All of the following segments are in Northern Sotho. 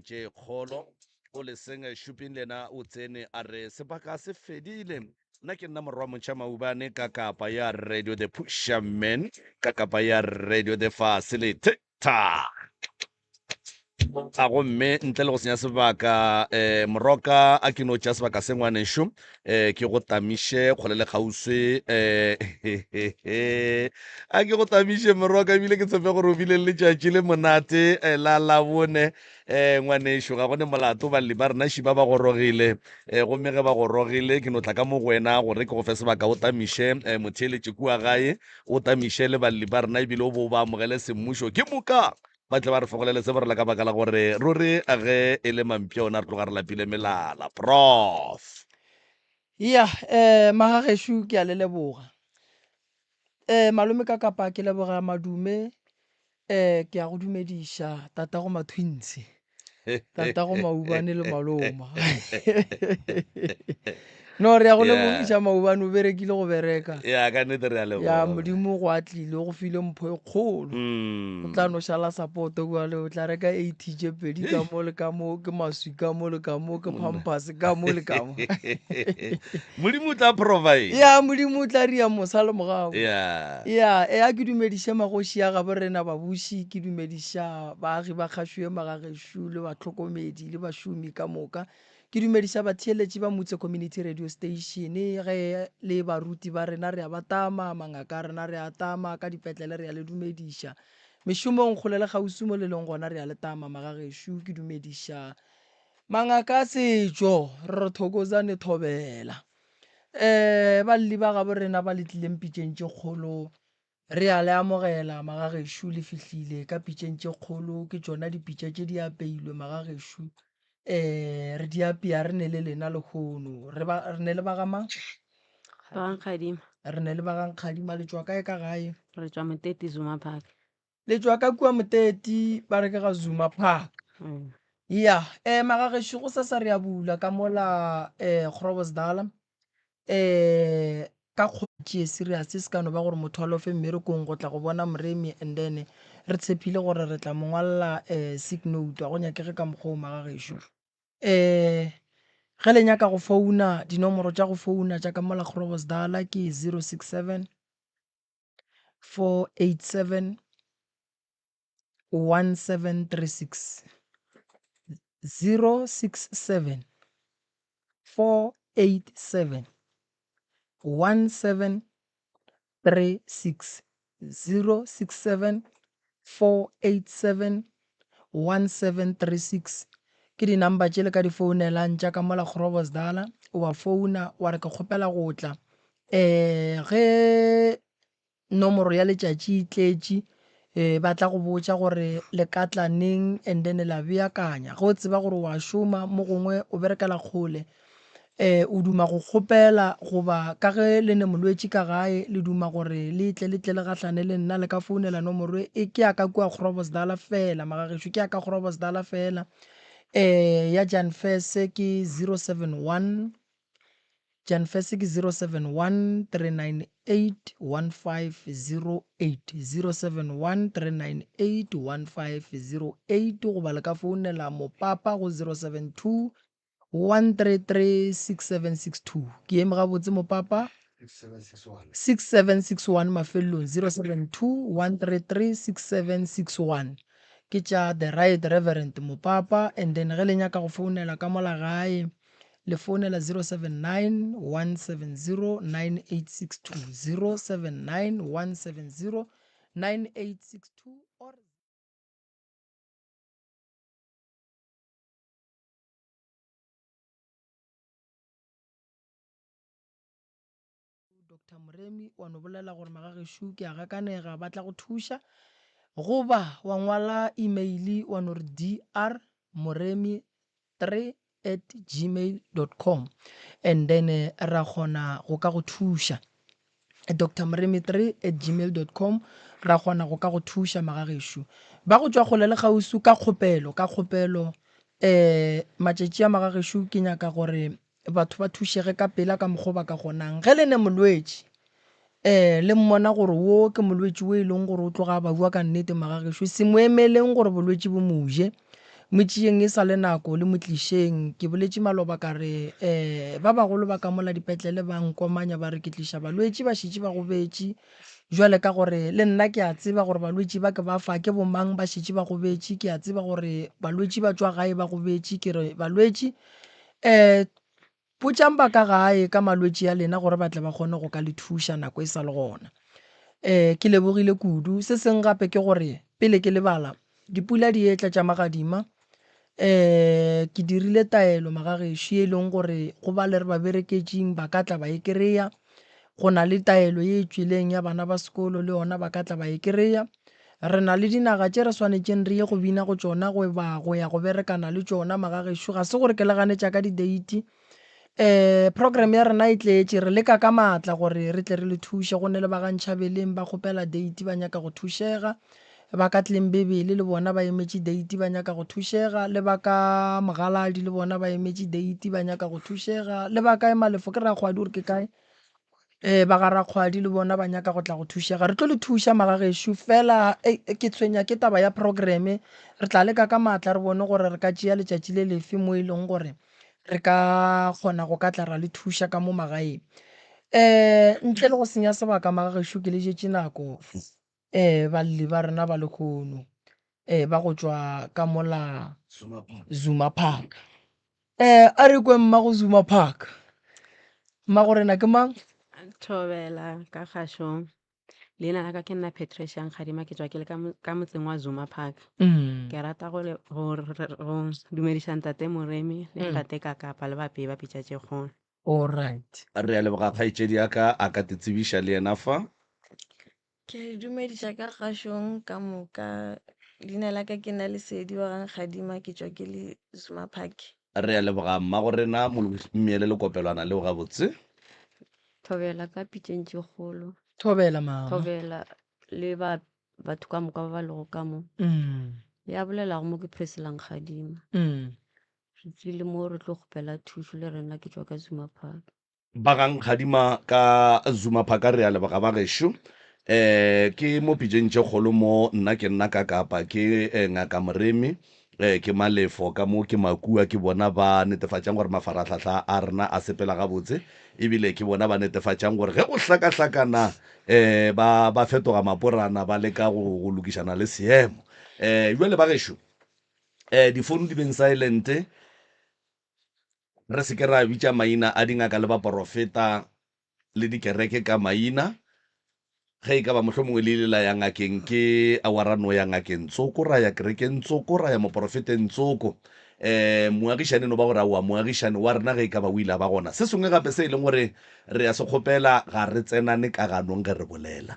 tše kgolo. O leseng šuping le yena o tsene a re sebaka se fedile. Nna ke nna morwa motšha Maubane ka kapa ya Radio The Pusher Man, ka kapa ya Radio The Facilitator. A gomme ntle le go senya sebaka um moroka a ke no tšea sebaka se ngwanešo um ke go tamiše kgole le kgauswi um a ke go tamiše moroka ebile ke tshepe gore o bile le letšatši le monate eh, la labone um ngwanešo ga gone molato balli ba rena šiba ba gorogile um gomme ge ba gorogile ke no tla ka mo go wena gore ke go fe sebaka o tamiše um motheeletše kua gae o tamiše le balli ba rena ebile o bo o ba amogele semmušo ke moka ba tle ba re fogolele se borela ka baka la gore ruri ge e le mampša ona re tloga re lapile melala. Prof. Ya, eh, magagešo ke a le leboga. Eh, malome ka kapa ke leboga madume, eh, ke a go dumediša tatago mathwintshi. Tatago Maubane le Maloma. No, re ya go lebogiša Maubane, o berekile go bereka. Ya, ka nnete re a leboga. Ya, Modimo go atlile, o go file mpho e kgolo. O tla no šala support kua le o tla reka 80 tše pedi ka mo le ka mo, ke maswi ka mo le ka mo, ke pampers ka mo le ka mo. Modimo o tla provide. Ya, Modimo o tla ria mosa le mogau. Ya. Ya, e a ke dumediše magoši a gabo rena babuši, ke dumediša baagi ba kgašo ye magagešo le bahlokomedi le bašomi ka moka. Ke dumediša batheeletši ba Mutse Community Radio Station, ge le baruti ba rena re a ba tama, mangaka a rena re a tama, ka dipetlele re a le dumediša. Mešomong kgole le kgauswi mo le leng gona re a le tama magagešo. Ke dumediša mangaka a setšo, re re thokozane thobela. Um balli ba gabo rena ba le tlileng pitšeng tše kgolo, Re a le amogela magagešo le fihlile ka pitšeng tše kgolo ke tšona dipitša tše di apeilwe magagešo um re di apea re ne le lena lehono re ba re ne le ba ga mang? Ba ga Nkgadima. Re ne le ba ga Nkgadima le tšwa kae ka gae? Re tšwa Moteti Zuma Park. Le tšwa ka kua Moteti ba re ke ga Zuma Park. Mm. Ya, um magagešo go sasa re a bula ka mola um Groblersdal um ka kgo tšee serious se ka no ba gore motho a lofe mmerekong go tla go bona Moremi and then re tshepile gore re tla mo ngwalela um sick note ga go nyakege ka mokgwa o magagešo. Um ge le nyaka go founa dinomoro tša go founa tša ka mola Groblersdal ke 067 487 1736 067 487 1736 067 487 1736 ke di-number tše le ka di founelang tša ka mola Groblersdal. Wa founa wa re ke kgopela go tla um ge nomoro ya letšatši e tletše um ba tla go botša gore le ka tla neng and then la beakanya. Ge o tseba gore wa šoma mo gongwe o berekela kgole um o duma go kgopela goba ka ge le ne molwetši ka gae le duma gore le tle le tle le gahlane le nna le ka founela nomoro e ke ya ka kua Groblersdal fela magagešo ke ya ka Groblersdal fela um ya Jan Fese ke 071 Janfese ke 071 398 1508, 071 398 1508 goba le ka founela Mopapa go 072 133 6762. Ke eme gabotse Mopapa? 6761 mafelelong 072 133 6761 ke tša The Right Reverend Mopapa and then ge le nyaka go founela ka mola gae Le founela 079 170 9862, 079 170 9862 or. Doctor Moremi wa no bolela gore magagešo ke a gakanega ba tla go thuša goba wa ngwala email wa no re dr moremi 3 at gmail dot com and then ra kgona go ka go thuša Doctor Moremi 3 at gmail dot com ra kgona go ka go thuša magagešo ba go tšwa kgole le kgauswi ka kgopelo ka kgopelo um matšatši a magagešo ke nyaka gore batho ba thušege ka pela ka mokgwa o ba ka kgonang. Ge le ne molwetši um le mmona gore wo ke molwetši wo e leng gore o tloga a babja ka nnete magagešo, se mo emeleng gore bolwetši bo mo je. Mo tšeeng e sa le nako le mo tlišeng. Ke boletše maloba ka re, um ba bagolo ba ka mola dipetlele ba nkomanya ba re ke tliša balwetši ba šetše ba gobetše. Bjale ka gore le nna ke a tseba gore balwetši ba ke ba fa ke bomang ba šetše ba gobetše, ke a tseba gore balwetši ba tšwa gae ba gobetše. Ke re balwetši um Botšang ba ka gae ka malwetši a lena gore ba tle ba kgone go ka le thuša nako e sa le gona. Um ke lebogile kudu. Se sengwe gape ke gore pele ke lebala, dipula di etla tša magadima. Um ke dirile taelo magagešo ye e leng gore go ba le re ba bereketšing ba ka tla ba e kry-a. Go na le taelo ye e tšweleng ya bana ba sekolo le yona ba ka tla ba e kry-a. Re na le dinaga tše re swanetšeng re ye go bina go tšona goba go ya go berekana le tšona magagešo. Ga se gore ke le ganetša ka di-date. Um program ya rena e tletše, re leka ka maatla gore re tle re le thuše. Go ne le ba ga Ntšhabeleng ba kgopela date ba nyaka go thušega. Ba ka Tlembebele le bona ba emetše date ba nyaka go thušega. Le ba ka Mogaladi le bona ba emetše date ba nyaka go thušega. Le ba kae Malefo ke Rakgwadi gore ke kae? Ee, ba ga Rakgwadi le bona ba nyaka go tla go thušega. Re tlo le thuša magagešo, fela ei, ke tshwenya ke taba ya programme. Re tla leka ka maatla re bone gore re ka tšea letšatši le lefe mo e leng gore re ka kgona go ka tla ra le thuša ka mo magaeng. Um ntle le go senya sebaka magagešo ke le jetše nako um balli ba rena ba lehono um ba go tšwa ka mola Zuma Park. Eh, a re kwe mma go Zuma Park. Mma go rena ke mang? Thobela ka kgašong. Leina la ka ke nna Patricia Nkgadima ke tšwa ke le ka motseng wa Zuma Park. Ke rata go le go go dumediša ntate Moremi le ntate Kakapa le bapei ba pitša tše kgolo. All right. Re a leboga kgaetšedi ya ka a ka te tsebiša le yena fa. Ke le dumediša ka kgašong ka moka. Leina la ka ke nna Lesedi wa ga Nkgadima, ke tšwa ke le Zuma Park. Re a leboga mmagorena Mmiele lekopelwana leo gabotse. Thobela ka pitšeng tše kgolo. Thobela mama. Thobela le ba batho ka moka ba ba lego ka mo. Ya bolelago mo ke Priscilla Nkgadima. Re tlile mo re tlo kgopela thušo le rena ke tšwa ka Zuma Park. Ba ga Nkgadima ka Zuma Park re a leboga ba gešo. Um ke mo pitšeng tše kgolo mo nna ke nna ka Kapa ke Ngaka Moremi um ke Malefo ka mo ke Makua ke bona ba netefatšang gore mafarahlahla a rena a sepela gabotse ebile ke bona ba netefatšang gore ge go hlakahlakana um ba ba fetoga maporana ba leka go go lokišana le seemo. Um bjale ba gešo um difounu di beng silent. Re se ke ra bitša maina a dingaka le baporofeta le dikereke ka maina. Ge e ka ba mohlomongwe le ile la ya ngakeng, ke awa ra no ya ngakeng tsoko, ra ya kerekeng tsoko, ra ya moporofeteng tsoko. Um moagišani e no ba gore aowa moagišani wa rena ge e ka ba o ile a ba gona. Se sengwe gape se e leng gore re a se kgopela, ga re tsenane ka ganong ge re bolela.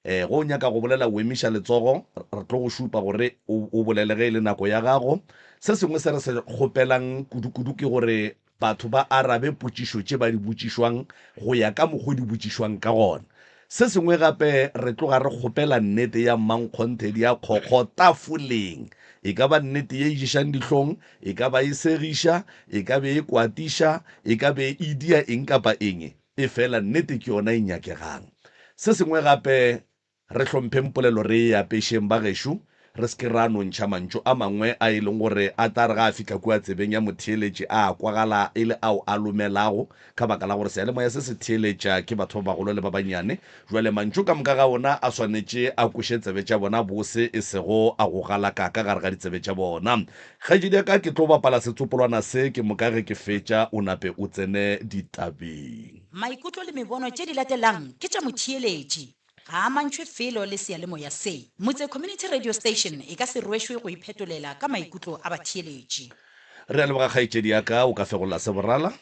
Ge o nyaka go bolela o emiša letsogo, re tlo go šupa gore o bolele ge e le nako ya gago. Se sengwe se re se kgopelang kudu-kudu ke gore batho ba arabe potšišo tše ba di botšišwang go ya ka mokgo di botšišwang ka gona. Se sengwe gape re tloga re kgopela nnete ya mmankgonthe ya kgokgo tafoleng. E ka ba nnete ye e ješang dihlong, e ka ba e segiša, e ka be e kwatiša, e ka be e dia eng kapa eng. Efela nnete ke yona e nyakegang. Se sengwe gape, re hlompheng polelo re e apešeng ba gešo, re se ke ra no ntšha mantšu a mangwe a e leng gore a tla re ga a fihla kua tsebeng ya motheeletši a kwagala e le ao a lomelago, ka baka la gore seyalemoya se se theeletša ke batho ba bagolo le ba bannyane. Bjale mantšu ka moka ga ona a swanetše a kweše tsebe tša bona bose e sego a go galaka ka gare ga ditsebe tša bona. Kgaetšedi ya ka, ke tlo bapala setsopolwana se, ke moka ge ke fetša o nape o tsene ditabeng. Maikutlo le mebono tše di latelang ke tša motheeletši. Ga a amantšhwe felo le seyalemoya se. Motse Community Radio Station e ka se rwešwe go iphetolela ka maikutlo a batheeletši. Re a leboga kgaetšedi ya ka, o ka fegolla se borala.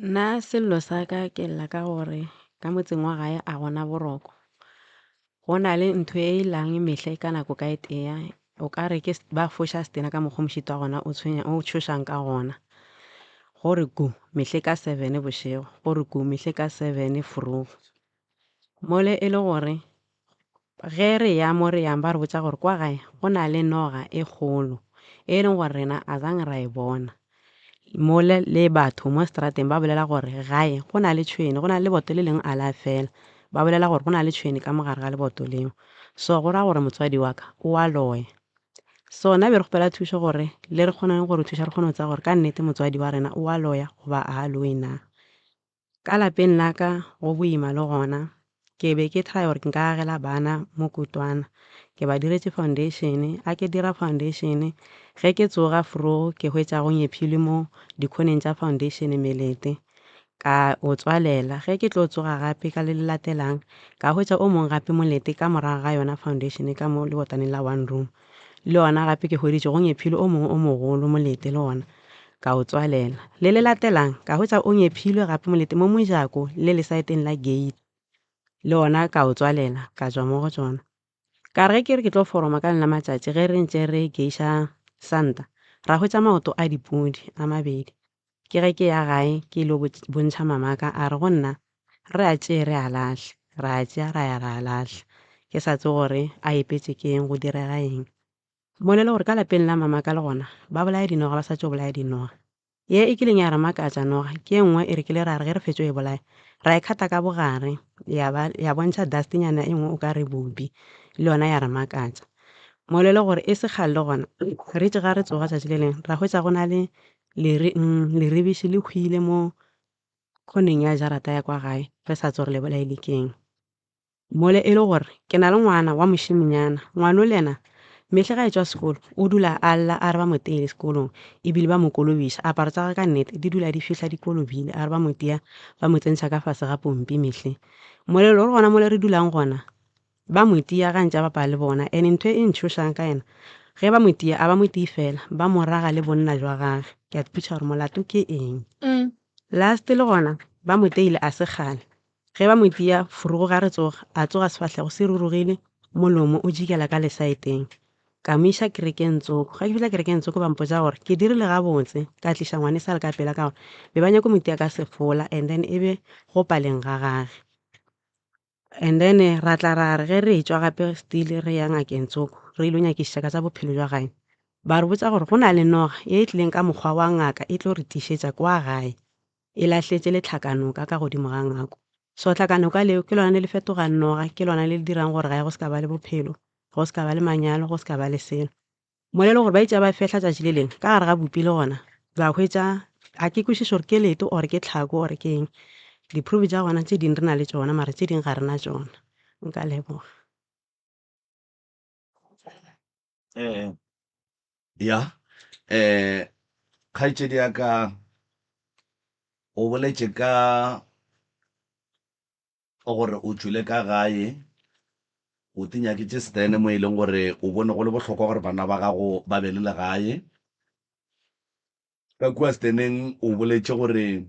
Nna sello sa ka ke lla ka gore ka motseng wa gae a gona boroko. Go na le ntho e lang mehle ka nako ka e tea, o ka re ke ba foša setena ka mokgo mošito wa gona o tshwenya o tšhošang ka gona. Go re ku mehle ka sevene bošego, go re ku mehle ka sevene vroeg. Mole e le gore ge re ya mo re yang ba re botša gore kwa gae go na le noga e kgolo e leng gore rena a zang ra e bona. Mole le batho mo seterateng ba bolela gore gae go na le tšhwene, go na le leboto le lengwe a la fela. Ba bolela gore go na le tšhwene ka mo gare ga leboto leo. So go ra gore motswadi wa ka o a loya. So nna be re kgopela thušo gore le re kgoneng go re thuša re kgone go tseba gore ka nnete motswadi wa rena o a loya goba a loye na. Ka lapeng la ka go boima le gona, ke be ke try gore nka agela bana mokutwana, ke ba diretše foundation, a ke dira foundation ge ke tsoga frogo ke hwetša go nyephilwe mo dikhoneng tša foundation melete, ka o tswalela. Ge ke tlo tsoga gape ka le le latelang ka hwetša o mongwe gape molete ka morago ga yona foundation ka mo lebotaneng la one room, le yona gape ke hweditše go nyephilwe o mongwe o mogolo molete le gona ka o tswalela. Le le latelang ka hwetša o nyephilwe gape molete mo mojako le lesaeteng la gate le ona ka o tswalela ka tšwa mo go tšona. Ka re ge ke re ke tlo foroma ka lena matšatši ge re ntše re geiša santa ra hwetša maoto a dipudi a mabedi. Ke ge ke ya gae ke ilo bontšha mamaka a re go nna re a tšee re a lahle. Ra a tšea ra ya ra a lahla. Ke sa tsebe gore a epetše ke eng go direga eng. Mo le le gore ka lapeng la mamaka le gona ba bolaya dinoga ba sa tšo bolaya dinoga. Ye e kileng ya re makatša noga ke ye nngwe e re kile ra re ge re fetšo e bolaya ra e khata ka bogare ya ba ya bontšha dust-nyana e nngwe o ka re bubi le yona ya re makatša. Mo le le gore e se kgale le gona re itše ga re tsoga tšatši le lengwe ra hwetša go na le lere leribiši le hwile mo khoneng ya jarata ya kwa gae re sa tsebe gore le bolaile ke eng. Mole e le gore ke na le ngwana wa mošemenyana, ngwano le yena mehle ge a etšwa sekolo o dula a lla a re ba mo teile sekolong ebile ba mo kolobiša, aparo tša gagwe ka nnete di dula di fihla di kolobile a re ba mo tia ba mo tsentšha ka fase ga pompi mehle. Mole le gore gona mole re dulang gona ba mo tia ga ntše a bapala le bona and ntho e ntšhošang ka yena ge ba mo tia a ba mo tie fela ba mo raga le bonna jwa gage, ke a ipotšiša gore molato ke eng. Last le gona ba mo teile a se kgale Ge ba mo tia furugo ga re tsoga, a tsoga sefahlego se rurugile, molomo o jikela ka lesaeteng. Ka mo iša kerekeng tsoko. Ge ke fihla kerekeng tsoko ba mpotša gore ke dirile gabotse ka tliša ngwana e sa le ka pela ka gore be ba nyako mo tia ka sefola and then e be go paleng ga gage. And then ra tla ra re ge re etšwa gape still re ya ngakeng tsoko re ilo nyakišiša ka tša bophelo bja gae, ba re botša gore go na le noga ye e tlileng ka mokgwa wa ngaka e tlo re tlišetša kwa gae. E lahletše lehlakanoka ka godimo ga ngako. So hlakanoka leo ke lona le le fetogang noga, ke lona le le dirang gore gae go se ka ba le bophelo, go se ka ba le manyalo, go se ka ba le selo. Mola e le gore ba itše ba fehla tšatši le lengwe, ka gare ga bupi le gona ba hwetša, ga ke kwešiše gore ke leeto or ke tlhako or ke eng. Di-proof tša gona tše dingwe re na le tšona mara tše dingwe ga re na tšona. Nka leboga. Eh, ya eh kgaetšedi ya ka o boletše ka gore o tšwile ka gae o tinyaketše stene mo e leng gore o bone go le bohlokwa gore bana ba gago ba be le legae ka kua steneng o boletše gore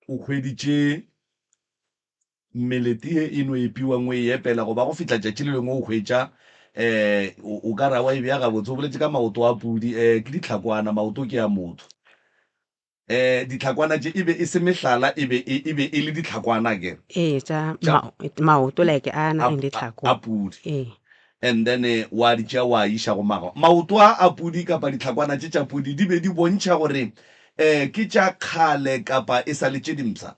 O hweditše melete ye e no epiwang o e epela go ba go fihla tšatši le lengwe o hwetša um o ka ra wa e bea gabotse. O boletše ka maoto a pudi um ke ditlhakwana, maoto ke a motho. Um ditlhakwana tše e be e se mehlala e be e be e le ditlhakwana akere? Ee, tša maoto like a na leng ditlhako. A pudi. Ee. And then wa di tšea wa iša go mago. Maoto a a pudi kapa ditlhakwana tše tša pudi di be di bontšha gore um ke tša kgale kapa e sa le tše dimpsha?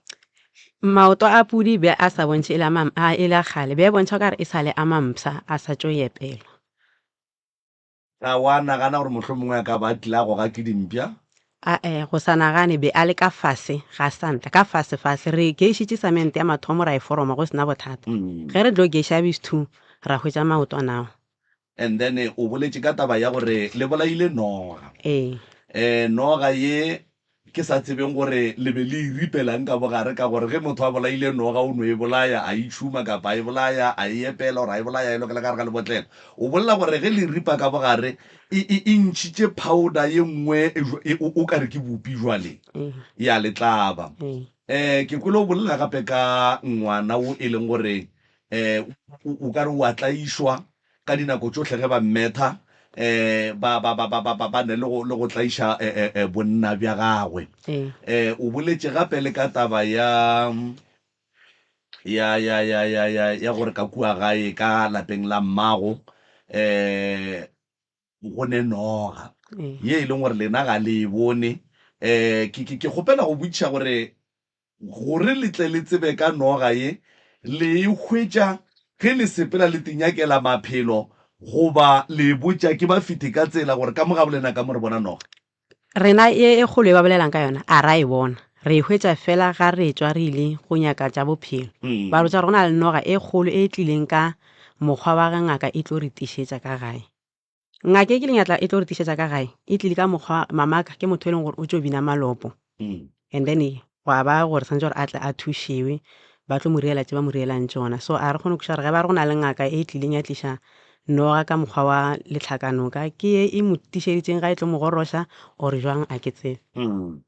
Maoto a pudi be a sa bontšhe e le a ma, a, e le a kgale, be a bontšha o ka re e sa le a mampsha a sa tšo epelwa. Ga wa nagana gore mohlomongwe a ka ba a tlile a goga ke dimpša? A-e, go sa nagane, be a le ka fase ga santa, ka fase-fase. Re geišitše samente ya mathomo ra e foroma go se na bothata. Ge re tlo geiša ya bes-two, ra hwetša maotwana ao. And then o boletše ka taba ya gore le bolaile noga. Ee. Eh, noga ye ke sa tsebeng gore le be le e ripelang ka bogare, ka gore ge motho a bolaile noga o no e bolaya a e tšhuma kapa a e bolaya a e epela or a e bolaya a e lokela ka gare ga lebotlelo. O bolela gore ge le ripa ka bogare e, e, e ntšhitše powder ye nngwe e, e, o, o ka re ke bupi jwale ya le tlaba. Um ke kwele o bolela gape ka ngwana wo e leng gore um o, o ka re o a tlaišwa Ka dinako tšohle ge ba mmetha, ba, ba, ba, ba, ba, ba, ba ne le go, le go tlaiša eh, eh, eh, bonna bja gagwe. Ee. Eh, o boletše gape le ka taba ya, ya, ya, ya, ya, ya, ya gore ka kua gae ka lapeng la mmago, eh, go ne noga Ee. ye e leng gore lena ga le e bone. Eh, ke, ke, ke kgopela go botšiša gore Gore le tle le tsebe ka noga ye, le e hwetša ge le sepela le tinyakela maphelo, Goba le botša ke ba fete ka tsela gore ka mo ga bolena ka mo re bona noga? Rena ye e kgolo e ba bolelang ka yona a ra e bona. Re e hwetša fela ga re etšwa re ile go nyaka tša bophelo. Ba re botša gore go na le noga e kgolo e tlileng ka mokgwa wa ge ngaka e tlo re tišetša ka gae. Ngaka e kileng ya tla e tlo re tišetša ka gae e tlile ka mokgwa mamaka ke motho e leng gore o tšo bina malopo. And then gwa ba gore swantše gore a tle a thušiwe ba tlo mo riela tše ba mo rielang tšona. So a re kgone go kwešiša gore ge ba re go na le ngaka e tlileng ya tliša noga ka mokgwa wa lehlakanoka ke ye e mo tišeditšeng ga e tlo mo goroša or jwang a ke tsebe. Um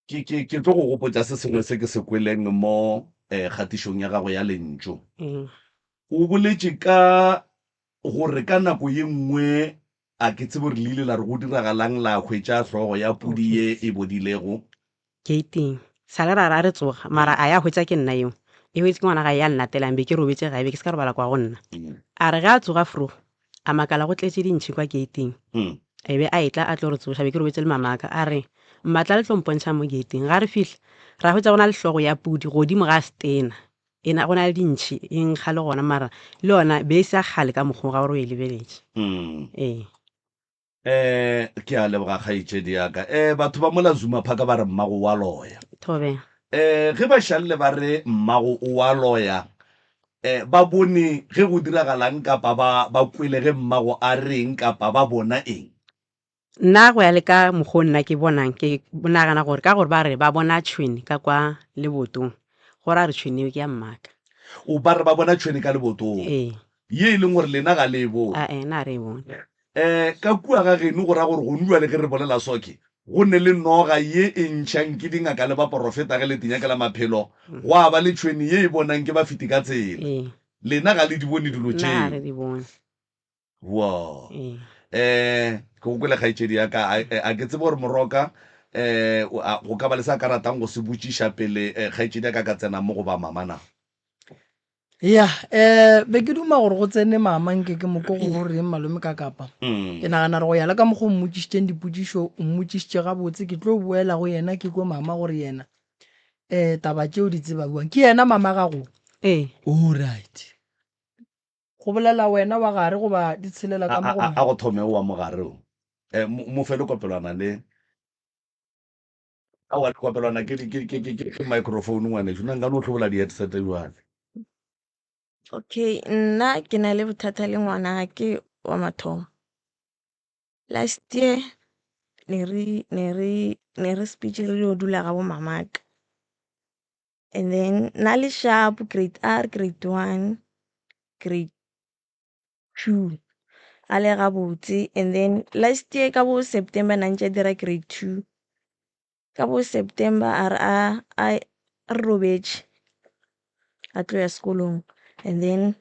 ke ke ke tlo go gopotša se sengwe se ke se kweleng mo um kgatišong ya gago ya lentšu. O boletše ka gore ka nako ye nngwe a ke tsebe gore le ile la re go diragalang la hwetša hlogo ya pudi ye e bodilego. Gating. Sa le ra re a re tsoga, mara a ya hwetša ke nna eo. E hwetše ke ngwana gae ya nnatelang, be ke robetše gae, be ke se ka robala kwa go nna. A re ge a tsoga fro, a makala go tletše dintšhi kwa gating. E be a etla a tlo re tsoša, be ke robetše le mamaka. A re, Mma tla le tlo mpontšha mo gating. Ga re fihla, ra hwetša go na le hlogo ya pudi godimo ga stena. E na, go na le dintšhi, e nkga le gona, mara le yona be e se ya kgale ka mokgwa o ga gore o e lebeletše. Ee. Eh, ke a leboga kgaetšedi ya ka. Eh, batho ba mola Zuma Park ba re mmago o a loya. Thobela. Eh, ge ba šalle ba re mmago o a loya, eh, ba bone ge go diragalang kapa ba, ba kwele ge mmago a reng kapa ba bona eng? Nna go ya le ka mokgwa o nna ke bonang, ke nagana gore ka gore ba re ba bona tšhwene ka kwa lebotong, go ra gore tšhwene eo ke ya mmaka. O, ba re ba bona tšhwene ka lebotong. Ee. Ye e leng gore lena ga le e bone. Ae, nna ga re e bone. Um ka kua ga geno go ra gore gonu bjale ge re bolela so ke, go ne le noga ye e ntšhang ke dingaka le baporofeta ge le tinyakela maphelo, gwa ba le tšhwene ye e bonang ke bafeti ka tsela. Ee. Lena ga le di bone dilo Nna ga re tšeo. di bone. Wo. Ee. Um ke go kwele kgaetšedi ya ka, a, a ke tsebe gore moroka um go ka ba le se a ka ratang go se botšiša pele kgaetšedi ya ka ka tsena mo go ba mama na? Ya, eh, be ke duma gore go tsene mama nke ke mo ko go reng malome ka kapa. Ke nagana gore go ya le ka mokgwa o mmotšišitšeng dipotšišo, o mmotšišitše gabotse, ke tlo boela go yena ke kwe mama gore yena eh taba tšeo di tseba bjang. Ke yena mama gago? Ee. Alright. Go bolela wena wa gare goba di tshelela ka mo go A, a, a go thome o wa mogare o. Eh, mo, mo fe lekopelwana le. Aowa, lekopelwana ke, ke, ke, ke, ke, ke microphone ngwanešu. Nna nka no hlobola di-headset jwale. Okay, nna ke na le bothata le ngwanake wa mathomo. Last year ne re ne re ne re sepetše re yo dula ga bo mamaka. And then na le sharp grade R, grade 1, grade 2 a le gabotse. And then last year ka bo September na ntše a dira grade 2. Ka bo September a re a a re robetše a tlo ya sekolong. And then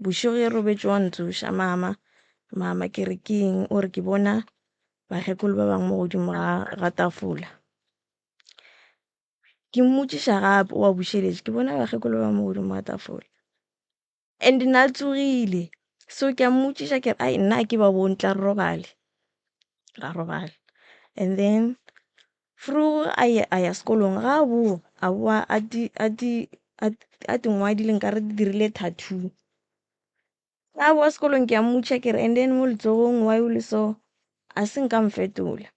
bošego ge re robetše wa ntsoša mama, mama ke re ke eng o re ke bona bakgekolo ba bangwe mo godimo ga ga tafola. Ke mmotšiša gape o a bušeletša ke bona bakgekolo ba bangwe mo godimo ga tafola. And na tsogile so ke a mmotšiša ke re ai nna ke ba bone tla re robale, ra robala. And then vroeg a ya a ya sekolong ga a boa a boa a di a di a di ngwadile nkare di dirile tattoo. Ga a boa sekolong ke a mmotšiša ke re and then mo letsogong why o le so a se nka mfetola.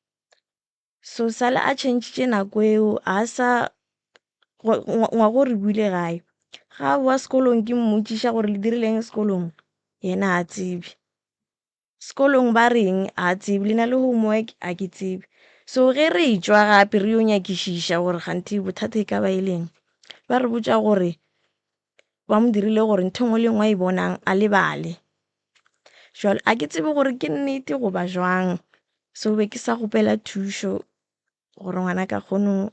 So sale a changitše nako eo a sa ngwaga o re boile gae. Ga a boa sekolong ke mmotšiša gore le dirile eng sekolong, yena ga tsebe. Sekolong ba reng ga tsebe, le na le homework ga ke tsebe. So ge re tšwa gape re yo nyakišiša gore kganthe bothata e ka ba e leng, ba re botša gore ba mo dirile gore ntho e nngwe le e nngwe a e bonang a lebale. Jwale a ke tsebe gore ke nnete goba jwang, so be ke sa kgopela thušo gore ngwanaka a kgone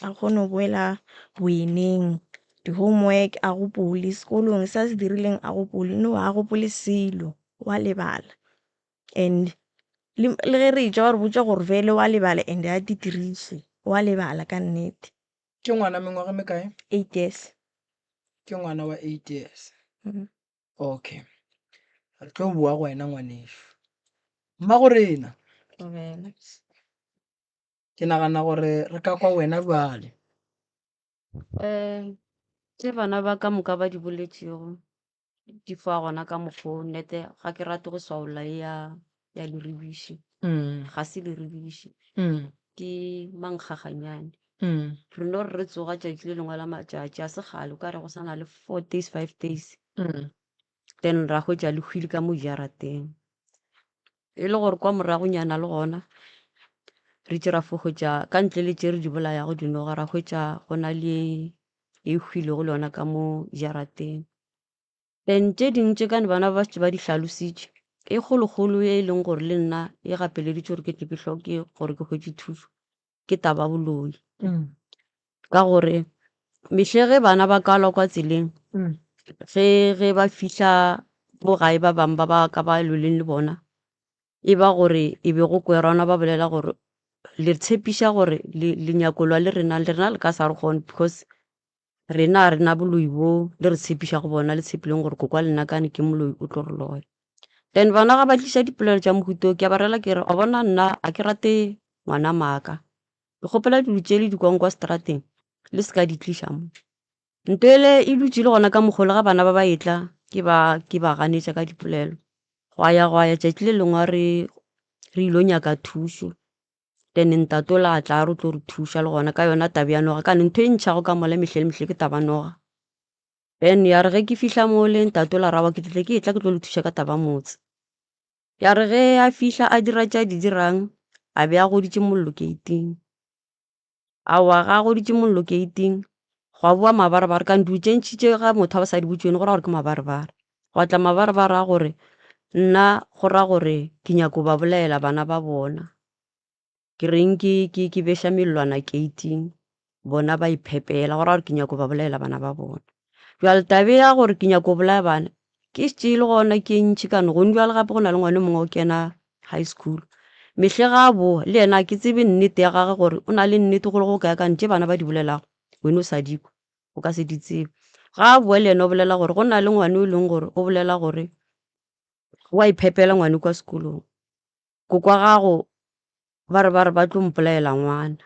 a kgone go boela boyeneng. Di-homework a gopole, sekolong se a se dirileng a gopole, no ga a gopole selo wa lebala. And le le ge re etšwa ba re botša gore vele wa lebala and ga di diriše, wa lebala ka nnete. Ke ngwana mengwaga e mekae? 8 years. Ke ngwana wa 8 years. Okay. Re tlo boa go wena ngwanešu. Mmagorena. Thobela. Ke nagana gore re ka kwa wena bjale. Um tše bana ba ka moka ba di boletšego. Di fa gona ka mokgo nnete ga ke rate go swaola e ya ya leribiši. Ga se leribiši. Ke mankgaganyane. Re no re re tsoga tšatši le lengwe la matšatši a se kgale o ka re go sa na le 4 days 5 days. Then ra hwetša le hwile ka mo jarateng. E le gore kwa moragonyana le gona re itše ra fo hwetša ka ntle le tše re di bolayago dinoga ra hwetša go na le e hwilego le yona ka mo jarateng. Then tše dingwe tše kane bana ba šetše ba di hlalositše, e kgolokgolo e leng gore le nna e gapeleditše gore ke tle ke hloke gore ke hwetše thušo ke taba ya boloi. Ka gore mehle ge bana ba kalwa kwa tseleng, ge ge ba fihla mo gae ba bangwe ba ba ka ba lweleng le bona, e ba gore e be go kwerana ba bolela gore le tshepiša gore le le nyako lwa le rena, le rena le ka sa re kgone because Rena ga re na boloi bo le re tshepišago bona, le tshepileng gore kokwa lena kane ke moloi o tlo re loya. Then bana ga ba tliša dipolelo tša mohuta o, ke a ba rela ke re, wa bona nna ga ke rate ngwana maaka. Ke kgopela dilo tše le di kwang kwa strateng le se ka di tliša mo. Nto ele e dutše le gona ka mokgwa o le ga bana ba ba etla ke ba ke ba ganetša ka dipolelo. Gwa ya gwa ya tšatši le lengwe re re ilo nyaka thušo. Then ntate o la tla a re o tlo re thuša le gona ka yona taba ya noga, kane ntho e ntšhago ka mola mehle le mehle ke taba noga. Then ya re ge ke fihla mole ntate o la re aowa ke tle ke etla ke tlo le thuša ka taba motse. Ya re ge a fihla a dira tše a di dirang a be a goditše mollo gate-ing. Aowa ga a goditše mollo gate-ing gwa bowa mabarebare kane dilo tše ntši tše ga motho a sa di botše go ra gore ke mabarebare. Gwa tla mabarebare a gore nna go ra gore ke nyako ba bolaela bana ba bona. Ke reng ke ke ke beša mellwana gate-ing bona ba iphepela go ra gore ke nyako ba bolaela bana ba bona. Bjale taba ya gore ke nyako bolaya bana ke šetše e le gona ke e ntši ka no gong bjale gape go na le ngwana o mongwe o kena high school. Mehle ga a boa le yena ga ke tsebe nnete ya gagwe gore o na le nnete go le go kae kang tše bana ba di bolelago wena o sa di kwa o ka se di tsebe. Ga a boa le yena o bolela gore go na le ngwana o e leng gore o bolela gore o a iphepela ngwana kwa sekolong. Koko wa gago ba re ba re ba tlo mpolaela ngwana.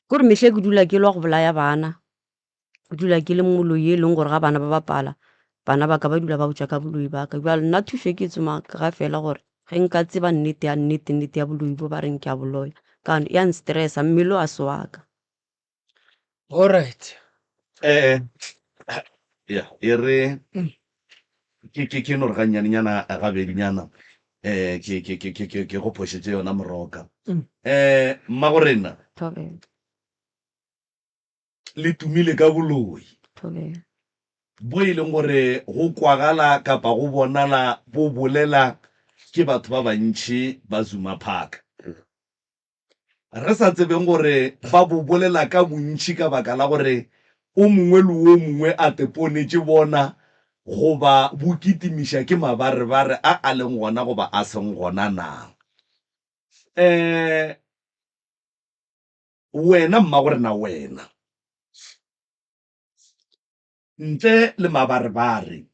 Ke gore mehle ke dula ke lwa go bolaya bana, ke dula ke le moloi e leng gore ga bana ba bapala bana ba ka ba dula ba botša ka boloi ba ka. Bjale nna thušo e ke e tsomang ke ga fela gore ge nka tseba nnete ya nnete nnete ya boloi bo ba reng ke a bo loya ka gobane ya nstressa mmele o a se wa ka. Alright. Eh, ya e re ke ke ke no re gannyanenyana gabedinyana eh ke ke ke ke ke ke go phošetše yona moroka. Eh mmagorena Thobela. le tumile ka boloi Thobela. bo e leng gore go kwagala kapa go bonala bo bolela ke batho ba bantši ba Zuma Park. Re sa tsebeng gore ba bo bolela ka bontši ka baka la gore o mongwe le o mongwe a teponetše bona goba bo kitimiša ke mabarebare a a leng gona goba a seng gona na. Um wena mmagorena wena, ntle le mabarebare,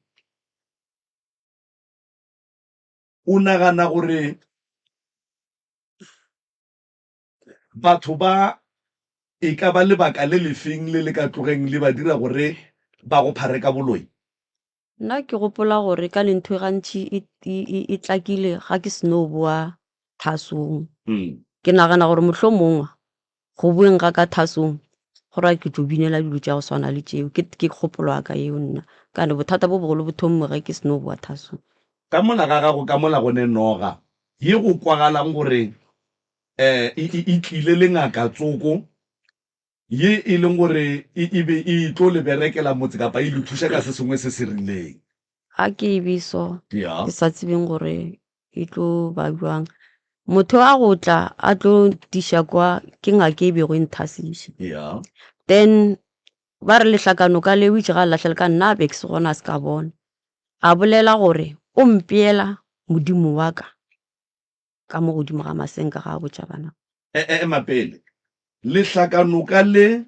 o nagana gore Batho ba e ka ba lebaka le lefeng le le ka tlogeng le ba dira gore ba go phare ka boloi? Nna ke gopola gore ka ne ntho e gantši e, e, e, e tlakile ga ke seno boa thasong. Ke nagana gore mohlomongwe go boeng ga ka thasong go ra ke tlo binela dilo tša go swana le tšeo. Ke, ke kgopolo ya ka yeo nna. Ka ne bothata bo bogolo bo thomme ge ke seno boa thasong. Ka mola ga gago ka mola go ne noga ye go kwagalang gore e, e, e tlile le ngaka tsoko ye e leng gore e, e be e tlo le berekela motse kapa e le thuša ka se sengwe se se rileng. Ga ke e be so, Ya. ke sa tsebeng gore e tlo ba bjang. Motho a go tla a tlo ntiša kwa ke ngaka e bego e nthasiša. Ya. Then ba re lehlakanoka leo itše ga le lahlele ka nna a be ke se gona a se ka bona. A bolela gore o mpeela Modimo wa ka ka mo godimo ga masenka ga a botša bana. E, ema pele. Lehlakanoka le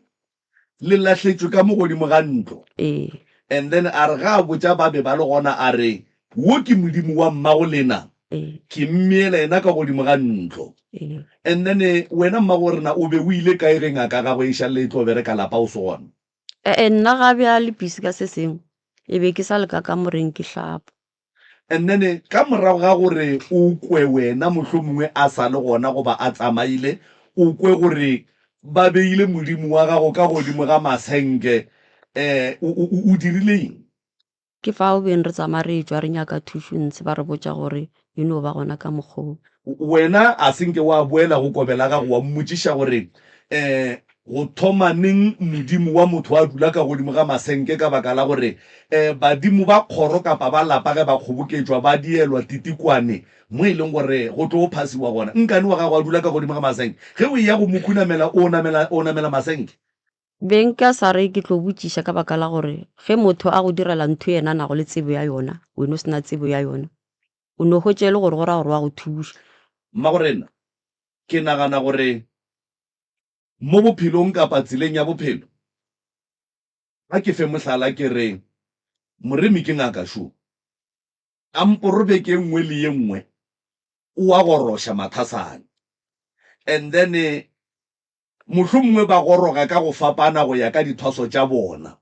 le lahletšwe ka mo godimo ga ntlo. Ee. And then a re ga a botša ba be ba le gona a re, Wo ke Modimo wa mmago lena, Ee. ke mmeela yena ka godimo ga ntlo. Ee. And then wena mmago rena o be o ile kae ge ngaka gagwe e šalle e tlo bereka lapa o se gona? E-e, nna ga bjale busy ka se sengwe. E be ke sa le ka kamoreng ke hlapa. And then ka morago ga gore o kwe wena mohlomongwe a sa le gona goba a tsamaile, o kwe gore ba beile modimo wa gago ka godimo ga masenke, um o, o, o dirile eng? Ke fao beng re tsamaya re etšwa re nyaka thušo ntshe ba re botša gore e no ba gona ka mokgwa wo. Wena a se nke wa boela go kobela gago wa mmotšiša gore, um Go thoma neng modimo wa motho a dula ka godimo ga masenke ka baka la gore um badimo ba kgoro kapa ba lapa ge ba kgoboketšwa ba dielwa titikwane mo e leng gore go tlo phasiwa gona? Nkane wa gago a dula ka godimo ga masenke ge o eya go mo khunamela o namela, o namela masenke? Be nka sa re ke tlo botšiša ka baka la gore ge motho a go direla ntho yena a nago le tsebo ya yona, wena o se na tsebo ya yona, o no hwetša e le gore go ra gore wa go thuša. Mmagorena, ke nagana gore mo bophelong kapa tseleng ya bophelo, a ke fe mohlala ke re Moremi ke ngaka šo, kamporo beke e nngwe le ye nngwe o a goroša mathasane and then Mohlomongwe ba goroga ka go fapana go ya ka dithwaso tša bona.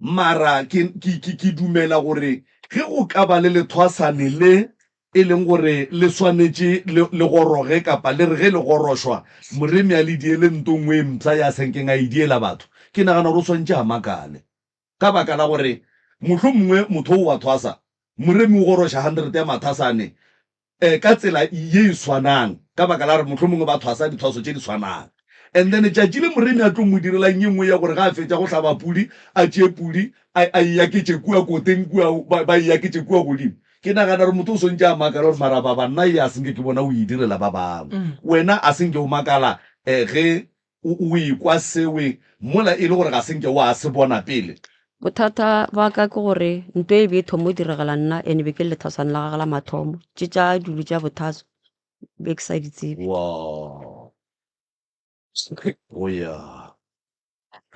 Mara ke, ke, ke, ke dumela gore ge go ka ba le lethwasane le e leng gore le swanetše le, le goroge kapa le re ge le gorošwa, moremi a le diele nto nngwe e mpsha ya senkeng a e diela batho, ke nagana gore o swanetše a makale. Ka baka la gore mohlomongwe motho o wa thwasa, moremi o goroša hundred ya mathasane, ka tsela ye e swanang, ka baka la gore mohlomongwe ba thwasa dithwaso tše di swanang. And then tšatši le Moremi a tlo mo direlang ye nngwe ya gore ge a fetša go hlaba pudi, a tšee pudi a, a e aketše kua koteng kua, ba, ba e aketše kua godimo. Ke nagana gore motho o swantše a makale gore mara baba nna ye a se nke ke bona o e direla ba bangwe. Wena a se nke o makala ge O, o ekwa sewe mola e le gore ga se nke wa se bona pele. Bothata ba ka ke gore nto e be e thomo diregela nna ene be ke le lethaswane la gage la mathomo. Tše tša dilo tša bothaso be ke sa di tsebe. Wow. O ya.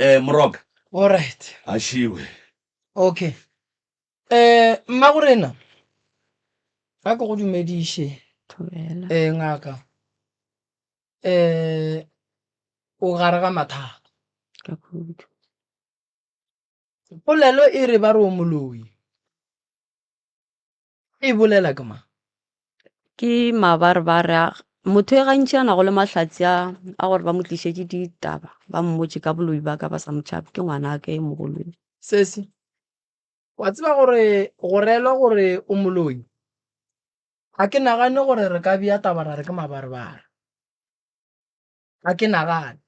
Eh, Moroka. All right. A šiwe. Okay. Eh, mmagorena, a ke go dumediše. Thobela. Eh, ngaka. um o gare ga mathata. Ka kudu. Polelo e re ba re o moloi, e bolela ke mang? Ke mabarebare a motho e gantši a nago le mahlatse a a gore ba mo tlišetše ditaba ba mmotše ka boloi ba ka ba sa mo tšhabe ke ngwanake e mogolo. Sesi, wa tseba gore go reelwa gore o moloi Ga ke nagane gore re ka bea taba ra re ke mabarebare. Ga ke nagane.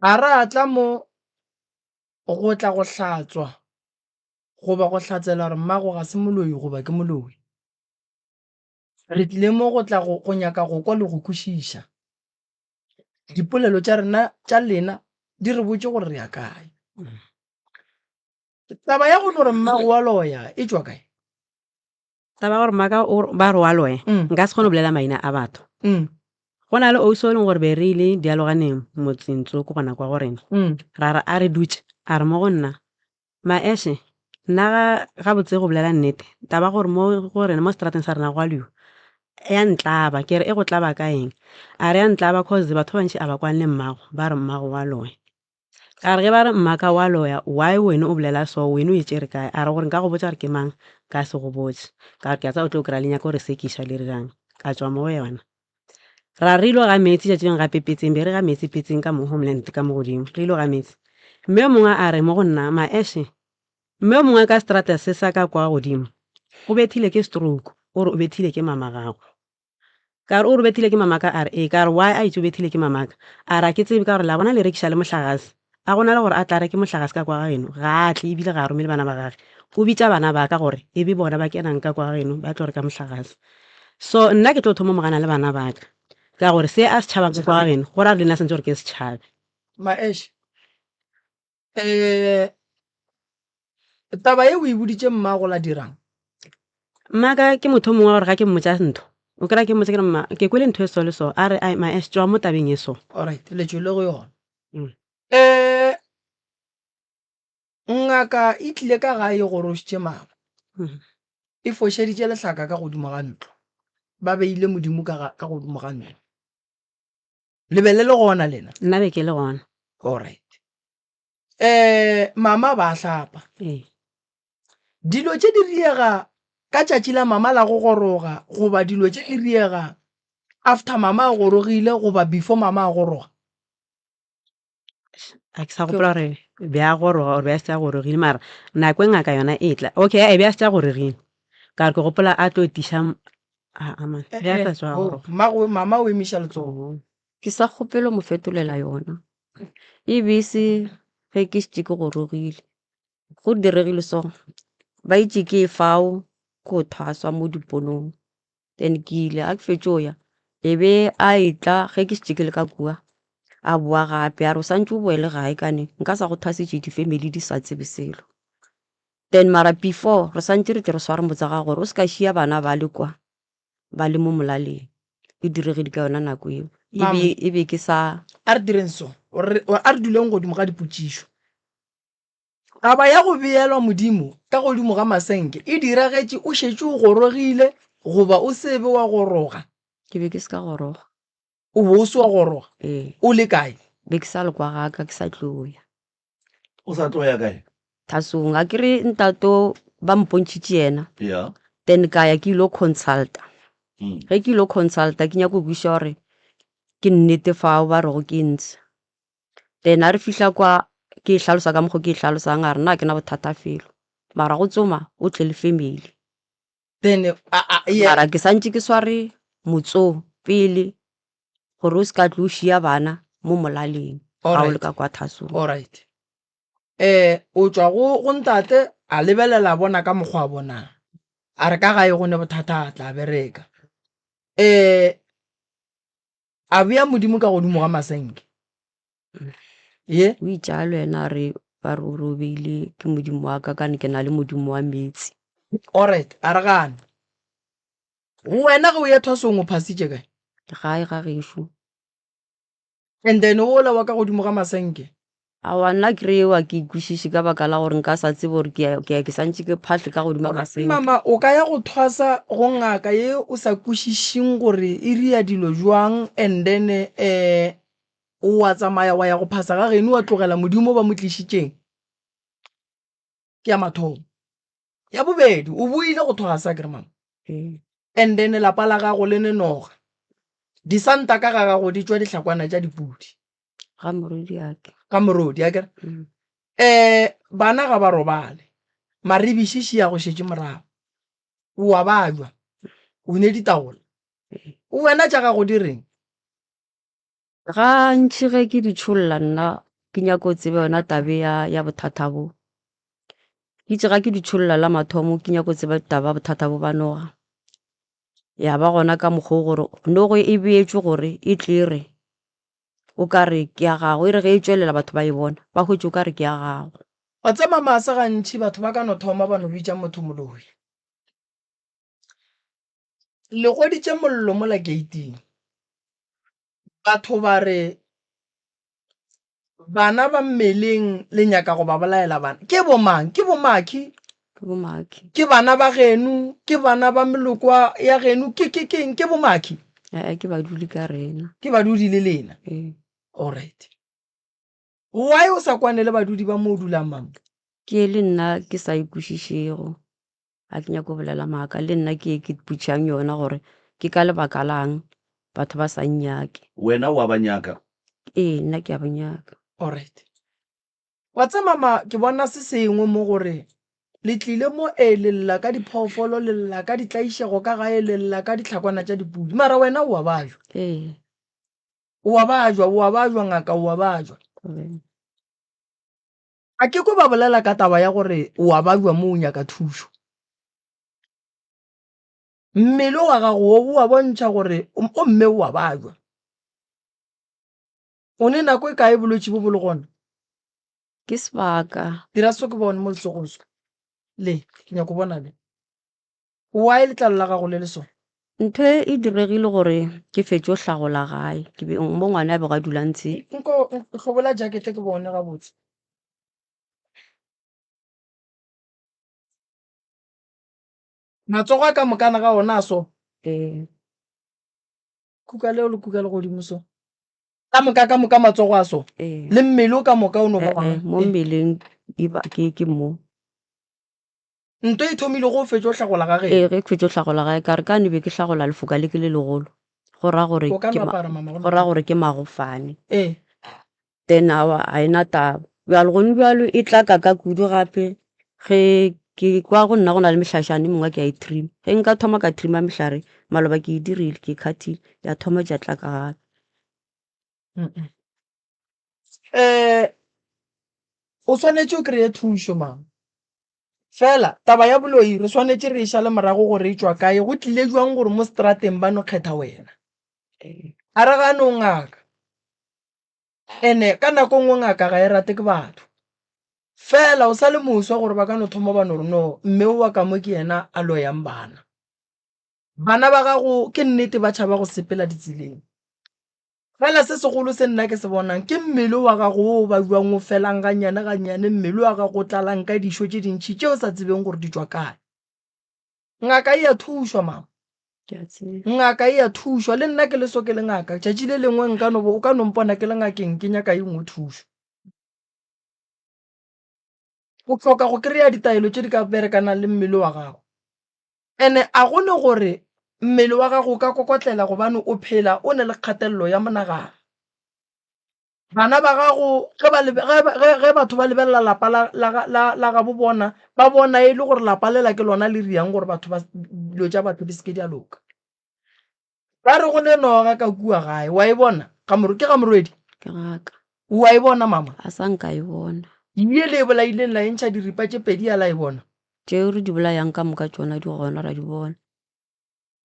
Ga ra tla mo go tla go hlatswa goba go hlatsela gore mmago ga se moloi goba ke moloi. Re tlile mo go tla go nyaka go kwa le go kwešiša. Dipolelo tša rena tša lena di re botše gore re ya kae. Taba ya go no re mmago wa loya e tšwa kae? Taba ya gore mmaka ba re wa loya, mm. nka se kgone go bolela maina a batho. Mm. Go na le ausi o e leng gore be re ile dialoganeng motseng tsoko gona kwa go rena. Mm. Ra re a re dutše, a re mo go nna, Maeshe, nna ga gabotse go bolela nnete, taba gore mo go rena mo seterateng sa rena go a lwiwa, ya ntlaba. Ke re e go tlaba ka eng? A re ya ntlaba cause batho ba bantši a ba kwane le mmago, ba re mmago wa loya. Ka re ge ba re mmaka wa loya, why wene o bolela so, wene o e tšere kae? A re gore nka go botša gore ke mang, nka se go botše. Ka re ke a tseba o tlo kry-a le nyaka go re sekiša le dirang. Ka tšwa mo go yona. Ra re ilo ga meetse tšatši lengwe gape petseng, be re ga meetse petseng ka mo homeland ka mo godimo, re ilo ga meetse. Mme yo mongwe a re mo go nna, Maeshe, mme yo mongwe ka seterata se sa ka kwa godimo, o bethile ke stroke, o re o bethile ke mama gago. Ka re o re o bethile ke mamaka a re ee ka re why a itše o bethile ke mamaka a re a ke tsebe ka gore la bona le rekiša le mohlagase a gona le gore a tla reke mohlagase ka kwa ga geno ga a tle ebile ga a romele bana ba gage o bitša bana ba ka gore e be bona ba kenang ka kwa ga geno ba tlo reka mohlagase so nna ke tlo thoma mo gana le bana ba ka ka gore se a se tšhabang ka kwa ga geno go ra gore le nna santse gore ke se tšhabe. Maeshe, um Taba ye o e boditše mmago la dirang? Mmaka ke motho o mongwe wa gore ga ke mmotša ntho o kry-a ke mmotša ke re mma ke kwele ntho e so le so a re ai ma es tšwa mo tabeng e so. Alright, le tšwele go yona. Mm. Um ngaka e tlile ka gae e gorošitše mama. Mm. E fošeditše lehlaka ka godimo ga ntlo. Ba beile Modimo ka ga, ka godimo ga ntlo. Le be le le gona lena? Nna be ke le gona. Alright. Um mama ba hlapa. Ee. Dilo tše di riega ka tšatši la mama la go goroga goba dilo tše di riega after mama a gorogile goba before mama a goroga? A ke sa gopola gore be a goroga or be a se a gorogile mara nako e ngaka yona e tla. Okay e be a se a gorogile ka re ke gopola a tlo tiša aa man be a sa tšwa goroga. Mmago mama o emiša letsogo. Ke sa kgopelo mo fetolela yona e be e se ge ke šetše ke gorogile. Go diregile so, ba itše ke ye fao ko thwaswa mo diponong, then ke ile ga ke fetše go ya e be a etla ge ke šetše ke le ka kua, a boa gape a re o santše o boele gae kane nka sa go thwasitše di-family di sa tsebe selo. Then mara before re santše re tle re sware motse wa gago gore o se ka šia bana ba le kwa ba le mo molaleng, e diregile ka yona nako eo e be e be ke sa. A re direng so, a re duleng godimo ga dipotšišo. Taba ya go beelwa Modimo ka godimo ga masenke e diragetše o šetše o gorogile goba o se be wa goroga? Ke be ke se ka goroga. O be o se wa goroga? Ee. O le kae? Be ke sa le kwa ga ka, ke sa tlo ya. O sa tlo ya kae? Thasong. A ke re ntato ba mpontšhitše yena. Yeah. Then ka ya ke ilo consulta. Ge ke ilo consulta ke nyako kwešiša gore ke nnete fao ba rego ke ntshe. Then a re fihla kwa ke e hlalosa ka mokgo ke e hlalosang a re nna ga ke na bothata felo mara go tsoma o tle le family. Then a a ye Mara ke santše ke sware motso pele gore o se ka tlo o šia bana mo molaleng ga o le Alright. ka kwa thasong. Alright. Eh o tšwa go go ntate a lebelela a bona ka mokgwa a bonang. A re ka gae go ne bothata a tla bereka. Eh A bea Modimo ka godimo ga masenke. Ye. O itšalo yena a re, Ba re o robeile ke Modimo wa ka, kane ke na le Modimo wa meetse. Alright, a re gane. Wena ge o ya thwasong o phasitše kae? Gae ga gešo. And then wola wa ka godimo ga masenke? Aowa nna kry eo a ke e kwešiše ka baka la gore nka sa tsebe gore ke ya ke ya ke santše ke phahle ka godimo ga masenke. Mama o ka ya go thwasa go ngaka ye o sa kwešišing gore e ria dilo jwang and then um wa tsamaya wa ya go phasa ga geno wa tlogela Modimo ba mo tlišitšeng? Ke ya mathomo. Ya bobedi o boile go thwasa akere mama? Ee. And then lapa la gago le ne noga. Disanta ka ga gago di tšwa dihlakwana tša dipudi. Ga morodi ake. Ga morodi akere? Mm. Eh bana ga ba robale. Maribiši še ya go šetše morago. O a bajwa. O ne ditaola. Ee. Wena tša gago di reng? Gantši ge ke di tšholla nna ke nyako go tseba yona tabe ya ya bothata bo. Ke itse ga ke di tšholla la mathomo ke nyako tseba taba ya bothata bo ba noga. Ya ba gona ka mokgwa o gore nogo e beetšwe gore e tle re o ka re ke ya gago, e re ge e tšwelela batho ba e bona ba hwetše o ka re ke ya gago. Wa tseba mama se gantši batho ba ka no thoma ba no bitša motho moloi. Le goditše mollo mola gate-ing. Batho ba re bana ba mmeleng le nyaka go ba bolaela bana. Ke bomang? Ke bomakhi? Ke bomakhi. Ke bana ba geno? Ke bana ba meloko ya geno? Ke ke keng? Ke bomakhi? Ee, ke badudi ka rena. Ke badudi le lena? Ee. Alright. Why o sa kwane le badudi ba mo o dulang mama? Ke le nna ke sa e kwešišego. Ga ke nyake go bolela maaka, le nna ke ye ke ipotšang yona gore ke ka lebaka lang batho ba sa nnyake. Wena o a ba nyaka? Ee, nna ke a ba nyaka. Alright. Wa tseba mama, ke bona se sengwe mo gore le tlile mo ee le lla ka diphoofolo, le lla ka ditlaišego ka gae, le lla ka dihlakwana tša dipudi, mara wena o a bajwa. Ee. O a bajwa, o a bajwa ngaka, o a bajwa. Ee. A ke kwe ba bolela ka taba ya gore o a babja mo o nyaka thušo. Mmele wa gago wo o a bontšha gore o mme o a babja. O ne nako e kae bolwetši bo bo le gona? Ke sebaka. Dira so ke bone mo letsogong so. Le, ke nyako bona le. Why letlalo la gago le le so? Ntho e e diregile gore ke fetše go hlagola gae, ke be mo ngwana a bego a dula ntse. Nko hlobola jacket ke bone gabotse. Matsogo a ka mokana ga ona a so. Ee. Kuka leo le kuka le godimo so. Ka moka ka moka matsogo a so Ee. le mmele o ka moka o no ba Eh, eh, mo mmeleng e ba ke ke mo. Nto e thomile go fetša o hlagola ga geno. Ee, ge ke fetša go hlagola gae ka re ka ne be ke hlagola lefoka le ke le legolo. Go ra gore O ka ke no ma- apara mama go go ra gore ke magofane. Ee. Then awa ga e na taba. Bjalo gone bjalo e tla ka ka kudu gape ge ke kwa go nna go na le mehlašana e mengwe ke a e trim. Ge nka thoma ka thrima mehlare maloba ke e dirile ke e khathile ya thoma tša tla ka gape. Eh o swanetše o kry-e thušo mama. Fela taba ya boloi re swanetše re e šale morago gore e tšwa kae go tlile jwang gore mo strateng ba no kgetha wena. A re gane o ngaka. Ene ka nako nngwe ngaka ga e rate ke batho. Fela o sa le moswa gore ba ka no thoma ba no re no mme o wa ka mo ke yena a loyang bana. Bana ba gago ke nnete ba tšhaba go sepela ditseleng. Fela se segolo se nna ke se bonang ke mmele wa gago wo o babjang o felang gannyane gannyane, mmele wa gago o tlalang ka dišo tše dintši tše o sa tsebeng gore di tšwa kae. Ngaka e a thušwa, mama. Ke a tseba. Ngaka e a thušwa. Le nna ke le so ke le ngaka. Tšatši le lengwe nka no o ka no mpona ke le ngakeng ke nyaka ye nngwe thušo. O hloka go kry-a ditaelo tše di ka berekanang le mmele wa gago. Ene a go ne gore mmele wa gago o ka kokotlela gobane o phela o ne le kgatelelo ya monagano. Bana ba gago ge ba lebe, ge, ge, ge batho ba lebelela lapa la, la, la, la gabo bona, ba bona e le gore lapa lela ke lona le riang gore batho ba, dilo tša batho di se ke di a loka. Ba re go ne noga ka kua gae, wa e bona? Ga moro, ke ga morwedi? Ke gaka. Wa e bona mama? A sa nka e bona. Ye le e bolaileng la e ntšha diripa tše pedi ya la e bona? Tšeo re di bolayang ka moka tšona di gona ra di bona.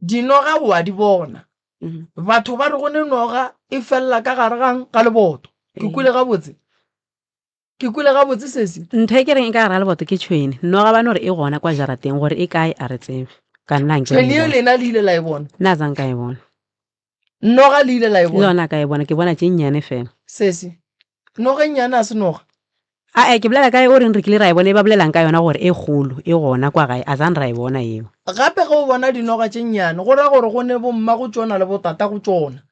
Dinoga o a di bona. Mm. Batho ba re go ne noga e felela ka gare gang ga leboto. Ke Ee. kwele gabotse. Ke kwele gabotse sesi. Ntho e ke reng e ka gare ga leboto ke tšhwene. Noga ba no re e gona kwa jarateng gore e kae a re tsebe. Ka nna nke Tšhwene ye lena le ile la e bona. Nna a nka e bona. Noga le ile la e Le bona. yona ka e bona ke bona tše nnyane fela. Sesi. Noga e nnyane a se noga. Ae ke bolela ka e o reng re kile ra e bona e ba bolelang ka yona gore e kgolo e gona kwa gae a zang ra e bona eo. Gape ge o bona dinoga tše nnyane go ra gore go ne bomma go tšona le botata go tšona.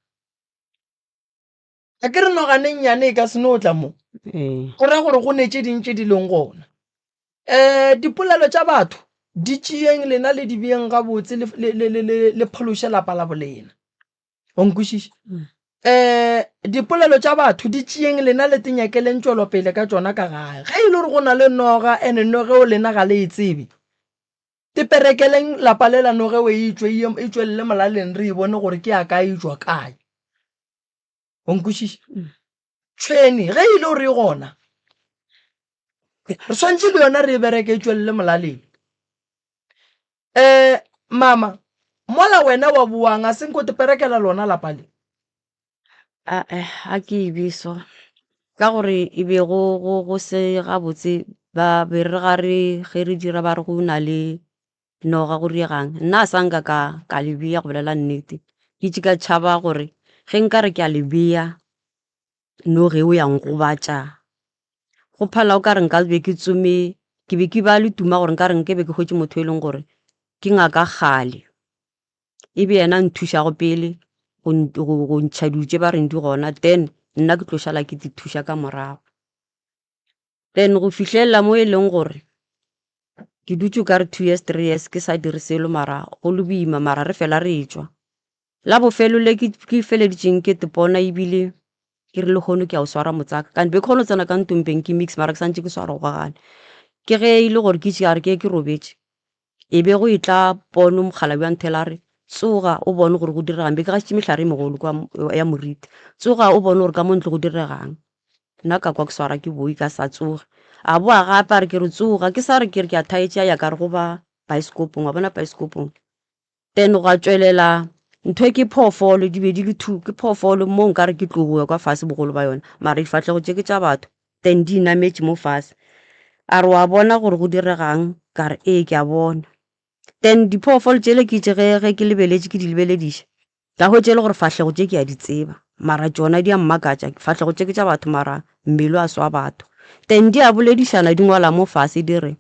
A ke re nogane nnyane e ka se no tla mo. Ee. Go ra gore go ne tše ding tše di leng gona. Um dipolelo tša batho di tšeeng lena le di beeng gabotse le, le, le, le, le, le phološe lapa la bolena. O nkwešiša? Mm. Um dipolelo tša batho di tšeeng lena le te nyakeleng tšwelopele ka tšona ka gae. Ge e le gore go na le noga ene noga eo lena ga le e tsebe, te perekeleng lapa lela noga eo e tšwe e tšwelele molaleng re e bone gore ke ya kae e tšwa kae. O nkwešiša? Mm. Tšhwene ge e le gore e gona re swanetše le yona re e bereke e tšwelele molaleng. Um mama mola wena wa boang a se nko te perekela lona lapa le? Ae, a ke e be so ka gore e be go, go, go se gabotse ba be re ga re ge re dira ba re go na le noga go diegang. Nna a sa nka ka, ka le bea go bolela nnete. Ke itše ka tšhaba gore ge nka re ke a le bea noge eo ya ngobatša. Go phala o ka re nka be ke tsome, ke be ke ba le tuma gore nka re nke be ke hwetše motho e leng gore ke ngaka kgale. E be yena a nthušago pele go, go, go ntšha dilo tše ba reng di gona then nna ke tlo šala ke di thuša ka morago. Then go fihlelela mo e leng gore ke dutše o ka re 2 years 3 years ke sa dire selo mara go le boima mara re fela re tšwa. La bofelo le ke, ke feleditšeng ke tepona ebile ke re lehono ke a o swara motsaka. Kante be ke kgona go tsena ka ntlong beng ke mix mara ke santše ke swara gogane. Ke ge e le gore ke itše a re ke ke robetše. E be go e tla pono mokgalabje wa nthela a re tsoga o bone gore go diregang. Be ke gašitše mehlare e megolo kwa ya moriti. Tsoga o bone gore ka mo ntle go diregang. Nna ka kwa ke swara ke boi ka sa tsoge. A boa gape a re ke re tsoga ke sa re ke re ke a thaetše a ya ka re go ba baesekopong wa bona baesekopong. Then gwa tšwelela ntho e ke phoofolo di be di le two ke phoofolo mo nkare ke tlogo ya kwa fase bogolo ba yona mara difahlego tše ke tša batho then di inametše mo fase. A re wa bona gore go diregang ka re ee ke a bona. Then diphoofolo tšele ke itše ge ge ke lebeletše ke di lebelediša ka hwetša e le gore fahlego tše ke a di tseba mara tšona di a mmakatša fahlego tše ke tša batho mara mmele a swa batho. Then di a boledišana di ngwala mo fase di re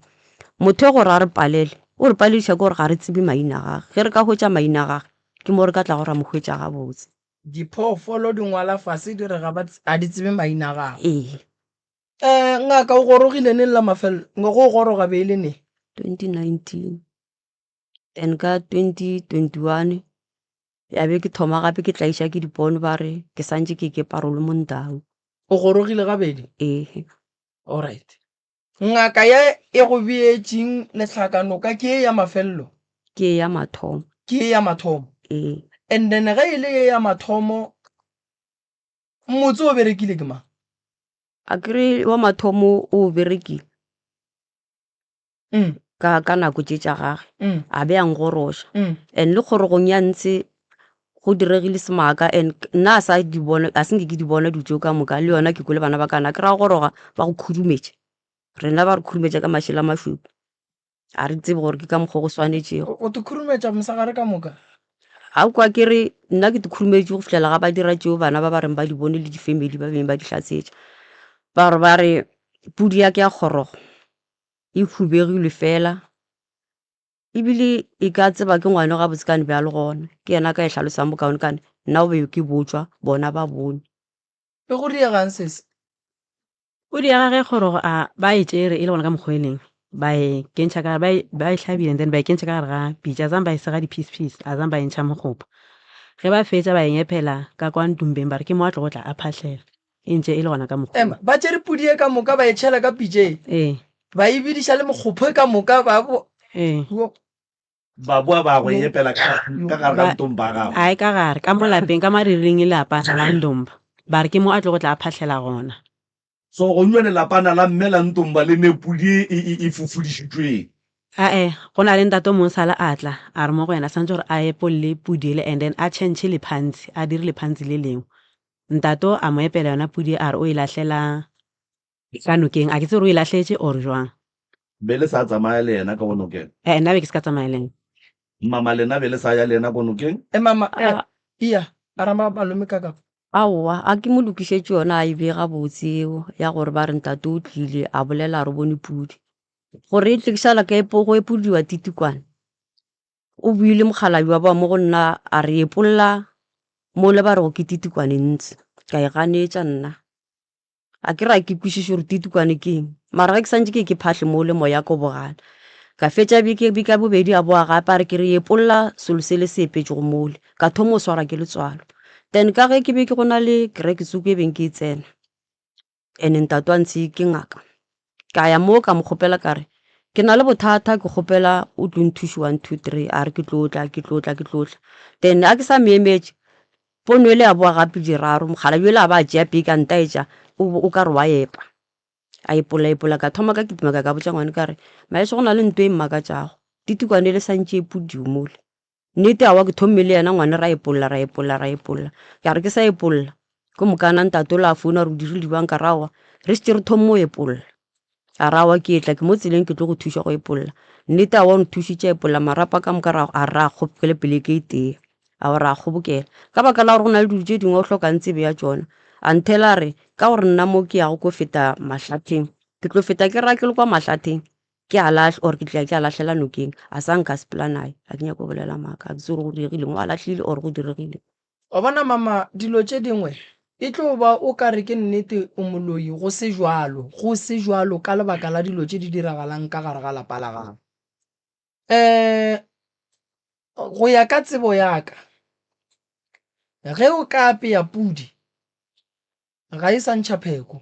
motho e gore a re palele o re palediša ke gore ga re tsebe maina a gage. Ge re ka hwetša maina a gage ke mo re ka tlago ra mo hwetša gabotse. Diphoofolo di ngwala fase di re ga ba ga di tsebe maina a gago. Ee. Um ngaka o gorogile neng la mafelelo? Go goroga be e le neng? 2019. Then ka 2021 ya be ke thoma gape ke tlaiša ke dipono ba re ke santše ke ke parole montau. O gorogile gabedi? Ee. Alright. Ngaka ye e go beetšeng lehlakanoka ke ye ya mafelelo? Ke ye ya mathomo. Ke ye ya mathomo? Ee. And then ge e le ye ya mathomo, motse o berekile ke mang? Akere wa mathomo o berekile. Ka, ka nako tše tša gage. A be a nkgoroša. And le kgorogong ya ntshe go diregile semaka and nna a sa di bona, a se nke ke di bona dilo tšeo ka moka. Le yona ke kwele bana ba ka na ke ra goroga ba go khurumetša. Rena ba re khurumetša ka mašela a mašweu. A re tsebe gore ke ka mokgwa o go swanetšego. O te khurumetša mosegare ka moka? Ga o kwa ke re nna ke te khurumetše go fihlela ga ba dira tšeo bana ba ba reng ba di bone le di-family ba beng ba di hlatsetša. Ba re ba re pudi ya ka ya kgorogo e hubegilwe fela ebile e ka tseba ke ngwane gabotse kane be a le gona ke yena a ka e hlalosang bokaone kane nna o be ke botšwa bona ba bone. E go diegang sesi? O diega ge kgorogo a ba e tšere e le gona ka mokgwa e leng ba e kentšha ka ba e ba e hlabile and then ba e kentšha ka gare ga pitša a zang ba e sega di-piece piece a zang ba e ntšha mokgopa ge ba fetša ba e ngepela ka kwa ntumbeng ba re ke mo a tlogo tla a phahlela. E ntše e le gona ka mokgwa Ema, ba tšere pudi ye ka moka ba e tšhela ka pitšeng. Ee. Ba e bidiša le mokgopho ka moka ba bo. Ee. Yo. Ba boa ba go e epela ka ka gare ga ntomba ya gago. Ae ka gare, ka mo lapeng, ka mariring e lapa la ntomba. Ba re ke mo a tlogo tla a phahlela gona. So go nywa lelapana la mme la ntomba le ne pudi e e e fufudišitšweng. Ae, go na le ntate o mongwe sala a tla, a re mo go yena santse gore a epolle pudi ele and then a tšhentšhe lephantshi, a dire lephantshi le lengwe. Ntato a mo epela yona pudi a re o e lahlela ka nokeng. A ke tsebe gore o e lahletše or jwang. Be le sa tsamaya le yena ka go nokeng? Eh, nna be ke se ka tsamaya le yena. Mama lena be le sa ya le yena ko nokeng? Eh mama, eh, iya, a ra malome ka ka. Aowa, a ke mo lokišetše yona a e bee gabotse eo ya gore ba re ntate o tlile a bolela a re o bone pudi. Gore e tle ke šala ka epo go epolliwa titikwane. O buile mokgalabje wa ba mo go nna a re epolla mole ba rego ke titikwane ntsi. Ka e ganetša nna. A ke re a ke kwešiše gore titikwane ke eng. Mara ge ke santše ke ke phahle mole moya ko bogale. Ka fetša beke beke ya bobedi a boa gape a re ke re epolla selo sele se epetšego mole. Ka thoma go swara ke letswalo. Then ka ge ke be ke go na le kereke tsoko e beng ke e tsena. And-e ntate wa ntshe ke ngaka. Ka ya moo ka mo kgopela ka re, ke na le bothata ke kgopela o tlo nthuše one two three. A re ke tlo tla, ke tlo tla, ke tlo tla. Then a ke sa mo emetše, pono ele ya boa gape diraro. Mokgalabje yola a ba a tšea peke a ntaetša o ka re wa epa. A epolla epolla ka thoma ka kitima ka ka botša ngwane ka re, Maešo go na le nto e mmakatšago, titikwane ele santše e podiwe mole. Nnete aowa ke thomme le yena ngwane ra epolla ra epolla ra epolla. Ka re ke sa epolla ke mokana ntate ola a founa gore o dirile bjang ka re aowa re šetše re thomme go epolla. A re aowa ke etla ke mo tseleng ke tlo go thuša go epolla. Nnete aowa o nthušitše a epolla marapo a ka moka ra a re a kgobokele poleke e tee. Aowa ra a kgobokela. Ka baka la gore go na le dilo tše dingwe o hlokang tsebo ya tšona. A nthela a re ka gore nna mo ke yago ko feta Mahlatheng ke tlo feta ke ra ke le kwa Mahlatheng ke a lahle or ke tla ke a lahlela nokeng a sa nka sepela nae a ke nyako go bolela maaka a ke tsebe gore go diregileng o a lahlile or go diregile. Wa bona mama dilo tše dingwe e tlo ba o ka re ke nnete o moloi go se jwalo, go se jwalo ka lebaka la dilo tše di diragalang ka gare ga lapa la gago. Um go ya ka tsebo ya ka ge o ka apea pudi ga e sa ntšha pheko.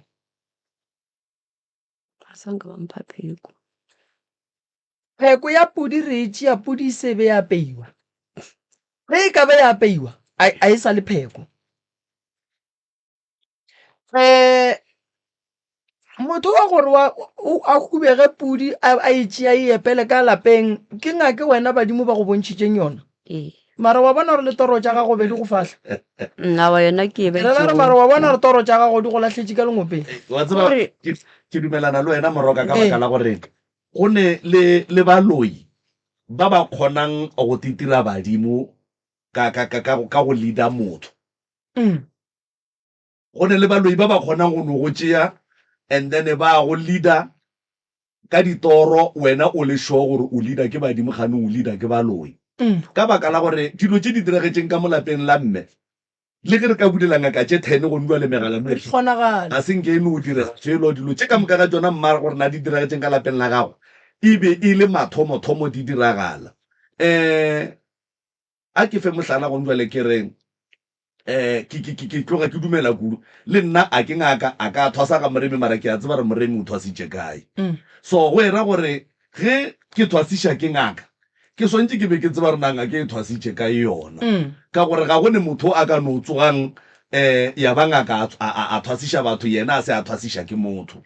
Ga sa nka ba mpha pheko. Pheko ya pudi re e tšea pudi e se be ya apeiwa. Ge e ka be ya apeiwa, a a e sa le pheko. Um motho wa gore wa o a hubege pudi a a e tšea e epele ka lapeng, ke ngake wena badimo ba go bontšhitšeng yona. Ee. Mara wa bona gore le toro tša gago be di go fahla. Nna wa yona ke e ba Re ra re mara wa bona gore toro tša gago di go lahletše ka lengopeng. Wa tseba Gore- ke ke dumelana le wena Moroka ka Ee. baka la gore go ne le le baloi ba ba kgonang go titira badimo ka ka ka ka go- ka go leader motho. Go ne le baloi ba ba kgonang go no go tšea and then ba go leader ka ditoro wena o le sure gore o leader ke badimo kgane o leader ke baloi. Ka baka la gore dilo tše di diragetšeng ka mo lapeng la mme. Le ge re ka bulela ngaka tše thene go nua le megala mo, Kgonagale. ga se nke e no direga felo. Dilo tše ka moka ga tšona mma gore na di diragetšeng ka lapeng la gago e be e le mathomothomo di diragala. Um a ke fe mohlala gone jwale ke re um ke, ke, ke, ke tloga ke dumela kudu le nna a ke ngaka a ka thwasa ga Moremi mara ke a tseba gore Moremi o thwasitše kae. So go era gore ge ke thwasiša ke ngaka ke swantše ke be ke tseba gore na ngaka e thwasitše kae yona ka gore ga go ne motho a ka no tsogang um ya ba ngaka a, a, a thwasiša batho yena a se a thwasiša ke motho.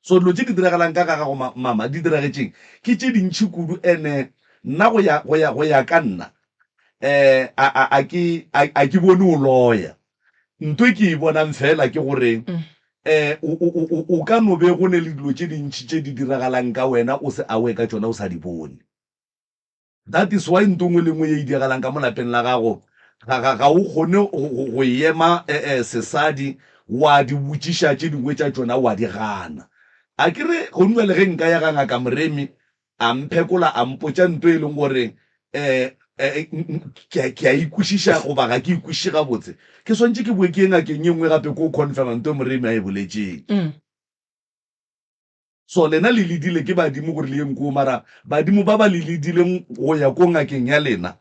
So dilo tše di diragalang ka ga gago ma, mama di diragetšeng ke tše dintši kudu ene nna go ya, go ya, go ya ka nna um a, a, a ke, a, a ke bone o loya. Nto e ke e bonang fela ke gore um o, o, o, o, o ka no be go ne le dilo tše dintši tše di diragalang ka wena o se aware ka tšona o sa di bone. That is why nto nngwe le nngwe ye e diragalang ka mo lapeng la gago ga, ga, ga o kgone go, go, go ema eh, eh, sesadi wa di botšiša tše dingwe tša tšona wa di gana. A ke re gone bjale ge nka ya ga Ngaka Moremi a mphekola a mpotša nto e leng gore eh, eh, ke a, ke a e kwešiša goba ga ke e kwešiše gabotse, ke swantše ke boe ke ye ngakeng ye nngwe gape ko confirma nto e Moremi a e boletšeng. So lena le ledile ke badimo gore le yeng koo, mara badimo ba ba le ledileng go ya ko ngakeng ya lena,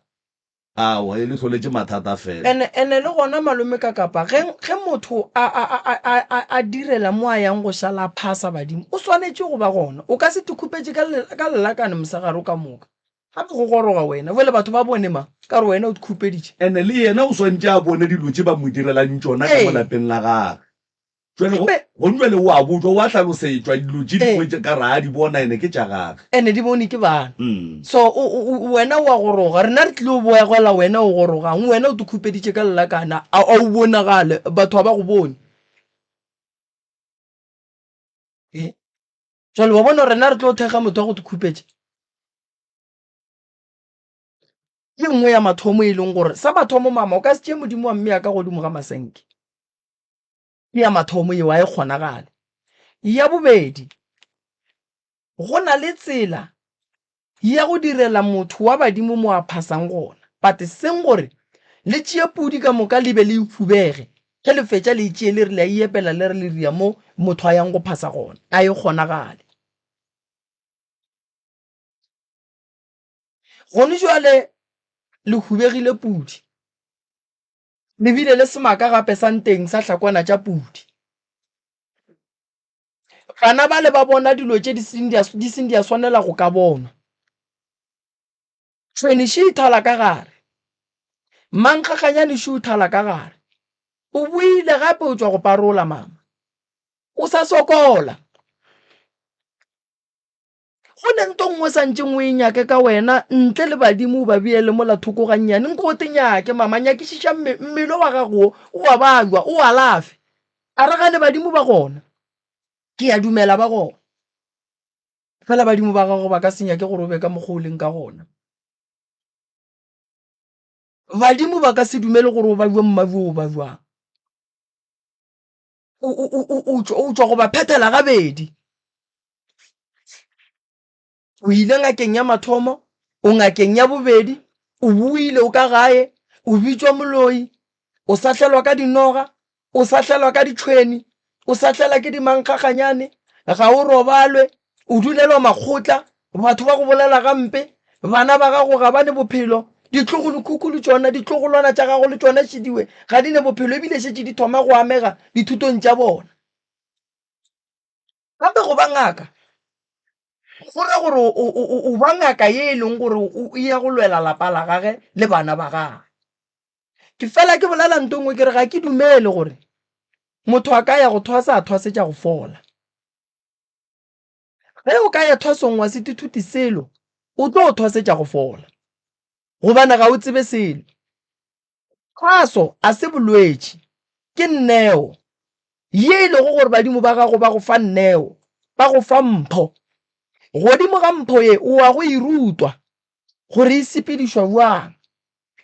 aowa, e le hloletše mathata fela. Ene, ene le gona malome ka kapa ge, ge motho a, a, a, a, a, a direla mo a yang go šala a phasa badimo, o swanetše go ba gona. O ka se tikhupetše ka, ka lelakane mosegare ka moka. Gape go goroga wena. Bjale batho ba bone mang? Ka gore wena o tikhupeditše. Ene le yena o swantše a bone dilo tše ba mo direlang tšona ka mo Ee. lapeng la gagwe. Jwale go, Gape. gone jwale o a botšwa, o a hlalosetšwa dilo tše dingwe Ee. tše ka re a di bona ene ke tša gage. Ene di bone ke bana. Mm. So o, o, o, wena o a goroga, rena re tlilo boegela wena o gorogang, wena o tikhupeditše ka lelakana, a, a o bonagale, batho ga ba go bone. E. Jwale wa bona rena re tlo thekga motho wa go tikhupetša. Ke nngwe ya mathomo e leng gore sa mathomo mama o ka se tšee modimo wa mme ya ka godimo ga masenke. Ke ya mathomo yeo a e kgonagale. Ya bobedi, go na le tsela ya go direla motho wa badimo mo a phasang gona, but seng gore le tšee pudi ka moka le be le e hubege, ge le fetša le e tšee le re le a e epela le re le ria mo motho a yang go phasa gona, a e kgonagale. Gone jwale le hubegile pudi. Le bile le semaka gape sa nteng sa hlakwana tša pudi. Bana bale ba bona dilo tše di seng di seng di a swanela go ka bonwa. Tšhwene še e thala ka gare. Mankgaganyane še o thala ka gare. O boile gape o tšwa go parola mama. O sa sokola. Go ne nto nngwe sa ntšeng o e nyake ka wena ntle le badimo o ba bee le mola thoko gannyane nko o te nyake mama nyakišiša mme mmele wa gago wo o a bajwa o alafe a re gane badimo ba gona ke ya dumela ba gona fela badimo ba gago ba ka se nyake gore o be ka mokgwa o leng ka gona badimo ba ka se dumele gore o bajwe mmajwe o bajwang o tšwa go ba phethela gabedi o ile ngakeng ya mathomo o ngakeng ya bobedi o boile o ka gae o bitšwa moloi o sahlelwa ka dinoga o sahlelwa ka ditšhweni o sahlela ke dimankgaganyane ga o robalwe o dulelwa makgotla batho ba go bolela gampe bana ba gago ga ba ne bophelo ditlogolokhukhu le tšona ditlogolwana tša gago le tšona šediwe ga di ne bophelo ebile šetše di thoma go amega dithutong tša bona Gape go ba ngaka go ra gore o ba ngaka ye e leng gore o ya go lwela lapa la gage le bana ba gage. Ke fela ke bolela nto nngwe ke re ga ke dumele gore motho a ka ya go thwasa a thwasetša go fola. Ge o ka ya thwasong wa se ithute selo, o tlo thwasetša go fola gobane ga o tsebe selo. Thwaso a se bolwetši, ke neo ye e lego gore badimo ba gago ba go fa neo, ba go fa mpho. Godimo ga mpho ye o wa go e rutwa gore e sepedišwa bjang.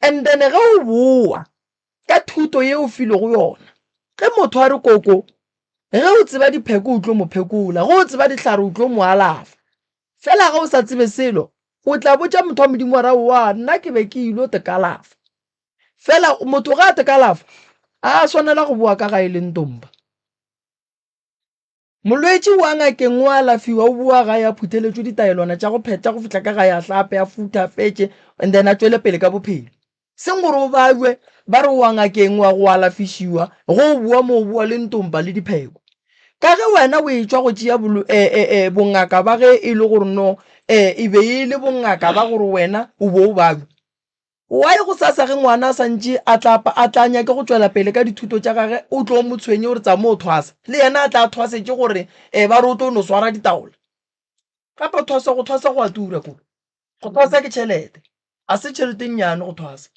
And then ge o boa ka thuto ye o filwego yona, ge motho a re koko, ge o tseba dipheko o tlo mo phekola, ge o tseba dihlare o tlo mo alafa. Fela ge o sa tsebe selo, o tla botša motho wa Modimo wa re, Aowa, nna ke be ke ilo te kalafa. Fela motho ga a te kalafa, a a swanela go boa ka gae le ntomba. Molwetši wa ngakeng o alafiwa, o boa gae a phutheletšwe ditaelwana tša go phetha go fihla ka gae a hlape, a futhe, a fetše and then a tšwele pele ka bophelo. Seng gore o babje, ba re o wa ngakeng wa go alafišiwa, ge o boa mo o boa le ntomba le dipheko. Ka ge wena o etšwa go tšea bongaka ba ge e le gore no e be e le bongaka ba gore wena o bo o babja. Why gosasa ge ngwana a sa ntše a tla a tla nyake go tšwela pele ka dithuto tša gage o tlo mo tshwenye gore tsa mo thwasa le yena a tla a thwasetše gore um ba re o tlo no swara ditaola. Gape thwasa go thwasa go a tura kudu. Go thwasa ke tšhelete, a se tšhelete e nnyane go thwasa.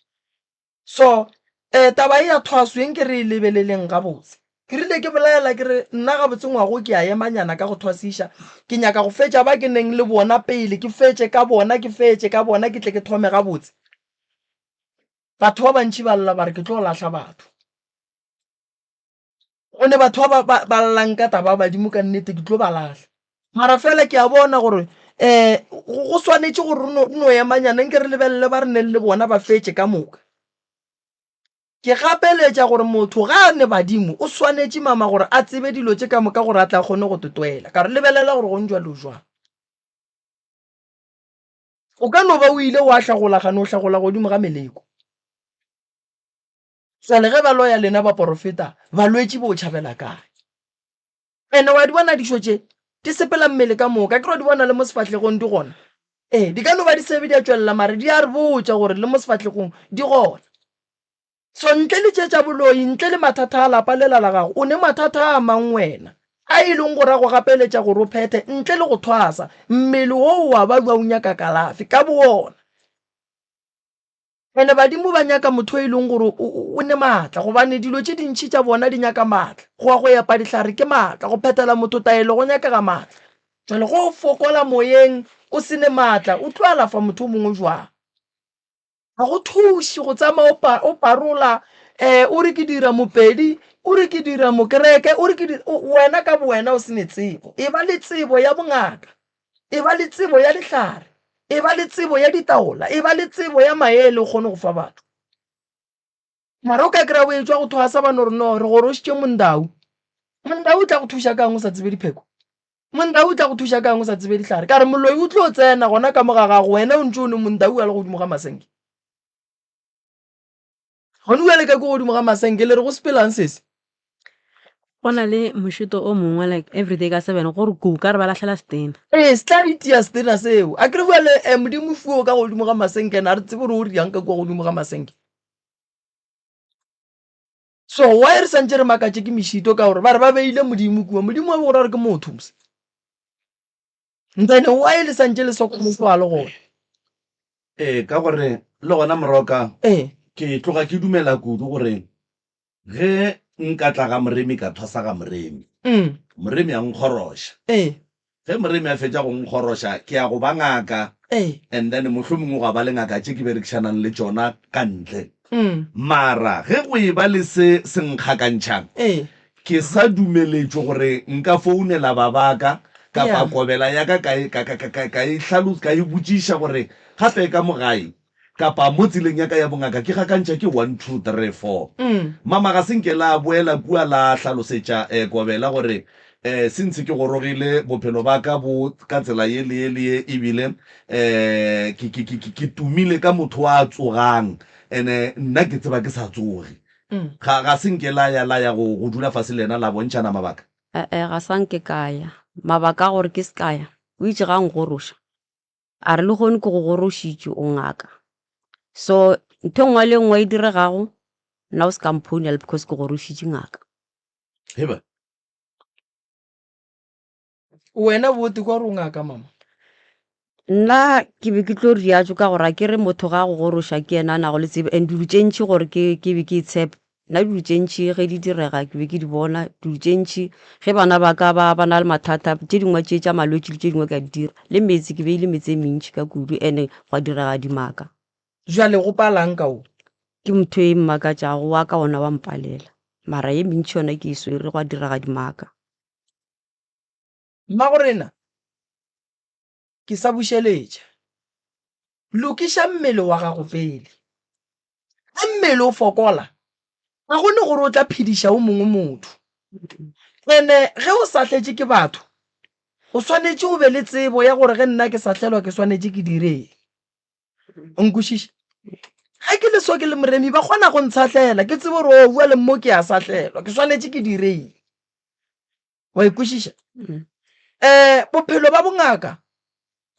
So um taba e ya thwaso e nke re e lebeleleng gabotse. Ke rile ke bolela ke re nna gabotse ngwago ke a emanyana ka go thwasiša, ke nyaka go fetša ba ke neng le bona pele, ke fetše ka bona, ke fetše ka bona ke tle ke thome gabotse. Batho ba bantši ba lla ba re ke tlo lahla batho. Go ne batho ba ba ba llang ka taba ya badimo ka nnete ke tlo ba lahla. Mara fela ke a bona gore um go swanetše gore re no re no emanyana nke re lebelele ba re neng le bona ba fetše ka moka. Ke gapeletša gore motho ga a ne badimo o swanetše mama gore a tsebe dilo tše ka moka gore a tle a kgone go totwela. Ka re lebelela gore go njwalo jwang. O ka no ba o ile wa hlagola gane o hlagola godimo ga meleko. Jwale ge ba loya lena baporofeta, balwetši bo tšhabela kae? Ene wa di bona dišo tše di sepela mmele ka moka, ke ro di bona le mo sefahlegong di gona. Ee, di ka no ba di sebe di a tšwelela mare di a re botša gore le mo sefahlegong di gona. So ntle le tše tša boloi, ntle le mathata a lapa lela la gago, o ne mathata a mang wena a e leng gore a go gapeletša gore o phethe ntle le go thwasa? Mmele wo wa ba jwa o nyaka kalafi ka bowona. Ene badimo ba nyaka motho e leng gore o ne maatla, gobane dilo tše dintši tša bona di nyaka maatla. Go ya go epa dihlare ke maatla, go phethela motho taelo go nyakega maatla. Jwale ge o fokola moyeng, o se ne maatla, o tlo alafa motho o mongwe jwang? Ga go thuše go tsamaya o pa, o parola um o re ke dira mopedi, o re ke dira mokereke, o re ke dira, wena ka bowena o se ne tsebo. E ba le tsebo ya bongaka. E ba le tsebo ya dihlare, e ba le tsebo ya ditaola, e ba le tsebo ya maele o kgone go fa batho. Mara o ka kry-a o etšwa go thwasa ba no re no re gorošitše mondau. Mondau o tla go thuša kang o sa tsebe dipheko? Mondau o tla go thuša kang o sa tsebe dihlare? Ka re moloi o tlo tsena gona ka mo ga gago wena o ntše o ne mondau a le godimo ga masenke. Gone bjale ka ko godimo ga masenke le re go sepelang sesi? Go na le mošito o mongwe like everyday ka seven gore ku ka re ba lahlela setena. Ee, se tla itia setena seo. A kere bjale eh, Modimo fuo ka godimo ga masenke ene a re tsebe gore o riang ka kua godimo ga masenke. So why re santše re makatše ke mešito ka gore ba re ba beile Modimo kua. Modimo wa be gore a re ke motho mose. Then why le santše le sokomoso a le gona? Ee, ka gore le gona Moroka, Ee. ke tloga ke dumela kudu gore ge nka tla ga Moremi ka thwasa ga Moremi, Mm. Moremi a nkgoroša. Ee. Ge Moremi a fetša go nkgoroša, ke ya go ba ngaka, Ee. and then mohlomongwe gwa ba le ngaka tše ke berekišanang le tšona ka ntle. Mm. Mara ge go e ba le se se nkgakantšhang, Ee. Ke sa dumeletšwe gore nka founela ba ba ka kapa Yeah. kobela ya ka ka e, ka, ka, ka, ka, ka e hlalo, ka e botšiša gore gape ka mo gae kapa mo tseleng ya ka ya bongaka ke gakantšha ke one, two, three, four. Mm. Mama ga se nke la boela kua la hlalosetša eh, kobela gore eh, since ke gorogile bophelo ba ka bo ka tsela ye le ye le ye ebile eh, ke, ke, ke, ke, ke tumile ka motho a tsogang ene nna ke tseba ke sa tsoge. Ga, ga se nke la ya, la ya go, go dula fase le yena la bontšhana mabaka? E-e, ga sa nke ka ya. Mabaka a gore ke se ka ya, o itše ga a nkgoroša, a re lehono ke go gorošitše, o ngaka. So ntho e nngwe le e nngwe e diregago, nna o se ka mphounela because ke gorošitše ngaka. Heba. Wena bote kwa gore o ngaka mama. Nna ke be ke tlo riatšo ka gore a ke re motho ga a go goroša ke yena a nago le tsebo and dilo tše ntši gore ke ke be ke itshepe. Nna dilo tše ntši ge di direga ke be ke di bona, dilo tše ntši ge bana ba ka ba ba na le mathata tše dingwe tše tša malwetši le tše dingwe ke a di dira. Le meetse ke beile meetse e mentši ka kudu and gwa direga dimaka. Bjale go palang ka wo? Ke ntho e mmakatšago wa ka ona wa mpalela mara ye mentši yona ke e swere gwa direga dimaka. Mmagorena, ke sa bušeletša. Lokiša mmele wa gago pele. Ge mmele o fokola, ga go ne gore o tla phediša o mongwe motho. Ene ge o sahletše ke batho, o swanetše o be le tsebo ya gore ge nna ke sahlelwa ke swanetše ke direng. O nkwešiša? Ge ke le so ke le moremi ba kgona go ntshahlela, ke tsebe gore o bua le mo ke a sahlelwa, ke swanetše ke direng. Wa e kwešiša? Um bophelo ba bongaka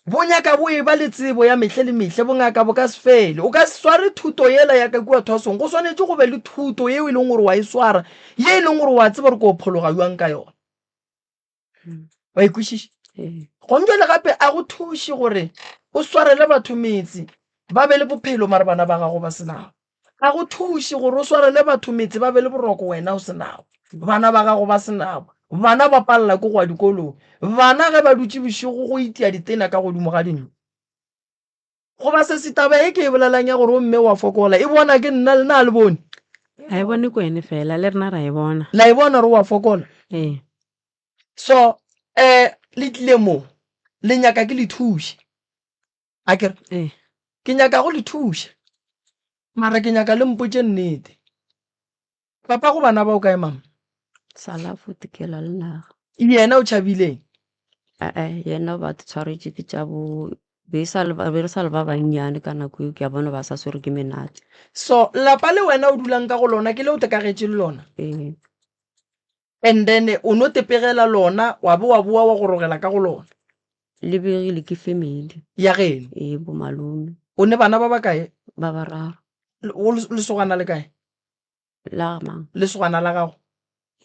bo nyaka bo eba le tsebo ya mehle le mehle, bongaka bo ka se fele. O ka se sware thuto yela ya ka kua thwasong, go swanetše go be le thuto yeo e leng gore wa e swara, ye e leng gore wa tseba gore ko phologa jwang ka yona. Wa e kwešiša? Gong jwale gape a go thuše gore o swarele batho metse ba be le bophelo mara bana ba gago ba se nago. Ga go thuše gore o swarele batho metse ba be le boroko wena o se nabo, bana ba gago ba se nabo. Bana ba palela ke go ya dikolong. Bana ge ba dutše bošego go itia ditena ka godimo ga dintlo. Goba sesi taba e ke e bolelang ya gore o mme wa fokola e bona ke nna le na le bone? A e bone ke wene fela le rena ra e bona. La e bona gore o wa fokola? Ee. So um le tlile mo le nyaka ke le thuše. A ke re? Ee. Ke nyaka go le thuša. Mara ke nyaka le mpotše nnete. Papa go bana ba o kae mama? Sala fote ke la le naga. Yena o tšhabileng? Ee, yena ba tshwaretše ke tša bo be sa le be re sa le ba bannyane ka nako eo ke a bona ba sa swere ke menate. So lapa le wena o dulang ka go lona ke le o tekagetše le lona? Ee. And then o no tepegela lona wa be wa boa wa gorogela ka go lona? Le begile ke family. Ya geno? Ee, bo malome. O ne bana ba bakae? Ba bararo. O lesogana le kae? La mang? Lesogana la gago.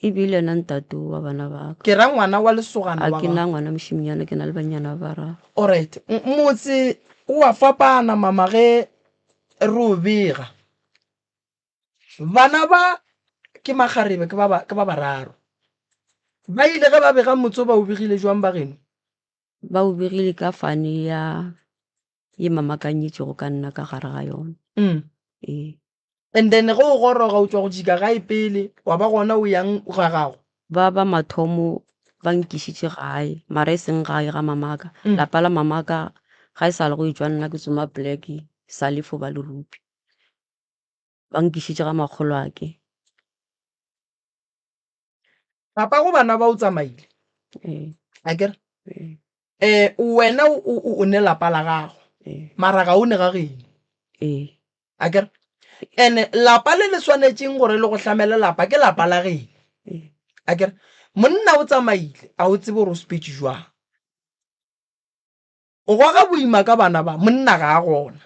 E bile yena ntate wa bana ba ka. Ke ra ngwana wa lesogana wa gago. A ke na ngwana mošiminyana, ke na le banyana ba bararo. Alright. Motse o a fapana mama ge re o bega. Bana ba ke makgarebe ke ba ke ba bararo. Ba ile ge ba bega motse o ba o begile jwang ba geno? Ba o begile ka fane ya ye mamakanyetšego ka nna ka gare ga yona. Mm. Ee. And then ge o goroga o tšwa go jika gae pele wa ba gona o yang ga gago. Ba ba mathomo ba nkišitše gae mara e seng gae ga mamaka. Mm. Lapa la mamaka ga e sa le go etšwa nna ke tsoma pleke sa le fo ba le rupi. Ba nkišitše ga makgolwake. Papa go bana ba o tsamaile. Ee. Akere? Ee. Eh wena o o o ne lapa la gago. Ee. Mara ga o ne ga geno. Ee. Akere? Ene lapa le le swanetšeng gore le go hlamele lapa ke lapa la geno. Ee. Akere? Monna o tsamaile a o tsebe gore o sepetše jwang. O goga boima ka bana ba, monna ga a gona.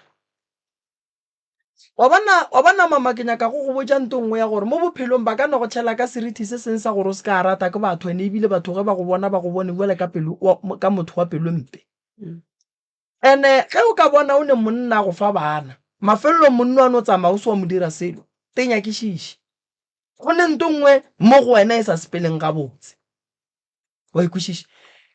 Wa bona, wa bona mama ke nyaka go go botša nto nngwe ya gore mo bophelong ba ka no go tšhela ka serithi se seng sa gore o se ka rata ke batho ene ebile batho ge ba go bona ba go bone bjale ka pelo wa, ka motho wa pelo mpe. Ene ge o ka bona o ne monna a go fa bana, mafelelong monna wa no tsamaya o se wa mo dira selo, te nyakišiše. Go ne nto nngwe mo go wena e sa sepeleng gabotse. Wa e kwešiša?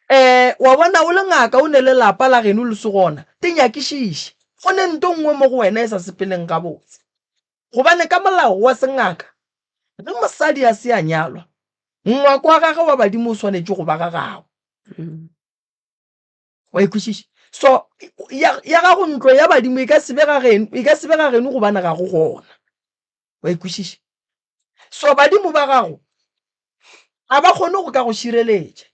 Um wa bona o le ngaka o ne le lapa la geno le se gona, te nyakišiše. Go ne nto nngwe mo go wena e sa sepeleng gabotse. Gobane ka molao wa sengaka, ge mosadi a se a nyalwa, ngwako wa gagwe wa badimo o swanetše go ba ga gagwe. Wa e kwešiša? So ya, ya gago ntlo ya badimo e ka se be ga geno, e ka se be ga geno gobane ga go gona. Wa e kwešiša? So badimo ba gago ga ba kgone go ka go šireletša.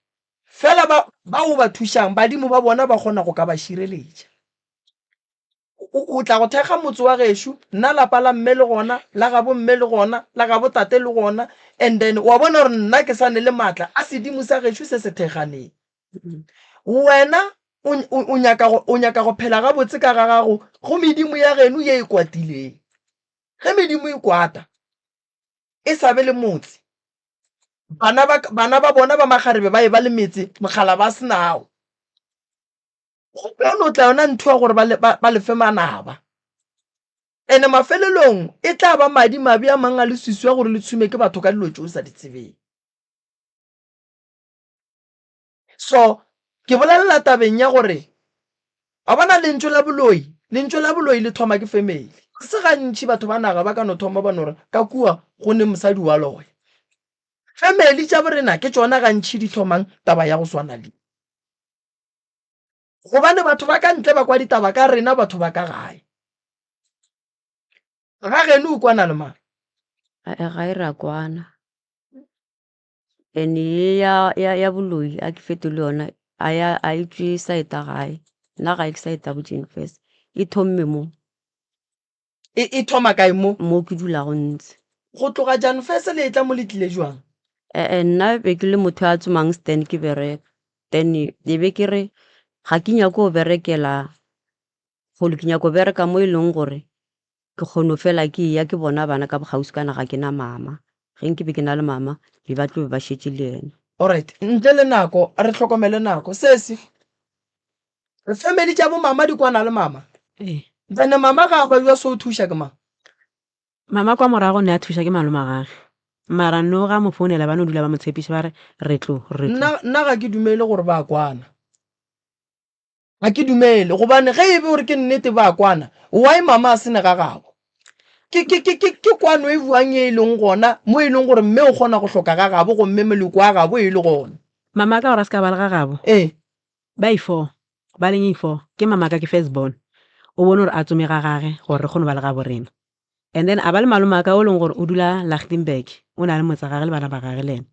Fela ba ba o ba thušang, badimo ba bona ba kgona go ka ba šireletša. O, o tla go thekga motse wa gešo, nna lapa la mme le gona, la gabo mme le gona, la gabo tate le gona, and then wa bona gore nna ke sa ne le maatla a sedimo sa gešo se se thekganeng. Wena o, o, o nyaka go, o nyaka go phela gabotse ka ga gago go medimo ya geno ye e kwatileng. Ge medimo e kwata, e sa be le motse, bana ba, bana ba bona ba makgarebe ba e ba le metse, mogala ba se nawo. Go tlo no tla yona ntho ya gore ba le, ba, ba lefe manaba. Ene mafelelong e tla ba madi mabe a mang a leswiswi a gore le tshume ke batho ka dilo tše o sa di tsebeng. So ke bolelela tabeng ya gore wa bona lentšu la boloi, lentšu la boloi le thoma ke family. Ga se gantši batho ba naga ba ka no thoma ba no re ka kua go ne mosadi wa loya. Family tša borena ke tšona gantši di thomang taba ya go swana le. Gobane batho ba ka ntle ba kwa ditaba ka rena batho ba ka gae. Ga geno o kwana le mang? Ae gae re a kwana. And ye ya, ya, ya boloi a ke fetole yona a ya a e tšwe saeta gae. Nna gae ke saeta bo Jenfes. E thomme mo. E, e thoma kae mo? Mo ke dulago ntse. Go tloga Janfes le etla mo le tlile jwang? Ee, nna be ke le motho a tsomang stand ke bereka. Then e be ke re ga ke nyake go berekela kgole, ke nyako bereka mo e leng gore ke kgono fela ke eya ke bona bana ka bokgauswi kana ga ke na mama. Ge nke be ke na le mama be ba tlo be ba šetše le yena. Alright, ntle le nako, re hlokomele nako. Sesi, family tša bo mama di kwana le mama? Ee. Then mama ga a babja so o thuša ke mang? Mama kwa morago ne a thuša ke malome wa gage. Mara no ga mo founela ba no dula ba mo tshepiša ba re re tlo, re tlo. Nna, nna ga ke dumele gore ba kwana. Ga ke dumele gobane ge e be gore ke nnete ba kwana, why mama a se ne ga gabo? Ke, ke, ke, ke, ke kwano e bjang e leng gona mo e leng gore mme o kgona go hloka ga gabo gomme meloko wa gabo e le gona? Mama ka gore a se ka ba le ga gabo. Ee. Ba i for, ba leng i for, ke mamaka ke first born, o bone gore a tsome ga gage gore re kgone go ba le gabo rena. And then a ba le malomaka o leng gore o dula Lichtenburg, o na le motsa gage le bana ba gage le yena.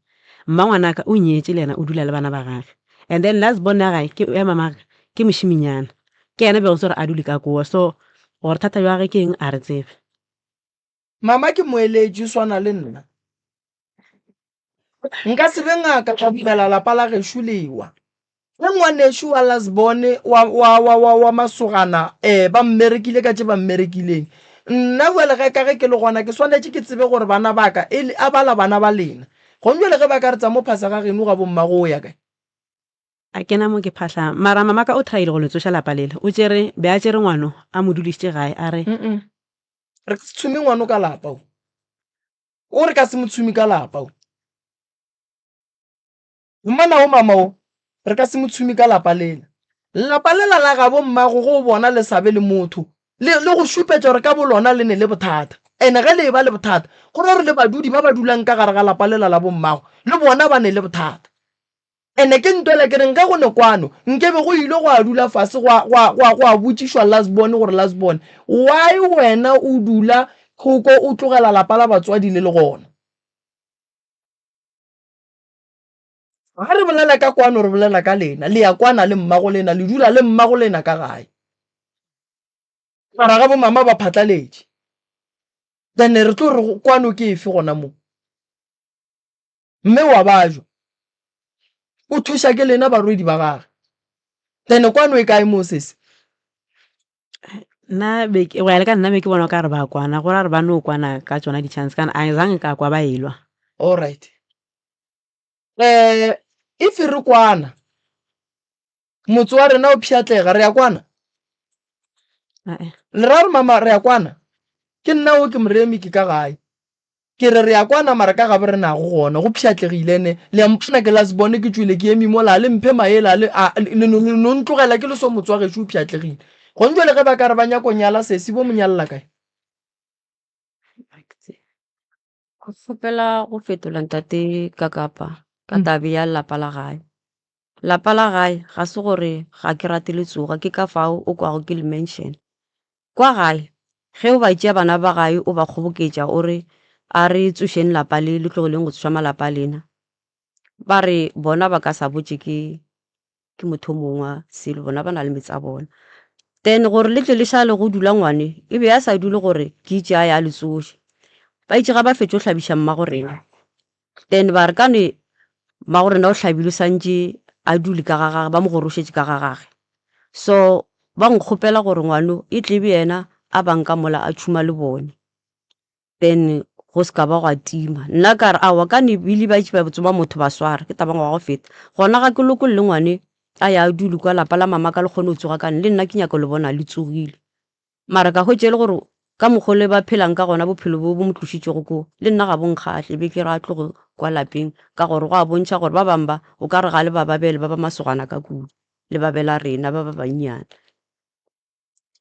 Mma ngwanaka o nyetše le yena o dula le bana ba gage. And then last born ya gae ke ya mamaka ke mošiminyana, ke yena bego se gore a dule ka kowa. So gore thata bja gage ke eng a re tsebe. Mama ke moeletši o swana le nna. Nka se be ngaka ka dumela lapa la gešo lewa. Ge ngwanešu wa last-born wa, wa, wa, wa, wa masogana eh, ba mmerekile ka tše ba mmerekileng, nna bjale ge ka ge ke le gona ke swanetše ke tsebe gore bana ba ka e le, a bala bana ba lena. Gong bjale ge ba ka re tsa mo phasa ga geno ga bommago o ya kae? A kena mo ke phahlang. Mara mamaka o try-ile go le tsoša lapa lela. O tšere, be a tšere ngwano a mo dulišitše gae a re. Mm-mm. Re ka se tshweme ngwano ka lapa o. O re ka se mo tshweme ka lapa o. Mmana o mama o, re ka se mo tshweme ka lapa lela. Lapa lela la gabo mmago go o bona le sa be le motho, le, le go šupetša gore ka bolona le ne le bothata. Ene ge le eba le bothata, go ra gore le badudi ba ba dulang ka gare ga lapa lela la bommago, le bona ba ne le bothata. Ene ke ntwela ke reng ge go ne kwano, nke be go ile gwa dula fase gwa, gwa, gwa, gwa botšišwa last born gore last born, why wena o dula thoko o tlogela lapa la batswadi le le gona? Ga re bolela ka kwano re bolela ka lena, le ya kwana le mmago lena, le dula le mmago lena ka gae. Mara ga bo mama ba phatlaletše. Then re tlo re kwano ke efe gona mo? Mme wa bajwa. O thuša ke lena barwedi ba gage. Then kwano e kae mo sesi? Nna be ke, go ya le ka nna be ke bona o ka re ba kwana, go ra gore ba no kwana ka tšona di-chance kana a zange ka kwa ba elwa. Alright. Eh, if re kwana, motse wa rena o pšhatlega, re ya kwana? Ae. Le ra gore mama re ya kwana? Ke nna o ke moremi ke ka gae. Ke re re ya kwana mara ka gabo re nago gona go pšhatlegile ne. Le a mpona ke last born ke tšwele ke eme mola a le mphe maele a le a le no le no ntlogela ke le so motse wa gešo o pšhatlegile. Gong jwale ge ba ka re ba nyako nyala sesi bo mo nyalela kae? Go kgopela go fetola ntate Kakapa ka tabe ya lapa la gae. Lapa la gae ga se gore ga ke rate le tsoga, ke ka fao o kwago ke le mention. Kwa gae ge o ba tšea bana ba gae o ba kgoboketša o re a re tsošeng lapa le, le tlogeleng go tsoša malapa a lena. Ba re bona ba ka sa botše ke ke motho o mongwe wa selo bona ba na le metse a bona. Then gore le tle le šale go dula ngwane e be a sa dule gore ke itše a ya le tsoše. Ba itše ga ba fetše go hlabiša mmago rena then ba re kane mmago rena o hlabilwe santše a dule ka ga gage ba mo gorošetše ka ga gage. So ba nkgopela gore ngwano e tle be yena a ba nka mola a tšhuma le bone. Then go se ka ba gwa tima. Nna ka re, Aowa, ka ne bile ba itše ba tsoma motho ba swara, ke taba ngwaga go feta. Gona ga ke lokolle ngwane a ya a dule kwa lapa la mama ka le kgone go tsoga ka ne, le nna ke nyaka le bona le tsogile. Mara ka hwetša e le gore ka mokgo le ba phelang ka gona bophelo bo bo mo tlošitšego koo, le nna ga bo nkgahle, be ke re a tloge kwa lapeng ka gore go a bontšha gore ba bangwe ba o ka re ga le ba babele ba ba masogana ka kudu, le babela rena ba ba bannyane.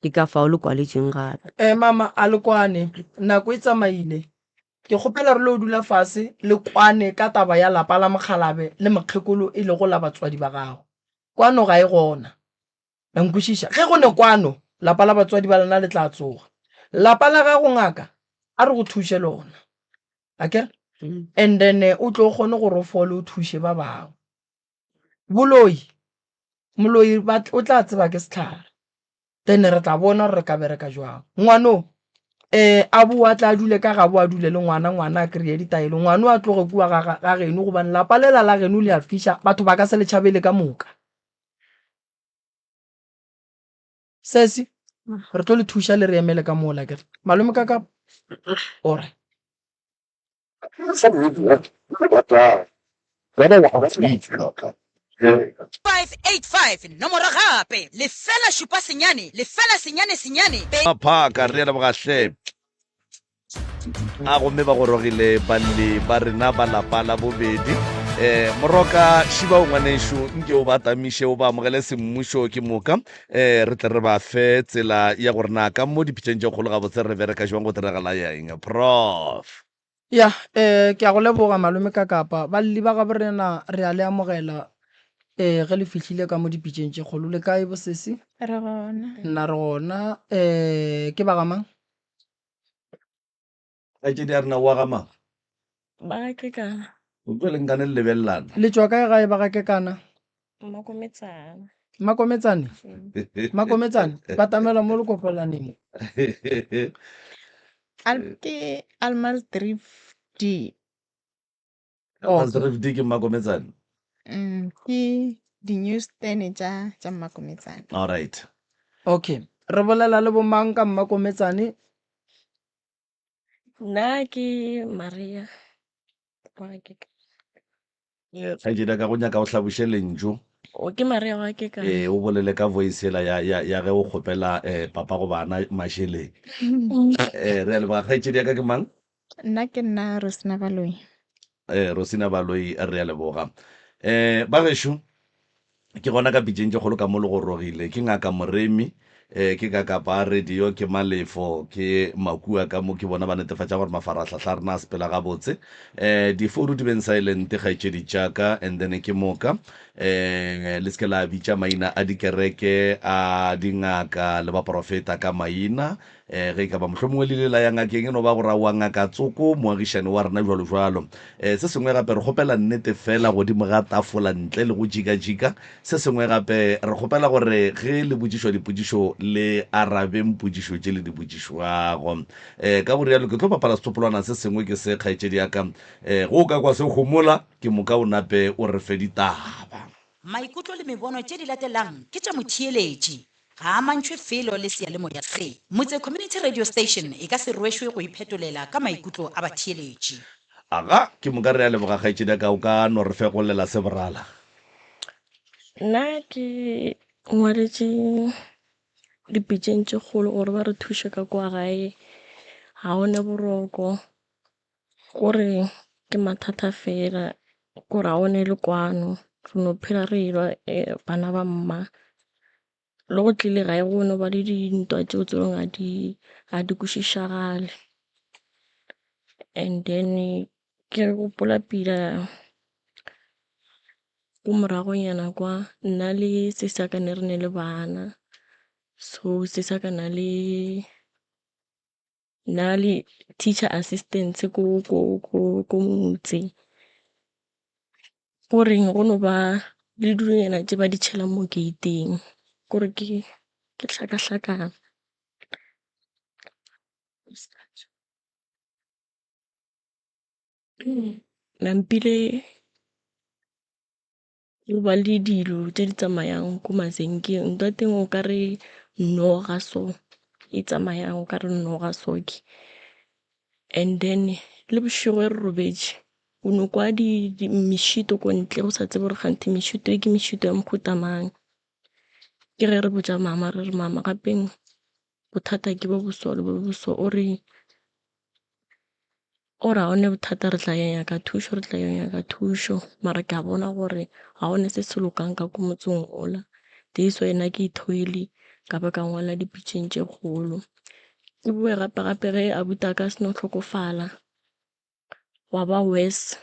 Ke ka fao le kwaletšeng gape. Eh mama a le kwane, nako e tsamaile. Ke kgopela re lo dula fase le kwane ka taba ya lapa la mokgalabe le mokgekolo e lego la batswadi ba gago. Kwano ga e gona. La nkwešiša? Ge go ne kwano, lapa la batswadi ba lena le tla tsoga. Lapa la gago ngaka? A re go thuše lona. Akere? And then o tlo kgone gore o fole o thuše ba bangwe. Boloi, moloi ba o tla tseba ke sehlare. Then re tla bona gore re ka bereka jwang. Ngwano eh a boa a tla a dule ka gabo a dule le ngwana, ngwana a kry-e ditaelo. Ngwano a tloge kua ga ga geno gobane lapa lela la geno le a fiša, batho ba ka se le tšhabele ka moka. Sesi, re tlo le thuša le re emele ka mola akere. Malome ka ka ore. 585 Nomoro gape, lefela šupa senyane, lefela senyane senyane, pedi. Maphaka, re a leboga hle. A gomme ba gorogile balli ba rena ba lapa la bobedi. Um Moroka, šiba o ngwanešu, nke o ba tamiše o ba amogele semmušo ke moka. Um re tle re ba fe tsela ya gore na ka mo dipitšeng tše kgolo gabotse re bereka jwang go diragala ya eng. Prof. Ya, eh, ke a go leboga malome Kakapa. Balli ba gabo rena re a le amogela eh, ge le fihlile ka mo dipitšeng tše kgolo. Le kae bosesi? Re gona. Nna re gona. Eh, ke ba ga mang? Kgaetšedi ya rena wa ga mang? Ba ga Kekana. O tlo le nkane le lebelelana. Le tšwa kae gae ba ga Kekana? Mmakometsana. Mmakometsane? Mmakometsane? Batamela mo lekopelaneng. Al ke Almarsdrift D. Almarsdrift D ke Mmakometsane? Ke di-newsstand tša tša Mmakometsane. All right. Okay. Re bolela le bomang ka Mmakometsane? Nna ke Maria wa ga Kekana. Eh, kgaetšedi ya ka go nyaka o hlaboše lentšu. O ke Maria wa Kekana. Eh, o bolele ka voice yela ya, ya, ya ge o kgopela eh, papa go bana mašeleng. Eh, re a leboga. Kgaetšedi ya ka ke mang? Nna ke nna Rosina Baloi. Eh, Rosina Baloi, re a leboga. Eh, ba gešo, ke gona ka pitšeng tše kgolo ka mo le gorogile. Ke Ngaka Moremi, eh, ke Kakapa Radio, ke Malefo, ke Makua ka mo, ke bona ba netefatša gore mafarahlahla a rena a sepela gabotse. Eh, difounu di beng silent, kgaetšedi tša ka, and then ke moka. Eh, le se ke la bitša maina a dikereke, a dingaka le baprofeta ka maina. E, ge e ka ba mohlomongwe le ile la ya ngakeng, e no ba gore aowa ngaka tsoko, moagišane wa rena, jwalo jwalo. E, se sengwe gape, re kgopela nnete fela godimo ga tafola ntle le go jikajika. Se sengwe gape, re kgopela gore ge le botšišwa dipotšišo le arabeng potšišo tše le di botšišwago. E, ka go rialo ke tlo bapala setsopolwana se sengwe ke se, kgaetšedi ya ka. E, ge o ka kwa se homola, ke moka o nape o re fe ditaba. Maikutlo le mebono tše di latelang ke tša motheeletši. Ga a amantšhwe felo le seyalemoya se. Motse Community Radio Station e ka se rwešwe go iphetolela ka maikutlo a batheeletši. Aga, ke moka re a leboga kgaetšedi ya ka, o ka no re fegollela se borala. Nna ke ngwaletše dipitšeng tše kgolo gore ba re thuše ka kwa gae, ga go ne boroko, kore ke mathata fela, kore ga go ne le kwano, re no phela re elwa bana ba mma. Le go tlile gae go no ba le dintwa tšeo tse dingwe ga di kwešišagale. And then ke gopola pila ko moragonyana kwa nna le sesi wa ka ne re ne le bana, so sesi wa ka na le na le teacher assistants ko motse. Ko reng go no ba le dilonyana tše ba di tšhelang mo gate-ing kore ke hlakahlakano. Nampile Go ba le dilo tše di tsamayang ko mabenkeng, ntho ya teng o ka re noga so e tsamayang o ka re noga so ke. And then le bošego ge re robetše o no kwa mešito ko ntle o sa tsebe gore kganthe mešito e ke mešito ya mohuta mang. Ke ge re botša mama re re mama gapeng bothata ke bo bo so le bo bo so o re. O re ga go ne bothata re tla ya nyaka thušo, re tla ya nyaka thušo mara ke a bona gore ga go ne se se lokang ka ko motseng ola. This why nna ke ithwele ka ba ka ngwala dipitšeng tše kgolo. Ke boe gape gape ge abuti a ka a seno hlokofala gwa ba worse,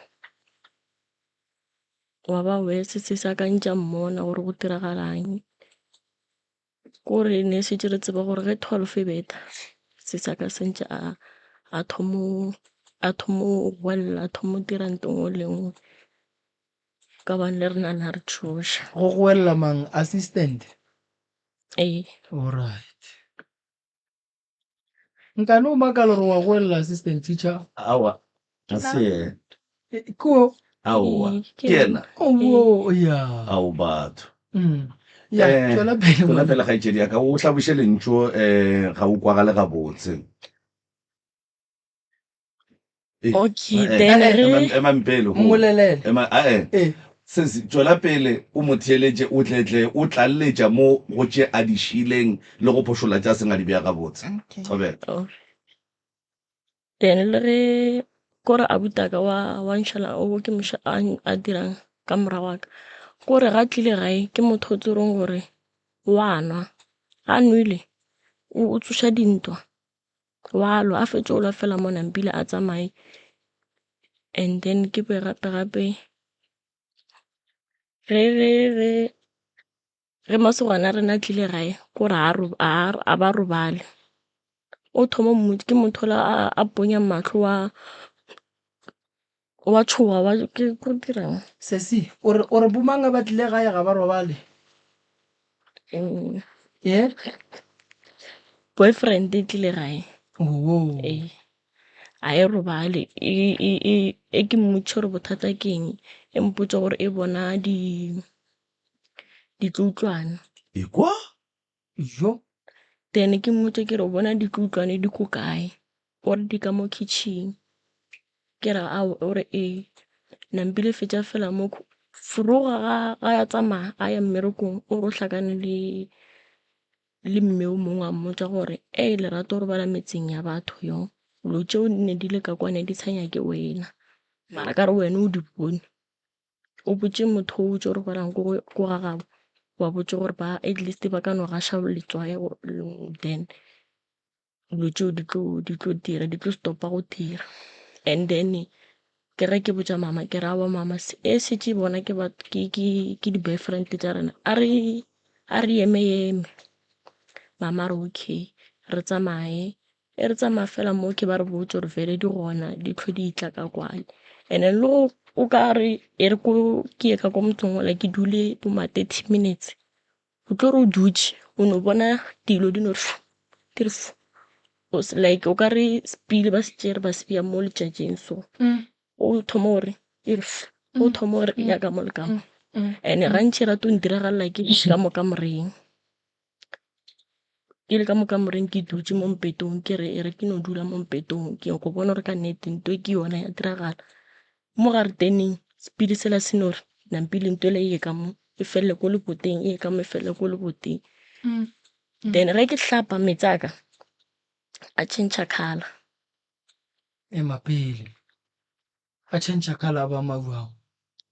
gwa ba worse se sa ka ntše a mmona gore go diragalang. Kore ne šetše re tseba gore ge 12 e betha se sa ka sentše a A thomo a thomo goelela, a thomo dira nto nngwe le nngwe. Ka gobane le rena na re tšhoša. Go goelela mang? Assistant? Ee. Alright. Nkane o makala gore wa goelela assistant teacher? Aowa, ga se yena. Ke o? Aowa, ke yena. Oh, ya. Ao batho. Ya, tšwela pele. Tšwela pele kgaetšedi ya ka, o hlaboše lentšu um ga o kwagale gabotse. Okay, then re Emang pele. Mmolelele. Ema, ae. Ee. Sesi, tšwela pele o mo theeletše, o tle tle o tlalletša mo go tše a di šiileng le go phošolla tše a seng a di bea gabotse. Okay. Thobela. Oh. Then le ge kore abutaka wa wa nšala o ke moša a a dirang ka morago wa ka, kore ga tlile gae ke motho o tsereng gore wa nwa, ga nwele o tsoša dintwa. Wa lwa, a fetše go lwa fela mo nampile a tsamaye and then ke boe gape gape ge ge ge ge masogana a rena a tlile gae kore a ba robale. O thoma ke motho ola a ponyang mahlo wa wa tšhoga wa ke go dirang. Sesi, o re o re bomang ba tlile gae ga ba robale? Ye? Boyfriend e tlile gae. Oo. Ee. A e robale. E e e e ke mmotšiše gore bothata ke eng, e mpotša gore e bona di ditloutlwana. Ekwa? Jo. Then ke mmotše ke re o bona ditloutlwane di ko kae? O re di ka mo kitchen. Ke re ao, o re ee. Nampile fetša fela mo foroga ga ga a tsamaya a ya mmerekong o re o hlakane le le mme o mongwe a mmotša gore ei Lerato o robala metseng ya batho yo. Dilo tšeo ne di le ka kwa ne di sa nyake wena mara ka re wena o di bone. O botše motho o tšo robalang ko ko ga gabo wa botše gore ba at least ba ka no gaša letswai then dilo tšeo di tlo di tlo dira di tlo stop-a go dira. And then ke ge ke botša mama ke re aowa mama e šetše bona ke ke ke ke di-boyfriend tša rena a re a re eme eme. Mama a re okay re tsamaye. E re tsamaya fela mo ke ba re botse gore vele di gona di tlho di tla ka kwane. And then le go o ka re e re ko ke ye ka ko motseng ola ke dule bo ma 30 minutes o tlo re o dutše o no bona dilo di no re fu di re fu like o ka re sepile ba se tšere ba se beya mo letšatšing so o thoma gore e re fu o thoma gore ya ka mo le ka mo. And gantši e rata go ntiragalela ke ka mo kamoreng. Ke le ka mo kamoreng ke dutše mo mpetong ke re e re ke no dula mo mpetong ke nyako bona gore ka nnete nto e ke yona ya diragala. Mo gareteneng sepidi sela se no re nampile nto ela e ye ka mo e felele ko leboteng e ye ka mo e felele ko leboteng. Then ge ke hlapa meetse a ka a change colour. Ema pele. A tšhentšha colour a ba mabuang.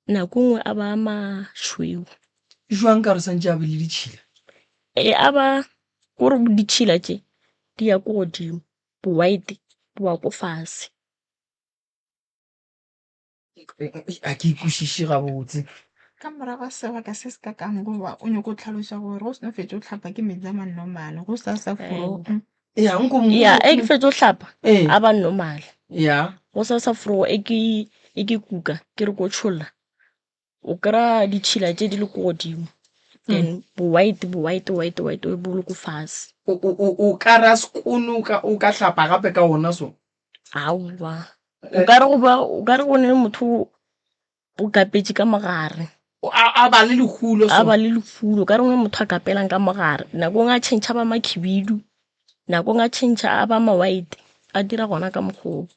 Nako nngwe a ba mašweu. Jwang ka re swantše a be le ditšhila? Ee, a ba kore ditšhila tše di ya ko godimo, bo white bo wa ko fase. A ke ikwešiše gabotse. Ka morago ga sebaka se se kakang goba o nyoko tlhaloša gore go seno fetša o hlapa ke meetse a ma normal go sa sa forogo. Ya nko Ya, e ke fetša o hlapa Ee. a ba normal. Ya. Go sa sa forogo e ke e ke kuka ke re ko tšholla o kry-a ditšhila tše di le ko godimo then bo white bo white white white bo le ko fase. O o o o ka ra sekono o ka o ka hlapa gape ka ona so? Aowa o ka re go ba o ka re go ne motho o kapetše ka mogare. A ba le lehulo so. A ba le lehulo ka re ngwe motho a kapelang ka mogare. Nako ngwe a tšhentšha ba makhibidu, nako ngwe a tšhentšha a ba ma white, a dira gona ka mokgwa oo.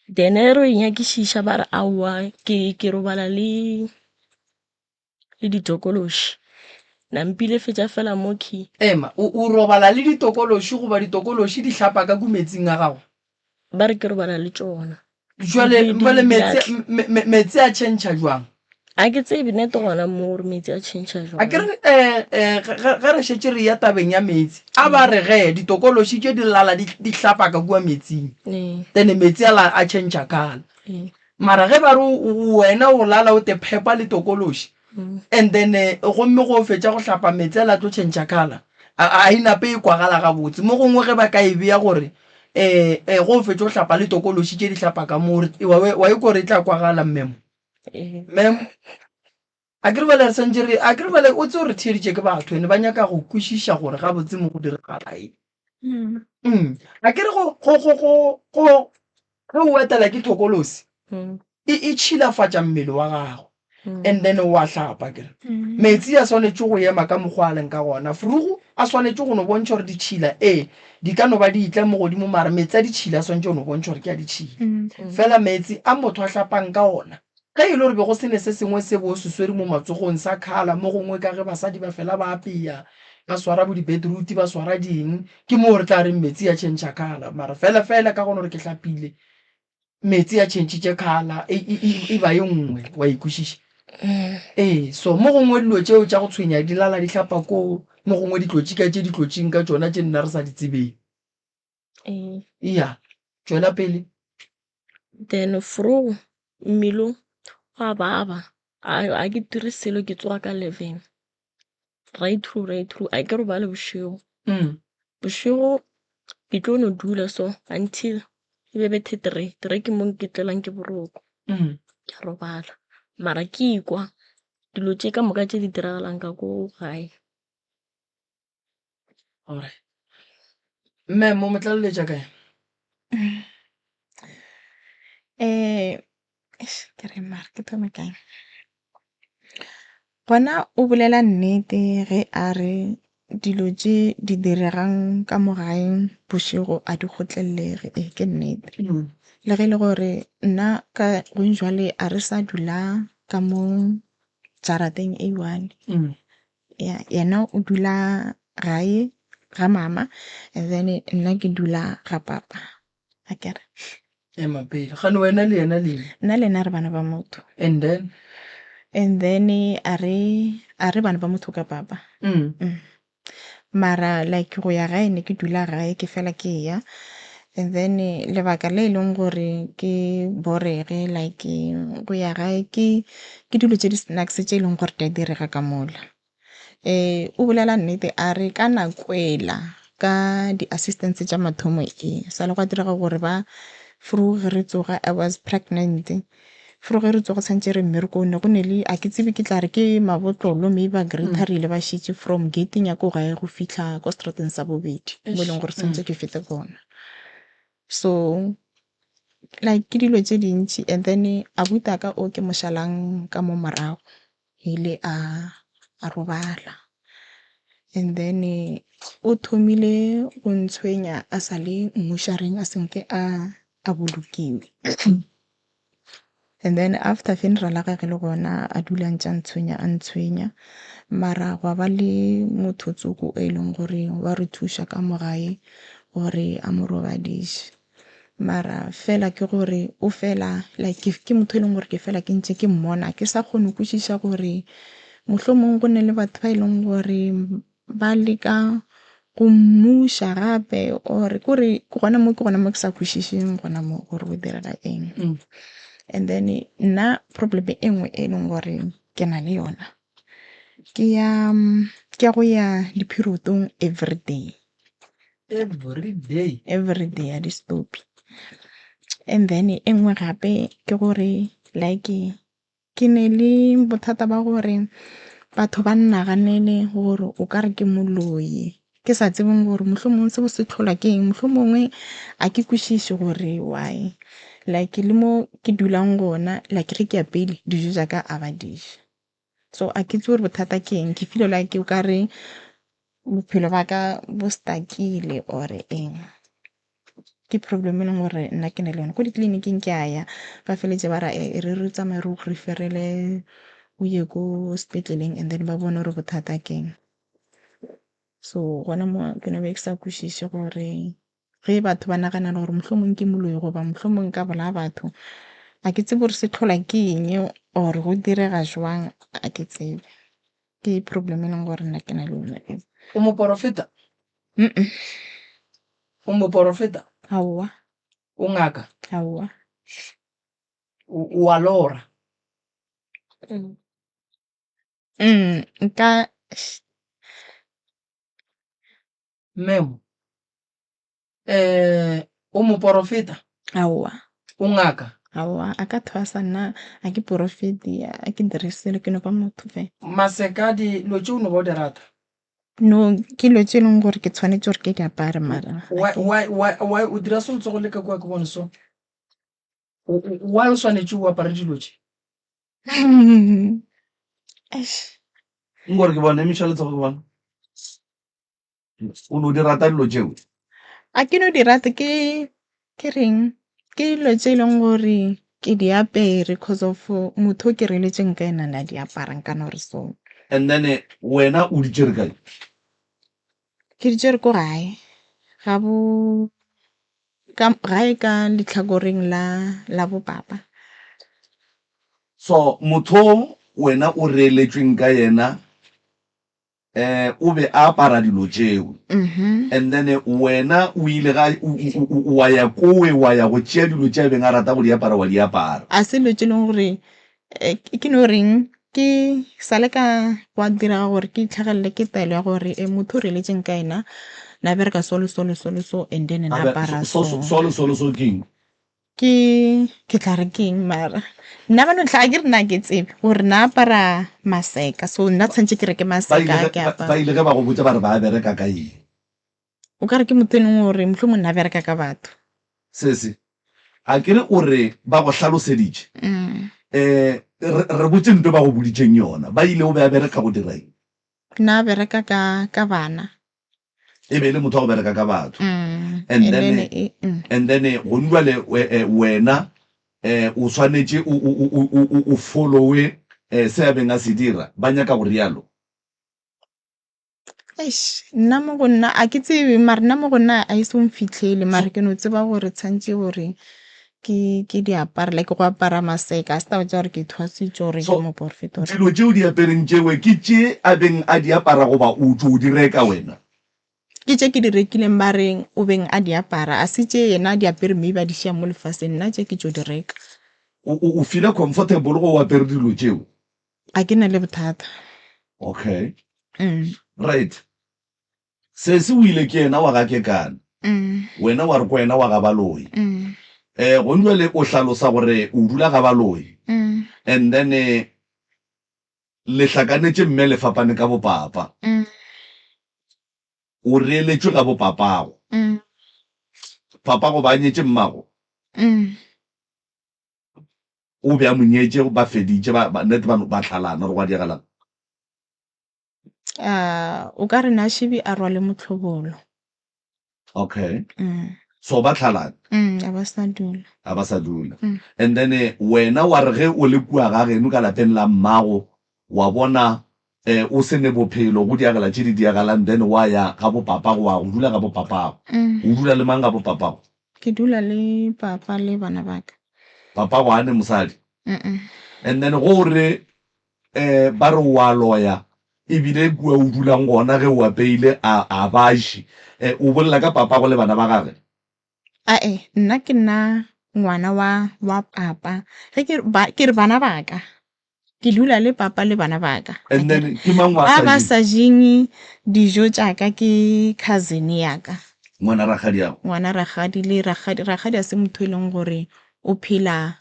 Then ge re nyakišiša ba re aowa ke ke robala le le ditokološi. Nampile fetša fela mo key. Ema, o, o robala le ditokološi goba ditokološi di hlapa ka ku meetsing a gago? Ba re ke robala le tšona. Jwale, Di, di, jwale di meetse, atla. me, me, meetse a tšhentšha jwang? A ke tsebe nete gona mo gore meetse a tšhentšha A ke jwang. re, eh, eh, ge, ge, ge re šetše re eya tabeng ya meetse, a ba re ge ditokološi tše di lala di, di hlapa ka kua meetsing, Ee. then meetse ala a tšhentšha colour. Ee. Mara ge ba re wena o lala o te phepa le tokološi and then gomme go fetša go hlapa meetse a la tlo tšhentšha colour. A e nape e kwagala gabotse. Mo gongwe ge ba ka e bea gore um go o fetša go hlapa le tokološi tše di hlapa ka mo, wa e kwa gore e tla kwagala memo? Memo? A ke re bjale re swantše re, a ke re bjale o tsebe gore re theeditše ke batho ene ba nyaka go kwešiša gore gabotse mo go diragala eng. Mm. A ke re go, go, go, go, go, ge o etela ke thokolosi, e, e tšhilafatša mmele wa gago and then wa hlapa ke re. Metsi a swanetše go ema ka mokgwa a leng ka gona. Frugu a swanetše go no bontšha gore ditšhila ee di ka no ba di etla mo godimo mara metsi a ditšhila a swanetše go no bontšha gore ke a ditšhila. Fela metsi a motho a hlapang ka ona Ge e le gore be go se ne se sengwe se bo se swere mo matsogong sa khala, mo gongwe ka ge basadi ba fela ba apea, ba swara bo di-beetroot, ba swara dieng, ke moo re tla reng metsi a tšhentšha khala. Mara fela fela ka gona gore ke hlapile, metsi a tšhentšhitše khala, e, e, e, e ba ye nngwe, wa e kwešiša? Ee, so mo gongwe dilo tšeo tša go tshwenya di lala di hlapa koo, mo gongwe ditlotši ka tše di tlotšing ka tšona tše nna re sa di tsebeng. Ee. Eya, tšwela pele. Then vroeg mmilong gwa baba a ke dire selo ke tsoga ka 11 right through right through a ke robale bošego. Bošego ke tlo no dula so until e be bethe three, three ke mo ke tlelang ke boroko ke a robala. Mara ke ikwa dilo tše ka moka tše di diragalang ka ko gae. Alright. Mme mo mo tlaleletša kae? Eish, ke reng mara ke thome kae? Gona o bolela nnete ge a re dilo tše di diregang ka mo gae bošego a di kgotlelelege. Ee, ke nnete. Le ge e le gore nna ka gong jwale a re sa dula ka mo jarateng e one. Ya, yena o dula gae ga mama and then nna ke dula ga papa, akere. Ema pele, gane wena le yena le? Nna le yena re bana ba motho. And then? And then a re, a re bana ba motho ka papa. Mara like go ya gae ne ke dula gae ke fela ke ya and then lebaka le e leng gore ke borege like go ya gae ke ke dilo tše di snacks tše e leng gore di a direga ka mola. O bolela nnete a re ka nako ela ka di-assistance tša mathomo e sa le gwa direga gore ba vroeg ge re tsoga I was pregnant. Fro ge re tsoga tshwantše re mmerekong ne go ne le a ke tsebe ke tla re ke mabotlolo maybe ba greater re ile ba šetše from gate-ing ya ko gae go fihla ko strateng sa bobedi mo e leng gore tshwantše ke fete gona. So like ke dilo tše dintši and then abuti a ka o ke mo šalang ka mo morago ile a a robala and then o thomile go ntshwenya a sa le mmušareng a senke a a bolokiwe. And then after funeral ya gage le gona a dula ntše a ntshwenya a ntshwenya mara gwa ba le motho tsoko e leng gore wa re thuša ka mo gae gore a mo robadiše. Mara fela ke gore o fela like ke motho e leng gore ke fela ke ntše ke mmona ke sa kgone go kwešiša gore mohlomong go ne le batho ba e leng gore ba leka go mmuša gape or kore gona mo ke gona mo ke sa kwešišeng gona mo gore go direga eng. And then nna problem e nngwe e leng gore ke na le yona ke ya ke ya go ya di-period-ong everyday. Everyday? Everyday a di stop-e. And then e nngwe gape ke gore like Ke ne le bothata ba gore batho ba nnaganele gore o ka re ke moloi, ke sa tsebeng gore mohlomongwe seo se tlholwa ke eng, mohlomongwe a ke kwešiše gore why. Like le mo ke dulang gona like ge ke ya pele dijo tša ka a ba di je. So a ke tsebe gore bothata ke eng, ke feel-a like o ka re bophelo ba ka bo stuck-ile or eng. Ke problem e leng gore nna ke na le yone. Ko ditleliniking ke a ya ba feletse ba ra e re re tsamaye re go refer-ele o ye ko sepetleleng and then ba bone gore bothata ke eng. So gona mo ke no be ke sa kwešiše gore ge batho ba nagana gore mohlomong ke moloi goba mohlomong nka bolaya batho, a ke tsebe gore se tlhola ke eng or go direga jwang a ke tsebe. Ke problem e leng gore nna ke na le yone eo. O moporofeta? O moporofeta? Aowa. O ngaka? Aowa. O a lora? Nka. Memo, Eh, o moporofeta? Aowa. O ngaka? Aowa, a ka thwasa nna a ke porofete, a ke dire selo, ke no ba motho fela. Maseka, dilo tše o no ba o di rata? No, ke dilo tše e leng gore ke tshwanetše gore ke di apare mara. Why, why, why, why o dira so letsogo le ka kua ke bone so? Why o swanetše o apare dilo tše? Eish. Nkore ke bone, emiša letsogo ke bone. O no di rata dilo tšeo? A ke no di rata ke ke reng ke dilo tše e leng gore ke di apere cause of motho o ke reletšeng ka ena na di apara nka no re so. And then wena o di tšere kae? Ke di tšere ko gae ga bo ka gae ka letlhakoreng la la bo papa. So motho wena o reeletšweng ka yena Eh, o be a apara dilo tšeo. And then wena o ile ga wa ya kowe wa ya go tšea dilo tše a beng a rata go di apara wa di apara. A se dilo tše leng gore ke no reng ke sa le ka gwa direga gore ke itlhagelele ke taelo ya gore motho o reeletšeng ka ena na bereka so le so le so le so and then na apara so. So le so le so ke eng? Ke, ke tla re ke eng mara nna ba no tlha ke re nna ke tsebe gore na apara maseka so nna tshwanetse ke reke maseka ke apara. Ba ile ge ba go botša ba re ba bereka ka eng? O ka re ke motho e leng gore mohlomong nna bereka ka batho. Sesi, a ke re o re ba go hlaloseditše? Um re botše nto ba go boditšeng yona. Ba ile o be a bereka go dira eng? Nna bereka ka ka bana. E be e le motho wa go bereka ka batho. And then, and then gone jwale wena o swanetše o followe se a beng a se dira. Ba nyaka go rialo. Eish, nna mo go nna a ke tsebe mara nna mo go nna a e se mfitlhele mara ke no tseba gore tshwantše gore ke ke di apare like go apara maseka a se taba tša gore ke thwasitše gore ke moporofeta or Dilo tše o di apereng tšewe ke tše a beng a di apara goba o tšo di reka wena? Ke tše ke di rekileng ba reng o beng a di apara a se tše yena a di apere maybe a di šia mo lefaseng nna tše ke tšo di reka. O o feela comfortable ge o apere dilo tšeo? Ga ke na le bothata. Okay. Right. Sesi o ile ke yena wa ga Kekana, wena wa re ko wena wa ga Baloi. Eh, gong jwale o hlalosa gore o dula ga Baloi. And then le hlakanetše mme le fapane ka bopapa. O reeletšwe ga bopapago. Papago ba nyetše mmago? O be a mo nyetše ba feditše ba, ba, net ba, ba hlalana gore gwa diagalang? Ah, o ka re na šibi a rwale mohlobolo. Okay. So ba tlhalane? A ba sa dula. A ba sa dula. And then wena wa re ge o le kua ga geno ka lapeng la mmago wa bona o se ne bophelo go diagela tše di diagalang then wa ya ga bo papago wa go dula ga bo papago. O dula le mang ga bo papago? Ke dula le papa le bana ba ka. Papago a ne mosadi? And then go re um ba re o a loya ebile kua o dulang gona ge o apeile a a ba je. Um o bolela ka papago le bana ba gage? Ae, nna ke nna ngwana wa wa papa. Ge ke ba ke re bana ba ka. Ke dula le papa le bana ba ka. And then ke mang wa Ba ba sa jeng dijo tša ka ke cousin ya ka. Ngwana rakgadiago? Ngwana rakgadi le rakgadi, rakgadi a se motho e leng gore o phela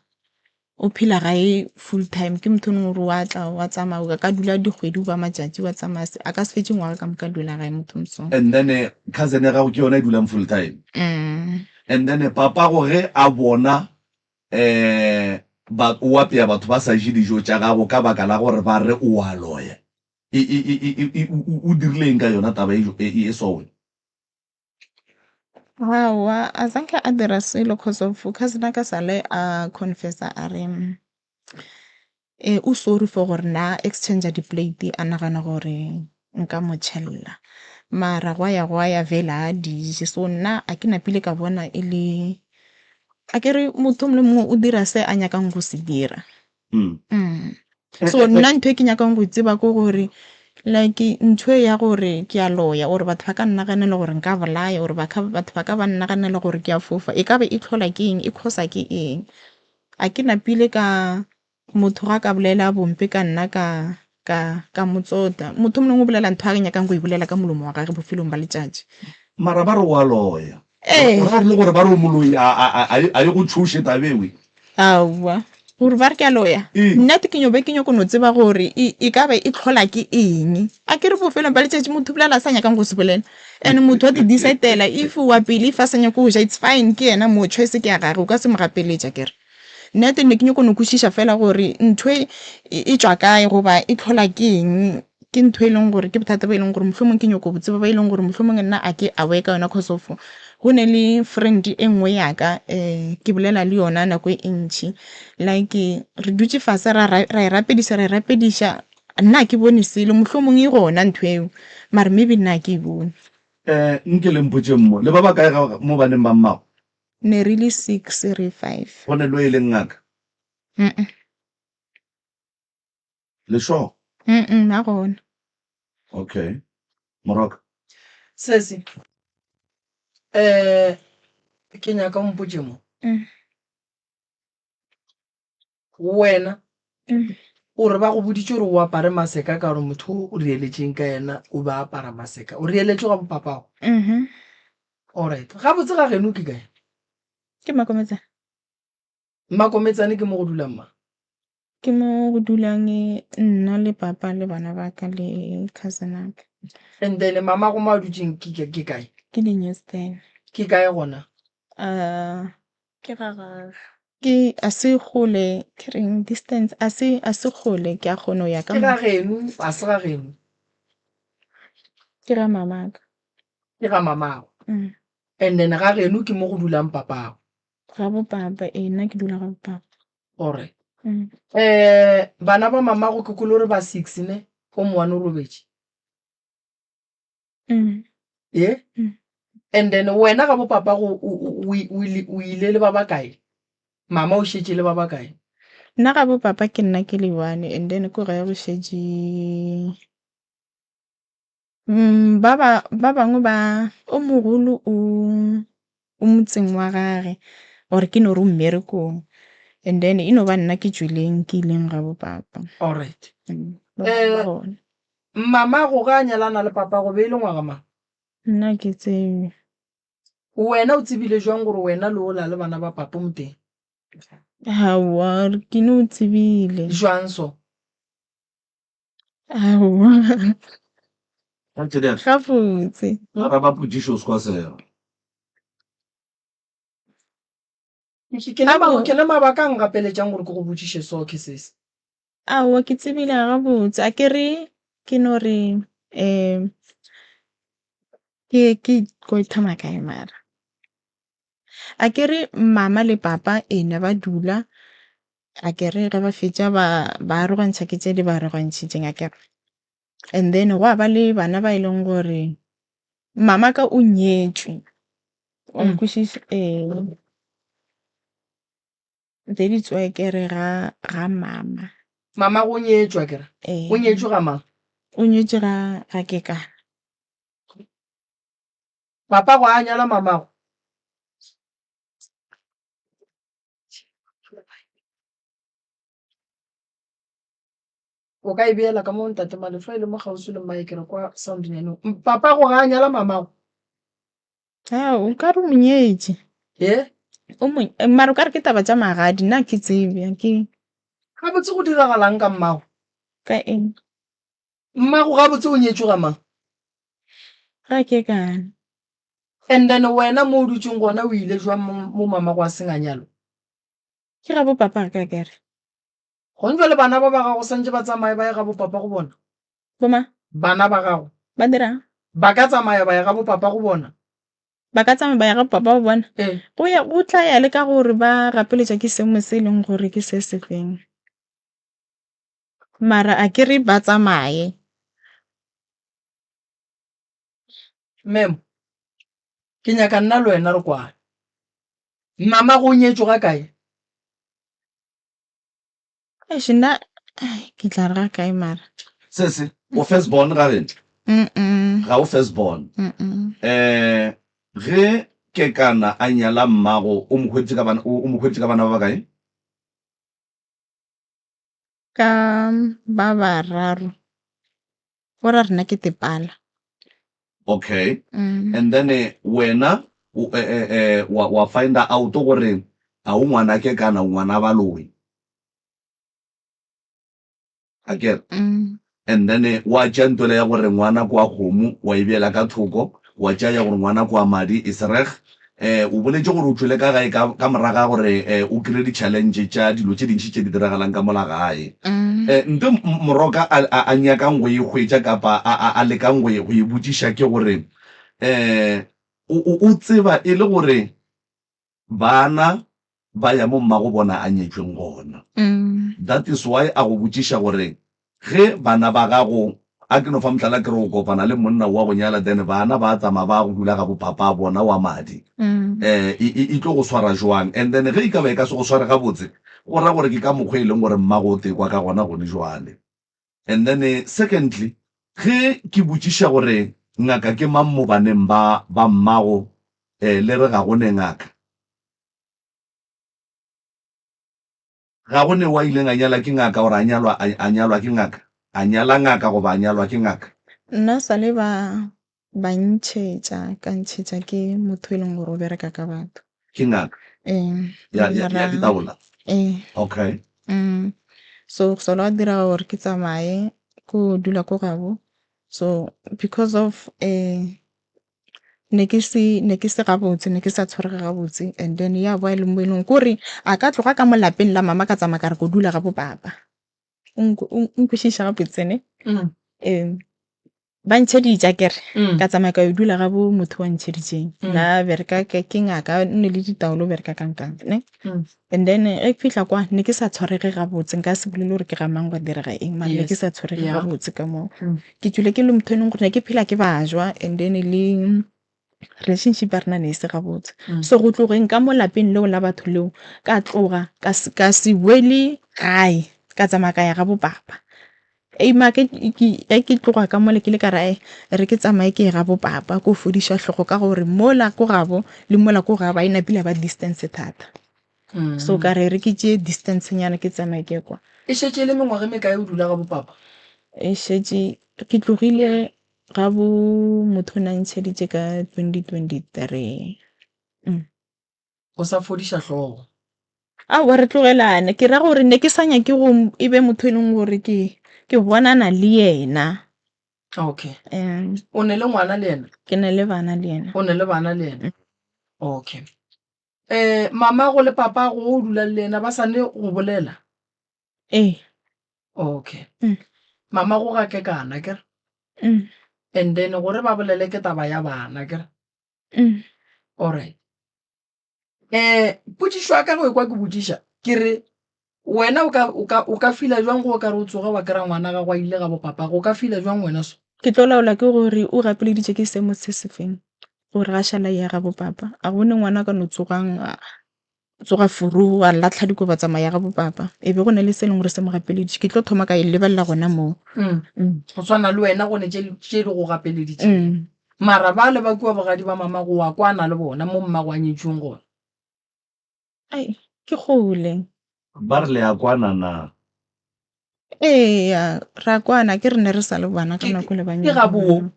O phela gae full time, ke motho e leng gore wa tla wa tsamaya, a ka dula dikgwedi goba matšatši wa tsamaya, a ka se fetše ngwaga ka moka a dula gae motho o so. And then cousin ya gago ke yona e dulang full time? And then papago ge a bona ba o apea batho ba sa je dijo tša gago ka baka la gore ba re o a loya, o dirile eng ka yona taba e so wena? Aowa, a zange a dira selo cause of cousin ya ka sale a confess-a a re o sorry for gore na exchange-a di-plate a nagana gore nka mo tšhella. Mara gwa ya gwa ya vele a di je, so nna a ke napile ka bona e le akere motho o mongwe le mongwe o dira se a nyakang go se dira. So nna ntho e ke nyakang go e tseba ke gore like ntho e ya gore ke a loya or batho ba ka nnaganela gore nka bolaya or batho ba ka ba nnaganela gore ke a fofa e ka be e tlhola ke eng, e cause-a ke eng. A ke napile ka motho ga ka bolela bompe ka nna ka ka ka mo tsota. Motho o mongwe o bolela ntho a nyakang go e bolela ka molomo wa gage bofelong ba letšatši. Mara ba re o a loya. Ee. O ra le gore ba re o moloi a a a a e go tšhoše taba ewe. Aowa. Gore ba re ke a loya? Ee. Nna ke nyo be ke nyoko no tseba gore e e ka ba e tlhola ke eng. A ke re bofelong ba letšatši motho o bolela a sa nyakang go se bolela. And motho wa te decide-ela if wa pele if a sa nyake go ja it's fine ke yena mo choice ke ya gage o ka se mo gapeletša akere. Nna teng ne ke nyoko no kwešiša fela gore ntho e e tšwa kae goba e tlhola ke eng. Ke ntho e leng gore ke bothata bo e leng gore mohlomong ke nyoko bo tseba bo e leng gore mohlomong nna a ke aware ka yona cause of go ne le friend e nngwe ya ka ke bolela le yona nako e ntši like re dutše fase ra ra e rapediša ra e rapediša nna a ke bone selo mohlomong e gona ntho eo mara maybe nna a ke e bone. Nke le mpotšeng mo, le ba bakae ga mo baneng ba mmago? Ne re le six re five. Go ne lo e leng ngaka? Le sure? Mm na gona. Okay. Moroka. Sesi, eh ke nyaka o mpotše mo. Mm. Wena Mm. o re ba go boditše gore o apare maseka ka gore motho o reeletšeng ka yena o be a apara maseka. O reeletše ga bopapago. Mhm. Alright. Gabotse ga geno ke kae? Ke Makometsane. Makometsane ke mo go dulang mang? Ke mo go dulang nna le papa le bana ba ka le cousin ya ka. And then mamago mo a dutšeng ke ke kae? Ke di-Newsden. Ke kae gona? Ke ga gage. Ke a se kgole ke reng distance a se a se kgole ke a kgona go ya ka Ke ga geno a se ga geno? Ke ga mamaka. Ke ga mamago. Mm. And then ga geno ke mo go dulang papago. Ga bo papa ee nna ke dula ga bo papa. Alright. Mm. Eh bana ba mamago ke kwele gore ba six ne o mo one o robetše. Mm. Ye? Mm. And then wena ga bo papa go o o ile le ba bakae? Mama o šetše le ba bakae? Nna ga bo papa ke nna ke le one and then ko gae go šetše Ba ba ba bangwe ba o mogolo o o motseng wa gage or ke no re o mmerekong and then e no ba nna ke tšweleng ke ileng ga bo papa. Alright. Ba bangwe ba Eh gona. mamago ga a nyalana le papago be e le ngwaga mang? Nna ha ke tsebe. Wena o tsebile jwang gore wena le ola le bana ba papa o moteng? Aowa ke no tsebile. Jwang so? Aowa. Gabotse. Araba potšišo o se kwa sega. Ke ne ke ne mabaka a ngapeletšang gore ke go botšiše so ke sese. Aowa ke tsebile gabotse a ke re ke no re um ke ke ko thoma kae mara. A ke re mama le papa e ne ba dula a ke re ge ba fetša ba ba arogantšha ke tše di ba arogantšhitšeng akere. And then gwa ba le bana ba e leng gore mama ka o nyetšwe wa nkwešiša? Ee. Tse di tswekere ga ga mama. Mama go nyetšwe akere? Ee. O nyetšwe ga mang? O nyetšwe ga ga Kekana. Papago a nyala mamago. O ka e beela ka mo ntate Malefo e le mo kgauswi le mmae ke re kwa sound nyaneng. Papago ga a nyala mamago. Ha o ka re o mo nyetše. Ye? O mo mara o ka re ke taba tša magadi nna ke tsebe ke. Gabotse go diragalang ka mmago? Ka eng? Mmago gabotse o nyetšwe ga mang? Ga ke kana. And then wena mo o dutšeng gona o ile jwang mo mamago a seng a nyalwa? Ke ga bo papa ka kere. Gone jwale bana ba ba gago santše ba tsamaye ba ye ga bo papa go bona? Bo mang? Bana ba gago. Ba dirang? Ba ka tsamaya ba ya ga bo papa go bona? Ba ka tsamaya ba ya ga bo papa go bona? Ee. Go ya go tla ya le ka gore ba gapeletša ke seemo se e leng gore ke se se feng. Mara a ke re ba tsamaye. Memo, ke nyaka nna le wena re kwane. Mama go nyetšwe ga kae? Eish nna ke tla re ga kae mara. Sese, o first born ga rena? Mm-mm. Ga o first born. Mm-mm. Eh, ge Kekana a nyala mmago, o mo hweditše ka bana, o mo hweditše ka bana ba bakae? Ka ba bararo. Go ra rena ke tepala. Okay. And then wena o wa wa find-a out gore ga o ngwanake kana o ngwana baloi. Akere? And then wa tšea ntwela ya gore ngwana kwa kgomo wa e beela ka thoko, wa tšea ya gore ngwana kwa madi e sereg. Eh, o boletše gore o tšwele ka gae ka, ka morago ga gore eh, o kry di-challenge tša dilo tše dintši tše di diragalang ka mola gae. Eh, nto Moroka a, a, a nyakang go e hwetša kapa a, a, a lekang go e, go e botšiša ke gore eh, o, o, o tseba e le gore Bana ba ya mo mmago bona a nyetšweng gona. That is why a go botšiša gore ge bana ba gago, a ke no fa mohlala ke re o kopana le monna wa go nyala then bana ba tsamaya ba go dula ga bo papa bona wa madi, e, e, e tlo go swara jwang? And then ge e ka ba e ka se go sware gabotse, go ra gore ke ka mokgwa e leng gore mmago o tekwa ka gona gone jwale. And then secondly, ge ke botšiša gore ngaka ke mang mo baneng ba ba mmago, eh, le re ga go ne ngaka. Ga go ne wa ileng a nyala ke ngaka or a nyalwa, a, a nyalwa ke ngaka? A nyala ngaka goba a nyalwa ke ngaka? Nna sale ba ba ntšhetša, ka ntšhetša ke motho e leng gore o bereka ka batho. Ke ngaka? Ee. Ya, ya, ya ditaola? Ee. Okay. So go sala gwa direga gore ke tsamaye ko dula ko gabo. So because of ne ke se ne ke se gabotse, ne ke sa tshwarege gabotse and then ya boa e le mo e leng kore a ka tloga ka mo lapeng la mama ka tsamaya ka re ko dula ga bo papa. O nkwešiša gabotse ne? Ee. Ba ntšheditše akere, ka tsamaya ka yo dula ga bo motho wa ntšheditšeng. Na bereka ke ke ngaka, o ne le ditaolo o bereka kang-kang ne. And then ge ke fihla kwa ne ke sa tshwarege gabotse, nka se bolele gore ke ga mang gwa direga eng, mara ne ke sa tshwarege gabotse ka moo. Ke tšwile ke le motho e leng gore ne ke phela ke bajwa and then le relationship ya rena ne e se gabotse. So go tlogeng ka mo lapeng leo la batho leo, ka tloga ka se ka se boele gae, ka tsamaya ka ya ga bo papa. Eima ke ke ke tloga ka mola ke ile ka re ae re ke tsamaye ke ye ga bo papa ko fodiša hlogo ka gore mola ko gabo le mola ko gabo e napile ba distance thata. So ka re re ke tšee distance nyana ke tsamaye ke ye kwa. E šetše e le mengwaga e mekae o dula ga bo papa? E šetše ke tlogile Ga bo motho o ne a ntšheditše ka 2023. O sa fodiša hlogo. Aowa re tlogelane. Ke ra gore ne ke sa nyake go e be motho e leng gore ke ke bonana le yena. Okay. O ne le ngwana le yena? Ke ne le bana le yena. O ne le bana le yena? Okay. Mamago le papago o dulang le yena ba sa ne go bolela? Ee. Okay. Mama go ga kekana akere? And then gore ba bolele ke taba ya bana akere? Alright. Potšišo ya ka go ekwa ke botšiša ke re wena o ka o ka o ka feel-a jwang go o ka re o tsoga wa kry-a ngwana gago a ile ga bo papago o ka feel-a jwang wena so? Ke tlo laola ke gore o gapeleditše ke seemo se se feng gore ga šala ya ga bo papa. A go ne ngwana a ka no tsogang a tsoga furu a latlha dikobo a tsamaya ga bopapa e be go na le se e leng gore se mo gapeleditše ke tlo thoma ka e lebelela gona moo. Go tshwana le wena go ne tše tše di go gapeleditšeng mara ba le ba kua bogadi ba mama go wa kwana le bona mo mmago a nyetšweng gona. Ai ke kgole. Ba re le a kwana na? Eya ra kwana ke re ne re sa le bana ka nako le ba Ke gabo.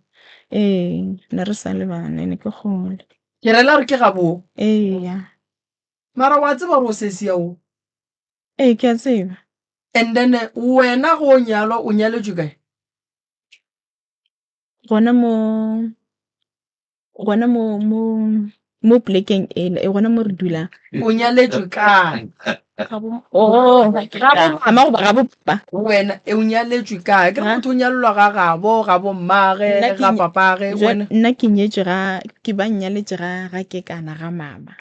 Ee ne re sa le bana ne ke kgole. Ke re la re ke gabo. Eya. Mara wa tseba gore o sesi ya o? Ee ke a tseba. And then wena go o nyalwa o nyaletšwe kae? Gona mo Gona mo mo mo polekeng ela, e gona mo re dulang. O nyaletšwe kae? Oh, ga bo mama goba ga bo papa? Wena e o nyaletšwe kae? Ke re motho o nyalelwa ga gabo, ga bo mmage, ga papage, wena. Nna ke nyetšwe ga ke ba nnyaletše ga ga kekana ga mama.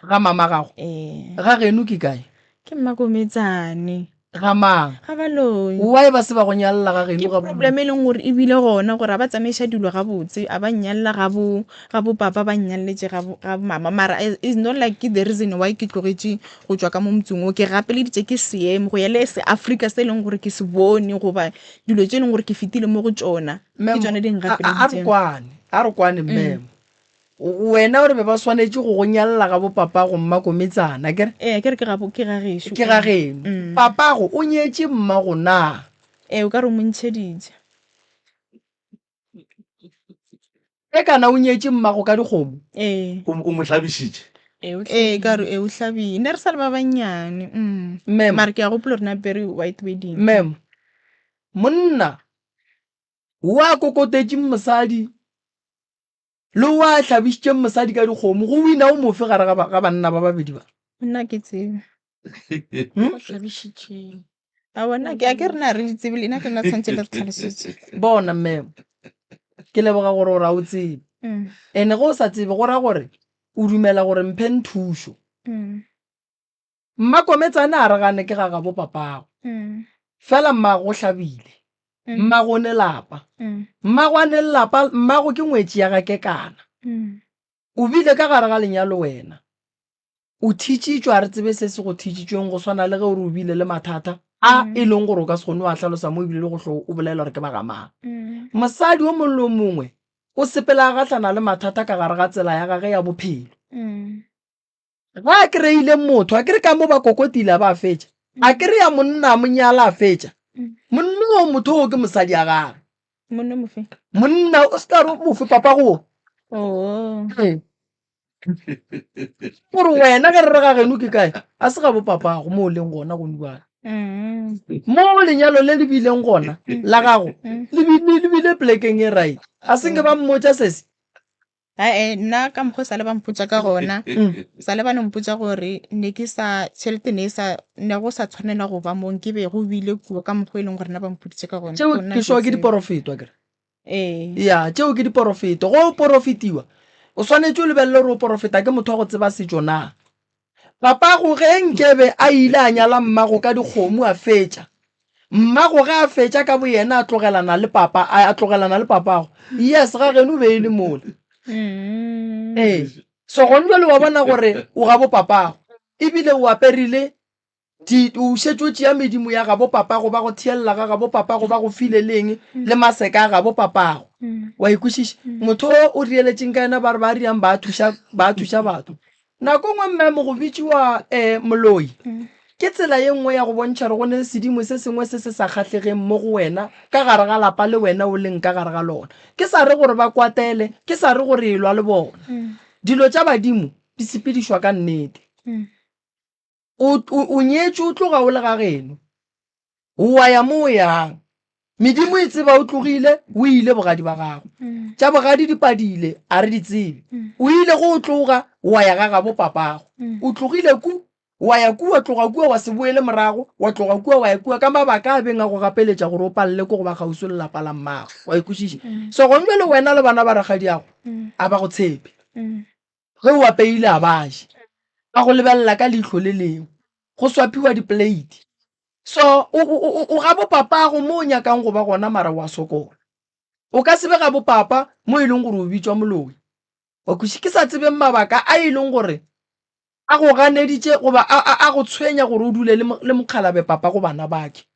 Ga mama gago? Ee. Ga geno ke kae? Ke Mmakometsane. Ga mang? Ga Baloi. Why ba se ba go nyalela ga geno Ke ga problem e leng gore e bile gona gore a ba tsamaiša dilo gabotse, a ba nnyalela ga bo ga bo papa ba nnyalletše ga bo ga mama mara is not like ke the reason why ke tlogetše go tšwa ka mo motseng wo. Ke gapeleditše ke seemo go ya le seAfrika se e leng gore ke se bone goba dilo tše e leng gore ke fetile mo go tšona ke tšona di A re nggapeleditšeng. kwane, a re kwane ma'am. Wena o re be ba swanetše go go nyalela ga bo papago mmakometsana, akere? Ee, akere ke ga bo, ke ga gešo. Ke ga geno. Papago o nyetše mmago na? Ee, o ka re o mo ntšheditše. E kana o nyetše mmago ka dikgomo? Ee. O, o mo hlabišitše? Ee, ka re ee, o hlabile. Ne re sa le ba bannyane. Mm. Ma'am. Mara ke a gopola gore na apere white wedding. Ma'am, monna wo a kokotetšeng mosadi le wo a hlabišitšeng mosadi ka dikgomo, go wina o mofe gare ga, ga banna ba babedi ba? Nna ke tsebe. Hmm? O hlabišitšeng. A bona ke a ke rena re di tsebe lena ke nna tshwanetse le re tlhalosetse. Bona ma'am, ke leboga gore o ra o tsebe. Mm. Ene ge o sa tsebe go ra gore o dumela gore mphe nthušo. Mm. Mmakometsane a re gane ke ga gabo papago. Mm. Fela mmago o hlabile. Mm. Mmago o ne lapa. Mm. Mmago a ne lapa, mmago ke ngwetši ya ga Kekana. Mm. O bile ka gare ga lenyalo wena. O thitšitšwe, a re tsebe se se go thitšitšweng, go swana le ge o re o bile le mathata a e leng gore o ka se kgone go a hlalosa mo ebile le go hlo o bolela gore ke ba ga mang. Mosadi o mongwe le o mongwe o sepela a gahlana le mathata ka gare ga tsela ya gage ya bophelo. Ge a kry-ile motho, a kere ka mo ba kokotile a ba a fetša, a kry-a monna a mo nyala a fetša, monna oo motho oo ke mosadi ya gage. Monna mofe? Monna o se ka re mofe papa go. Oh. Ee. Gore wena ge re re ga geno ke kae, a se ga bo papago mo o leng gona gone bjale. Mm. Mo lenyalo le le bileng gona la gago le bile le bile plekeng e right. A se nke ba mmotša sese. Ae, nna ka mokgwa o sa le ba mpotša ka gona, sa le ba no mpotša gore ne ke sa tšhelete ne e sa ne go sa tshwanela go ba mo nke be go bile kua ka mokgwa e leng gore nna ba mpoditše ka gona. Tšeo So nna ke ke sure ke tsebe. diporofeto akere. Ee. Ya, tšeo ke diporofeto. Go porofetiwa, o swanetše o lebelele gore o porofeta ke motho wa go tseba setšo na. Papago ge nkebe a ile a nyala mmago ka dikgomo a fetša, mmago ge a fetša ka boyena a tlogelana le papa, a tlogelana le papago. Yes, ga geno o be e le mola. Ee. So gone jwale wa bona gore o gabo papago, ebile o aperile Di, o šetše o tšea medimo ya gabo papago, ba go theelela ga gabo papago, ba go file le eng, le maseka a gabo papago. Wa e kwešiša? Motho o o rieletšeng ka yena ba re ba riang ba thuša, ba thuša batho. Nako nngwe mme go bitšiwa um moloi. Ke tsela ye nngwe ya go bontšha gore go ne sedimo se sengwe se se sa kgahlegeng mo go wena ka gare ga lapa le wena o leng ka gare ga lona. Ke sa re gore ba kwatele, ke sa re gore elwa le bona. Dilo tša badimo di sepedišwa ka nnete. O, o, o nyetšwe o tloga o le ga geno, wa ya mo o yang. Medimo e tseba o tlogile, o ile bogadi ba gago. Tša bogadi di padile, a re di tsebe. O ile go o tloga, wa ya ga gabo papago. O tlogile ku, wa ya kua, tloga kua wa se boele morago, wa tloga kua wa ya kua ka mabaka a beng a go gapeletša gore o palele ke go ba kgauswi le lapa la mmago. Wa e kwešiša? So gone bjale wena le bana ba rakgadiago a ba go tshepe. Ge o apeile a ba je. Ba go lebelela ka leihlo le lengwe. Go swaphiwa dipoleiti. So o, o, o, o gabo papago mo o nyakang go ba gona mara o a sokola. O ka se be gabo papa mo e leng gore o bitšwa moloi. Wa kwešiša? Ke sa tsebeng mabaka a e leng gore a go ganeditše goba a, a, a go tshwenya gore o dule le, le mokgalabe papa go bana bake.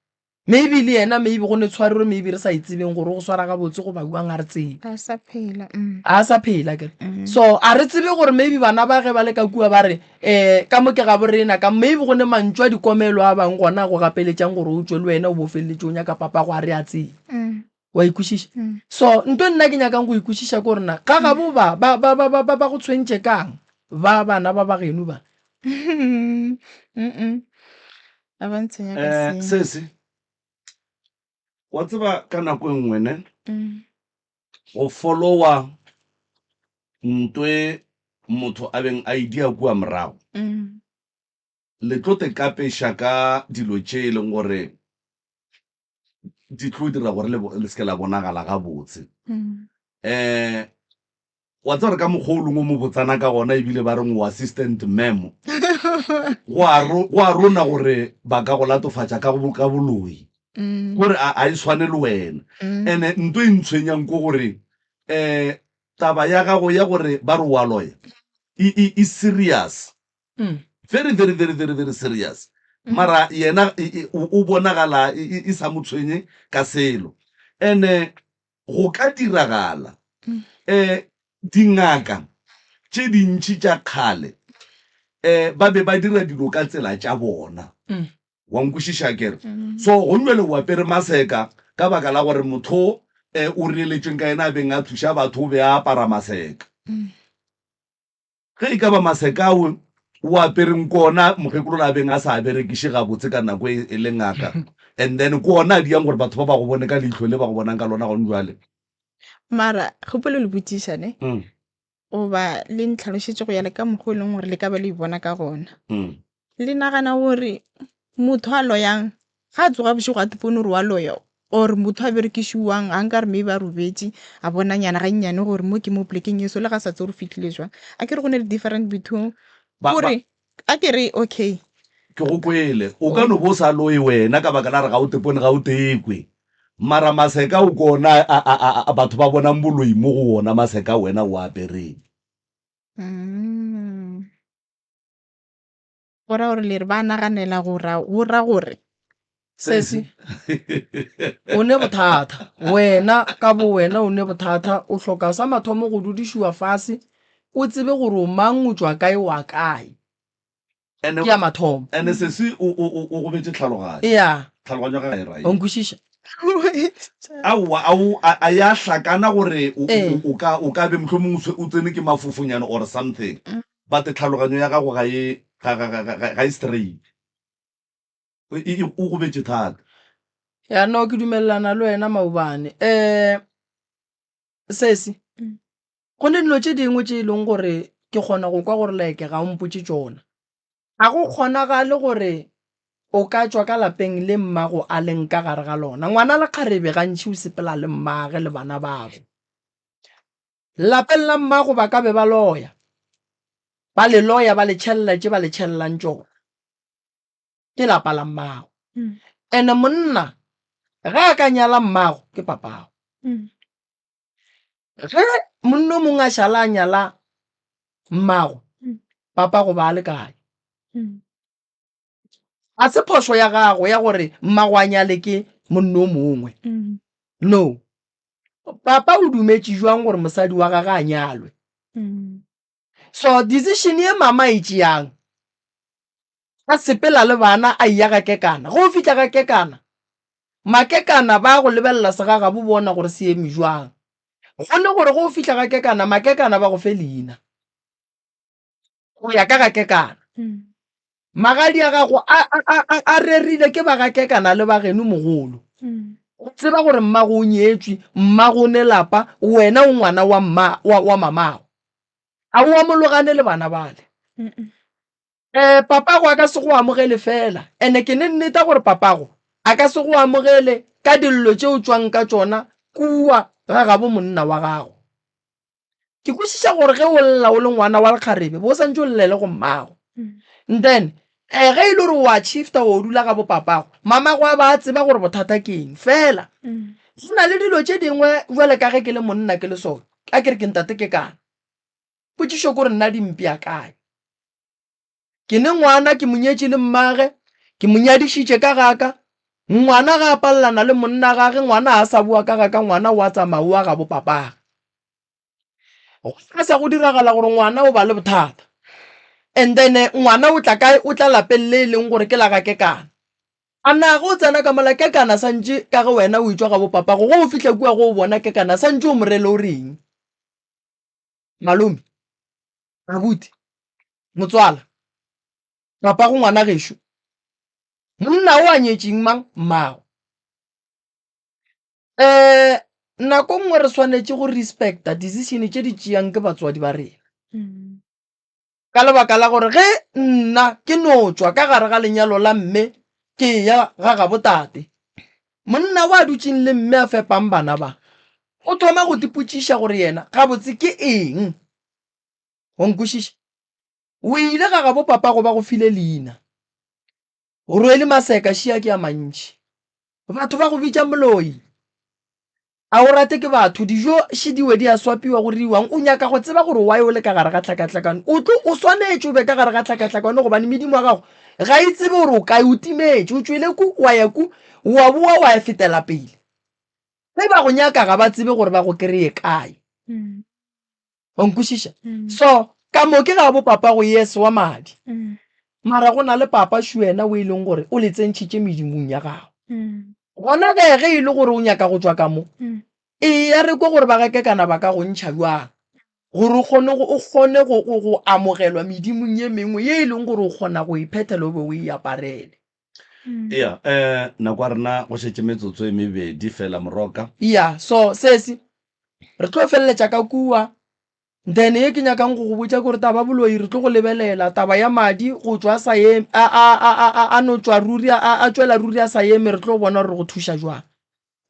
Maybe le yena maybe go ne tshwarelo maybe re sa e tsebeng gore o go swara gabotse goba bjang a re tsebe. A sa phela. Mm. A sa phela kere. Mm. So a re tsebe gore maybe bana ba ge ba le ka kua ba re eh ka mo ke gabo rena ka maybe go ne mantšu a dikomelo a bang gona a go gapeletšang gore o tšwe le wena o bo feleletše o nyaka papa go a re a tsebe. Mm. Wa ikwešiša? Mm. So nto nna ke nyakang go ikwešiša ke gore na ga gabo ba ba ba ba ba ba go tshwentše kang ba bana ba ba geno ba. Mm -mm. A ba ntshwenya ka Eh, selo. sese wa tseba ka nako e nngwe ne Mm. go followa ntwe motho a beng a e dia kua morago Mm. le tlo te kapeša ka dilo tše e leng gore di tlo dira gore le bo- le se ke la bonagala gabotse Mm. um Wa tseba gore ka mokgwa o leng o mobotsana ka gona ebile ba reng o assistant ma'am, go a ro, go a rona gore ba ka go latofatša ka, ka boloi. Gore a, a e swane le wena. Ene nto e ntshwenyang ko gore um taba ya gago ya gore ba re o a loya e, e, e serious. Very, very, very, very, very serious. Mara yena e, e, o, o bonagala e, e, e sa mo tshwenye ka selo. Ene Go ka diragala. Um dingaka tše dintši tša kgale um ba be ba dira dilo ka tsela tša bona. Wa nkwešiša akere? So gong bjale o apere maseka ka baka la gore motho o um o reeletšweng ka yena a beng a thuša batho o be a apara maseka. Ge e ka ba maseka ao o apereng ke ona mokgekolo a beng a sa a berekiše gabotse ka nako e le ngaka and then ke ona a diang gore batho ba ba go bone ka leihlo le ba go bonang ka lona gone jwale. Mara kgopelo le botšiša ne goba le ntlhalošetše go ya le ka mokgwa o e leng gore le ka ba le bona ka gona. Le nagana gore motho a loyang ga a tsoga bošego a tipone gore wa loya or motho a berekišiwang ga nka re maybe a robetše a bona nyana ga nnyane gore mo ke mo polekeng ye so le ga sa tse gore fitlhile jwang. A ke re go ne le different between gore a ke re okay. Ke go kwele. O ka no bo o sa loye wena ka baka la re ga o tepone ga o tekwe. Mara maseka o ke ona a batho ba bonang boloi mo go wona maseka wena o apereng. Mm. Go ra gore le re ba naganela go ra go ra gore. Sesi, o ne bothata. Wena ka bo wena o ne bothata. O hloka sa mathomo go dudišiwa fase, o tsebe gore o mang, o tšwa kae, wa kae. Ene Ke ya mathomo. ene sesi o o o o gobetše tlhaloganyo. Eya. Tlhaloganyo ya gagwe ga e right. O nkwešiša? Aowa, ao a a ya hlakana gore o Ee. o o ka o ka be mohlomong o o tsene ke mafofonyana or something. But tlhaloganyo ya gago ga e ga ga ga ga ga e straight. E e o gobetše thata. Ya no ke dumelelana le wena maobane. Um sesi, go ne dilo tše dingwe tše e leng gore ke kgona go kwa gore like ga o mpotše tšona. Ga go kgonagale gore o ka tšwa ka lapeng le mmago a leng ka gare ga lona. Ngwana lekgarebe gantši o sepela le mmage le bana babo. Lapeng la mmago ba ka be ba loya, ba le loya ba le tšhelela tše ba le tšhelelang tšona. Ke lapa la mmago. Ene monna ge a ka nyala mmago ke papago. Ge monna o mongwe a šala a nyala mmago, papago ba a le kae? Ga se phošo ya gago ya gore mmago a nyale ke monna o mongwe. No. Papa o dumetše jwang gore mosadi wa gage a nyalwe? So decision ye mama e tšeang, a sepela le bana a eya ga Kekana. Ge o fihla ga Kekana, Makekana ba go lebelela segagabo bona gore se eme jwang. Go ne gore ge o fihla ga Kekana, Makekana ba go fe leina. Go ya ka ga Kekana. Magadi a gago a, a, a, a, a rerile ke ba ga Kekana le ba geno mogolo. Go tseba gore mmago o nyetšwe, mmago o ne lapa, wena o ngwana wa mma, wa, wa mamago. A o amologane le bana bale. Um papago a ka se go amogele fela. Ene ke ne nneta gore papago a ka se go amogele ka dillo tše o tšwang ka tšona kua ga gabo monna wa gago. Ke kwešiša gore ge o lla o le ngwana wa lekgarebe bo o santše o llele go mmago. And then eh, ge e le gore wa shifta o dula ga bopapago, mamago a ba a tseba gore bothata ke eng. Fela go na le dilo tše dingwe jwale ka ge ke le monna ke le so, a ke re ke ntate ke kana. Potšišo ke gore nna di mpea kae? Ke ne ngwana ke mo nyetše le mmage, ke mo nyadišitše ka ga ka. Ngwana ga a palelana le monna gage, ngwana ga a sa boa ka ga ka, ngwana o a tsamaya o ya gabo papage. Go ka sa go diragala gore ngwana o ba le bothata and then ngwana o tla kae? O tla lapeng le e leng gore ke la ga Kekana. A na ge o tsena ka mola Kekana santše ka ge wena o etšwa gabo papago, ge o fihla kua ge o bona Kekana santše o mo rele o reng? Malome, abuti, motswala, papago ngwana gešo, monna o a nyetšeng mang? Mmago. Um nako nngwe re swanetše go respecta decision tše di tšeang ke batswadi ba rena. Ka lebaka la gore ge nna ke no tšwa ka gare ga lenyalo la mme ke eya ga gabo tate, monna wa dutšeng le mme a fepang bana ba, o thoma go tipotšiša gore yena gabotse ke eng. Wa nkwešiša? O ile ga gabo papago ba go file leina. O rwele maseka šia ke a mantši. Batho ba go bitša moloi. A o rate ke batho, dijo še diwe di a swapiwa go riwang. O nyaka go tseba gore why o le ka gare ga tlhakatlhakano. O tlo, o swanetše o be ka gare ga tlhakatlhakano gobane medimo ya gago ga e tsebe gore o kae, o timetše, o tšwele ku, wa ya ku, wa boa wa ya fetela pele. Ge ba go nyaka ga ba tsebe gore ba go kry-e kae. Wa nkwešiša? So, ka mo ke ga bo papago yes wa madi. Mara go na le papa Shuena o e leng gore o le tsentšhitše medimong ya gago. Gona ge ge e le gore o nyaka go tšwa ka mo, Eya re kwe gore ba gakekana ba ka go ntšha bjang gore o kgone go o kgone go go go amogelwa medimong ye mengwe ye e leng gore o kgona go e phethela o be o e aparele. Eya, eh, nako ya rena go šetše metsotso e mebedi fela, Moroka. Eya, so sesi re tlo feleletša ka kua. Then ye ke nyakang go go botša ke gore taba boloi re tlo go lebelela, taba ya madi go tšwa a sa eme, a a a a a a no tšwa ruri a a tšwela ruri a sa eme, re tlo bona gore re go thuša jwang.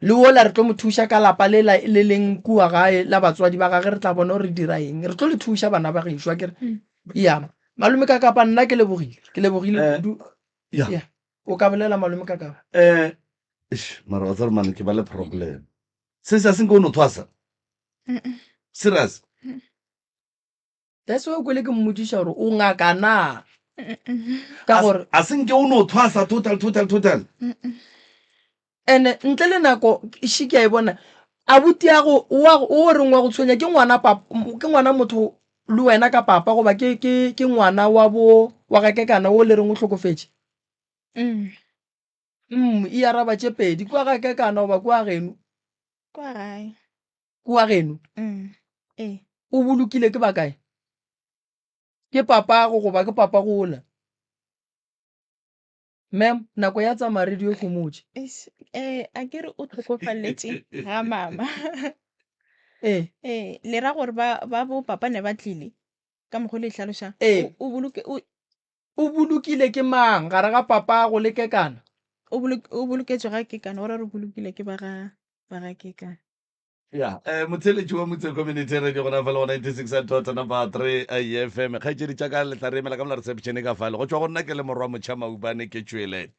Le wola re tlo mo thuša ka lapa le la le leng kua gae la batswadi ba gage, re tla bona gore re dira eng. Re tlo le thuša bana ba gešo akere. Ya, malome Kakapa nna ke lebogile, ke lebogile Eh, kudu. ya. Ya, o ka bolela malome Kakapa. Eh, eish, mara wa tseba mane ke ba le problem. Se se a se nke o no thwasa? Serious? That's why o kwele ke mmotšiša gore o ngaka na. Ka gore A se nke o no thwasa total total total. ene ntle le nako še ke a e bona abuti ya go wa o reng wa go tshwenya ke ngwana papa ke ngwana motho le wena ka papa goba ke ke ke ngwana wa bo wa ga kekana o le reng o hlokofetše. Mm. Mm, e araba tše pedi kua ga kekana goba kua geno. Kwa gae. Kua geno. Mm. Ee. O bolokile ke ba kae? Ke papago goba ke papago ola? Ma'am, nako ya tsamaya radio e homotše. Eish, eh, a ke re o tlhokofaletše ga mama. Ee. Eh, le ra gore ba ba bo papa ne ba tlile ka mokgwa o le hlalošang. Ee. O, o boloke o O bolokile ke mang gare ga papago le kekana? O bolok o boloketšwe ga kekana, go ra gore o bolokile ke ba ga ba ga kekana. Ya, eh, motheeletši wa Motse Community Radio gona fale go 96 dot number 3 FM. Kgaetšedi tša ka le tla re emela ka mola reception ka fale. Go tšwa go nna ke le morwa Motšha Maubane ke tšwele.